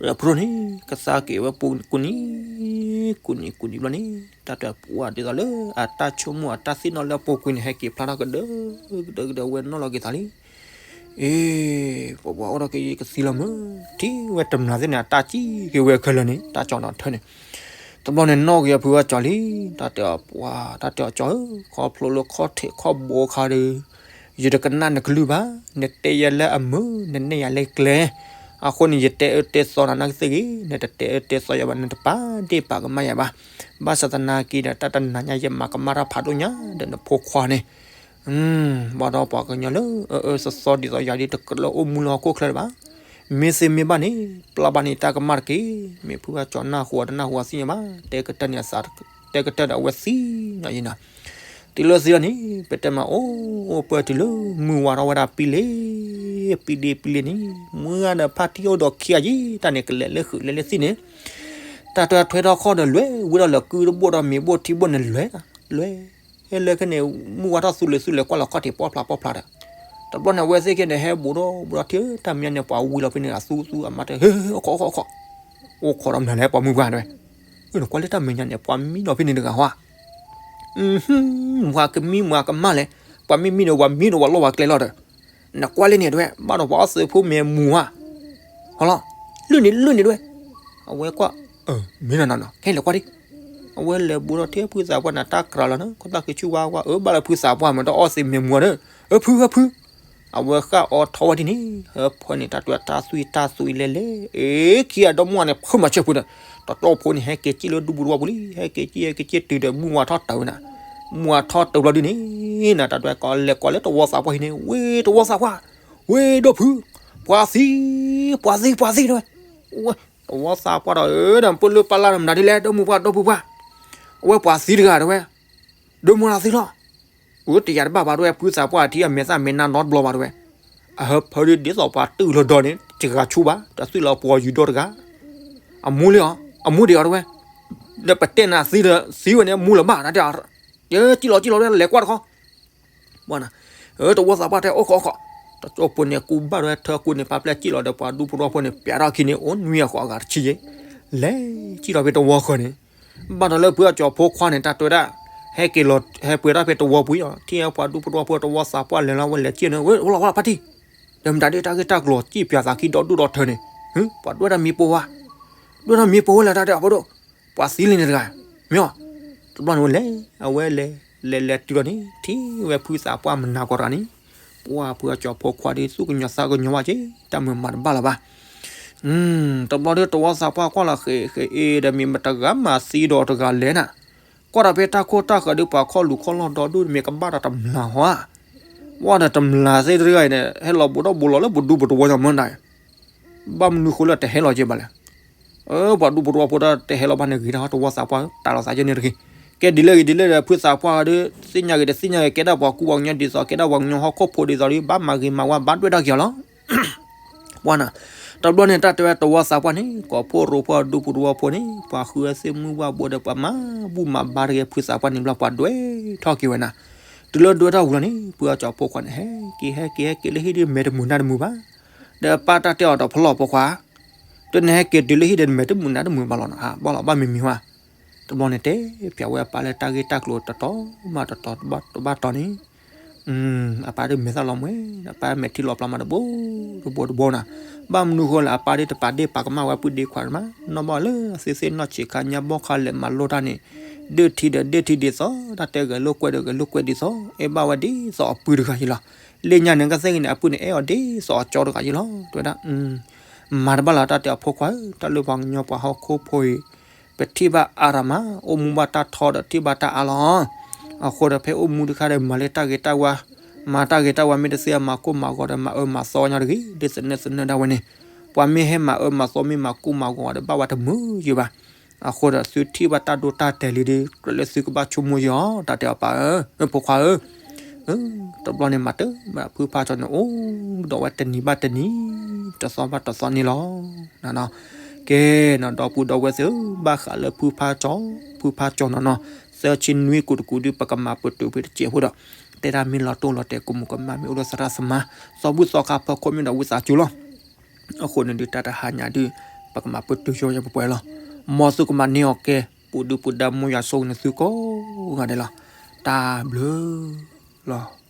ရ့ၣ်ဖြူန့ၣ် ကသါက့ၤဝဲပူၤကူနံၤ, ကူနံၤကူနံၤဘျီန့ၣ် တၢ်တပှၢ်ဒ်သိးလၢ အတၢ်ဆိကမိၣ်အတၢ်သ့ၣ်နီၣ်လၢအပူၤကွံာ်န့ၣ် ဟဲက့ၤဖျါထီၣ်ကဒၢကဒၢကဒၢဝဲနီၣ်လီၤက့ၤသးလံ. အ့, ပပှၤအိၣ်ဒီးကယံာ်ကသံလီၤမး, ထံၣ်ဝဲတမျးသ့ၣ်န့ၣ် အတၢ်စံၣ်က့ၤဝဲခဲလၢာ်န့ၣ် တၢ်ကၠီနီၤထၢန့ၣ်, တဘျီန့ၣ်နီၣ်က့ၤအဖုအကၠီလံ, တၢ်တဲအီၤပှၤ, တၢ်တဲအီၤကၠီဧၢ, ခီဖျိလၢခီၣ်ထံးခီၣ်ဘိခါဒီး ယတကနၣ်နကလုၢ်ဘၣ်, နတဲယၤလၢအမုာ် နနဲၣ်ယၤလၢကျဲ, အဃိန့ၣ် ယတဲအၢတဲသီနၤနာ်က့သ့ၣ်ဂ့ၤ, နတတဲအၢတဲသီယၤဘၣ် နတပာ်ဒ့ၣ်ပာ်ကမၣ်ယၤဘၣ်, ဘၣ်ဆၣ်သနာ်က့ဒီး တၢ်တနၤညါယမၤကမၣ်တၢ်ဖးဒိၣ်ညါဒီးနဖိခွါန့ၣ် ဘၣ်ဒီးပှၤကညီလၢအအၢအၢသီသီဒ်သိးယၤဒီး တကြၢးလၢအိၣ်မူလၢဟီၣ်ခိၣ်ချၢလၢၤဘၣ်. မ့ၢ်သ့မ့ၢ်ဘၣ်န့ၣ် ပျၢ်ဘၣ်န့ၣ်တၢ်ကမၣ်တက့ၢ်. မ့ၢ်ဖုဂၤကၠီနၢ်ဟူအီၤတနၢ်ဟူအီၤသ့ၣ်ညါဘၣ်. တဲကတၢၢ်န့ၣ်အသး တဲကတၢၢ်ဒီးအဝဲသံညါယံၤနၤ. တုၤလၢသံလီၤန့ၣ် ပတဲမၤအိၣ်အိၣ်ပၢၢ်တုၤလၢ မုၢ်ဝါထီၣ်ဝဲဒၣ်ပံလ့ ပံလ့ပံလ့န့ၣ် မုၢ်ဂၤဒီးဖါတံၢ်အိၣ်ဒီးခံဂၤယံၤ တၢ်န့ၣ်ကလဲၤလၢဃုာ်လဲၤလၢသံၣ်န့ၣ် တၢ်တၢ်ထွဲထီၣ်ခီၣ်ဒီးလွဲၢ် ဝံၤဒီးလၢကုတဘိၣ်ဒီးမ့ၤဘိၣ်ထံဘိၣ်န့ၣ် လွဲၢ် လွဲၢ် ဟဲလၢခဲန့ၣ် မုၢ်ဝါထီၣ်သူလ့ၤသူလ့ၤကွၢ်လီၤခီၣ်ထံးပီဖျါပီဖျါဒီး တဘျီန့ၣ် အဝဲသ့ၣ်ခဲန့ၣ် ဟဲဘူးဒီးဘူးဒီးထံၣ်တၢ်မဲာ်ညါန့ၣ် ပှၤဝံၤလီၤဖဲန့ၣ် အသူသူအမါတဲ ဟဲ အိၣ်ခိး အိၣ်ခိး အိၣ်ခိး အိၣ်ခိးဒီးမနုၤလဲၣ် ပှၤမုၢ်ပှၢ်တဲဝဲ နကွၢ်လၢတၢ်မဲာ်ညါန့ၣ် ပှၤမံနီၤဖဲန့ၣ်တဂၤဟီဧါ မုၢ်ကမံမုၢ်ကမၣ်လဲၣ် ပှၤမံမံန့ၣ် ပှၤမံဒီးပှၤလီၢ်ပှၤကျဲလီၤဒီး နကွၢ်လၢန့ၣ်တဝဲ ဘၣ်ဒီးပှၤအီၣ်သ့ၣ်ဖိမဲာ်မူဧါ, ဟီလီၤ, လုၢ်န့ၣ်လုၢ်န့ၣ်တဝဲ, အဝဲကွၢ်, မ့ၢ်နီၢ်နီၢ်နီၢ် ခဲအံၤလဲၤကွၢ်ဒံ, အဝဲလဲၤဘူးဒီးထဲဖုသးပှၢ်န့ၣ် တၢ်ကြၢးလီၤန့ၣ် ခိၣ်သၣ်ဃံဆူၣ်ဝါဝါ အၢ ဘၣ်လၢဖုသးပှၢ်မ့ၢ်တအီၣ်သ့ၣ်မဲာ်မူဧါဒီး အၢ ဖု အၢ ဖု အဝဲဃၣ်အီထီဝဲဒ်န့ၣ် ဟၢဖၢန့ၣ် တၢ်တွဲတၢ်သွံၣ်တၢ်သွံၣ်လဲၤလဲၤ အ့ ခံဂၤဒီမါန့ၣ် ဖုမၤဆၢဖုဒီး တၢ်တီၢ်ဖိန့ၣ် ဟဲက့ၤစံၣ်လၢဒူပူၤတဝီပူၤလံ ဟဲက့ၤစံၣ် ဟဲက့ၤစံၣ်တုၤဒီး မုၢ်ဝါထီၣ်တၢ်ဝဲနၤ, မုၢ်ဝါထီၣ်တၢ်ဘျီဒ်န့ၣ် နတၢ်တွဲကီးလဲၤကွၢ်လၢတဝီသးပှၢ်ဟံၣ်န့ၣ် ဝ့ တဝီသးပှၢ်, ဝ့ ဒီဖု, ပှၤသံ, ပှၤသံ ပှၤသံတဲဝဲ, ဝဲ တဝီသးပှၢ်ဒီး အၢ ဒီးပလၢပလၢဒီးမတၤဒ်လဲၣ် ဒီမုၢ်ပှၢ်ဒီပုၢ်ပှၢ်, အဝဲပှၤသံတဂၤတဲဝဲ, ဒီမုၢ်လၢသံလီၤ အၢ တယၤတဘၣ်ဘၣ်တဲဝဲ ဖုသးပှၢ်အထံအမဲာ်သၣ်မဲာ်နါနီတဘျီဘၣ်တဲဝဲ, အဟၢဖၢဒ်သိးပှၤတုၢ်လီၤဒီးန့ၣ် တဂၤဆူၣ်ဘၣ် တသွံၣ်လီၤပှၤယူၤဒီတဂၤ, အမူလံအီၤ အမူဒံးအီၤတဲဝဲ, ဒီးပတဲနၤသံဒီးသံဝဲန့ၣ် မူလၢၤဘၣ်တၢ်တဲ, စံၣ်လီၤစံၣ်လီၤတဲ လဲၤကွၢ်တခီ, ဘၣ်နၤ, အၢ တဝီသးပှၢ်တဲ အိၣ်ခိးအိၣ်ခိး, တကၠိဖိန့ၣ် ကူဘၣ်တဲဝဲထၢကူန့ၣ် ပာ်ပျဲစံၣ်လီၤဒီးပှၤဒူဖိတဝီဖိန့ၣ် ပျဲထီၣ်ခံန့ၣ် အိၣ်နွံအဃိးအဂၤတဆံယဲၢ်, လဲၤစံၣ်လီၤဖဲတဝီဃၢၤန့ၣ် ဘၣ်ဒီးလၢဖုအကၠီၤဖိခွါန့ၣ် တၢ်တဲဝဲဒၣ်, ဟဲက့ၤလီၤ ဟဲပှဲၤထီၣ်ဖဲတဝီပူၤအီၤ ထံၣ်ပှၤဒူဖိတဝီဖိတဝီသးပှၢ်လဲၤလီၤဝဲလဲၤစံၣ်န့ၣ် ဝဲလီၤဝဲလီၤဖါတံၢ်, ဒီးမတၤဒ်တၢ်ဂ့ၢ်တၢ်ကျိၤစံၣ်ပၠးသးခံဒီဒူၣ်ဒီထၢန့ၣ်, ပှၤဒွဲၣ်တၢ်မံၤပိာ်ဝဲ, ဒွဲၣ်တၢ်မံၤပိာ်ဝဲလၢတၢ်တဲအီၤဖိဒိၣ်, ပှၤသံလံန့ၣ်တဂၤ, မ့ၢ်အီၤ, တဘျီန့ၣ်ဝဲလဲၤ, အဝဲလဲၤ, လဲၤလဲၤတုၤလီၤန့ၣ် ထံၣ်ဝဲဖုသးပှၢ်မနၤကီးတဂၤန့ၣ်, ပှၤဖုအကၠီၤဖိခွါဒ်သူၣ်ကညီၤသးကညီၤဘၣ်က့ၤ တၢ်မုာ်မၤတဘၣ်လၢၤဘၣ် တဘျီဒီးတဝီသးပှၢ်ကွၢ်လီၤဃဲၤဃဲၤအ့ဒီး မ့ၢ်မတဂၤမၤသံဒီးတဂၤလဲၣ်နၤ, ကွၢ်ဒီးဖဲတၢ်ခိၣ်တၢ်ဃၢၤဒ်ပှၤခီၣ်လူၤခီၣ်လီၢ်ဒီဒူၣ် မ့ၢ်ကဘၣ်ဒီးတမျၢ်ဟီဧါ, ဝဲဒီးတမျၢ်သ့ၣ်တဂၤအံၤန့ၣ် ဟဲလီၤဘူးဒီးဘူးလီၤလၢပဒူပတဝီညါမ့ၢ်နၤ, ဘၣ်မနုၤဃိလၢတဟဲလီၤက့ၤဘၣ်လဲၣ် အၢ ပှၤဒူဖိတဝီဖိဒီးတဟဲလီၤဘၣ်န့ၣ်ဂ့ၤဒၣ်ဟီ တဝီသးပှၢ်ဧၢ တၢ်လီၤသးယဲၢ်န့ၣ်တဂ့ၤ, ကဲဒ်လဲၣ်ဂ့ၤဒ်လဲၣ်ဒီး ဖုသးပှၢ်ဒီး သ့ၣ်ညါဂ့ၤတသ့ၣ်ညါဂ့ၤ ကဲဒၣ်ပှၤကူပှၤကညီဒ်သိး ကဲဒၣ်ပှၤကညီဟီၣ်ခိၣ်ဖိဒ်သိးဒီး ဘၣ်မၤဂ့ၤမၤဝါ ဘၣ်ဒွဲၣ်တၢ်က့ၤအီၤလီၤ. ပှၤနၤ, တဘျီန့ၣ် တၢ်တဲဝဲတဝီသးပှၢ်န့ၣ် ကိးဖှိၣ်ရိဖှိၣ်ဒူဖိတဝီဖိန့ၣ် ပှၤဃုဝဲသ့ၣ်မုၢ်ဘၣ်ဘိဒီး ပှၤမၤဘူၣ်မၤဘါတဂ့ၤ ဖုသးပှၢ်န့ၣ်ဘျီ ပှၤဒွဲၣ်ထီၣ်က့ၤဝဲနၤ, တုၤလၢဒွဲၣ်ထီၣ်ဝံၤလီၤန့ၣ် ဖုအကၠီၤဖိခွါန့ၣ် ဟဲက့ၤဟဲက့ၤဟဲက့ၤလၢဟံၣ်ဒ်မဲာ်တမုာ်နါတမုာ်ဘၣ် ဒီးအပၢ်တၢ်တဲအီၤဒီး ဖီလီၤဖိခွါ, တနဟဲက့ၤတုၤလၢဟံၣ်ဒီး မဲာ်တမုာ်နါတမုာ်ဘၣ်လီၤနၤ, ဘၣ်လီၤဘၣ်မံၤမံၤဝါ, တဘျီန့ၣ်တဲဖျါဝဲအပၢ်လၢတၢ်ဂ့ၢ်တၢ်ကျိၤတတီၤမးတတီၤတဘၣ်တီၤန့ၣ်, အပၢ်ဒ်မဲာ်သၣ်လီၤမှဲ, အပၢ်မဲာ်ထံလီၤပျီမးတဘိတဘိတဘိနၤ, ဘၣ်မနုၤဃိလၢအပၢ်ဒ်တပာ်ဒ့ၣ်ပာ်ကမၣ်ဝဲပုၢ်ဒ့ခွါမး, နီၢ်ဘၣ်လၢအသ့သ့ၣ်နီၢ်ဆံးခါညါဘီၣ်ခါလဲၤမၤလိတၢ်န့ၣ်, ဒၢၣ်ထံဒီးဒၢၣ်ထံဒ်သိး, တၢ်တဲဂဲၤလိာ်ကွဲဒီးဂဲၤလိာ်ကွဲဒ်သိး, အဲၣ်ဘၣ်ဝဲဒ်သိးအပုၢ်တဂၤယံၤလီၤ. လၢညါန့ၣ်ကသ့ၣ်ဂ့ၤန့ၣ် အပုၢ်န့ၣ်အဲၣ်အီၤဒ်သိးအကၠီတဂၤယံၤလီၤ. တဲဝဲဒၣ်, မၤတဘၣ်လၢတၢ်တဲအဖိခွါဧၢ, တၢ်လၢပှၤကညီပှၤဟီၣ်ခိၣ်ဖိအံၤ, ပထံၣ်ဘၣ်အါရမး, အိၣ်မူဘၣ်တၢ်ထီဒီးထံၣ်ဘၣ်တၢ်အါလီၤ. အဃိဒီးဖဲအိၣ်မူတခါဒီး မၤလၢတၢ်ဂ့ၤတၢ်ဝါ, မၤတၢ်ဂ့ၤတၢ်ဝါမ့ၢ်တသ့အမၤကိၢ်မၤဂီၤဒီး မၤအၢမၤသီညါတဂ့ၤ, ဒ်သနၢၣ်သနၢၣ်ဒၣ်ဝဲန့ၣ်, ပှၤမ့ၢ်ဟဲမၤအၢမၤသီမ့ၢ်မၤကိၢ်မၤဂီၤဒီး ဘၣ်ဝဲတမုာ်ယံၤဘၣ်. အဃိဒီးသုထံၣ်ဘၣ်တၢ်ဒိတၢ်တဲာ်လံဒီး ကြၢးလၢသုကဘၣ်ဆိကမိၣ်ယံၤအီၤ တၢ်တဲအီၤပၢ်ဧၢ, ဖိခွါဧၢ, တဘျီန့ၣ်မၤတၢ်မး ဖုဖါကၠီန့ၣ် အိၣ်ဒီးဝဲတနံၤဘၣ်တနံၤ, တသီဘၣ်တသီန့ၣ်လီၤ. ကဲနီၤ ဒီပုၢ်ဒီဝဲၢ်သ့ၣ်ဧၢ, ဘၣ်ဃးလၢဖုဖါကၠီ, ဖုဖါကၠီနီၤနီၤ, သၢဆံနွံကူာ်တကူာ်ဒုး ပကမၤပတုာ်ဖဲတစဲးဖိဒီး, တဲဒၣ်မ့ၢ်လီၤတိၢ်လီၤတဲာ် ကမူၤကမၣ်မ့ၢ်အိၣ်လၢသရၣ်သမါ, သီဘူၣ်သီခါဖၢခိၣ်မ့ၢ်ဒီးဝံသးစူၤလီၤ. အဃိန့ၣ်ဒုး တၢ်တဟါညါဒုး ပကမၤပတုာ်ဆိယပှဲၤလီၤ. မ်သုကမၤန့ၢ်အီၤကဲ ပူၤဒုပူၤဒါ မူယၤဆိကနၢၤသုကိးဂၤဒဲးလီၤ. တၢ်ဘျုးလီၤ.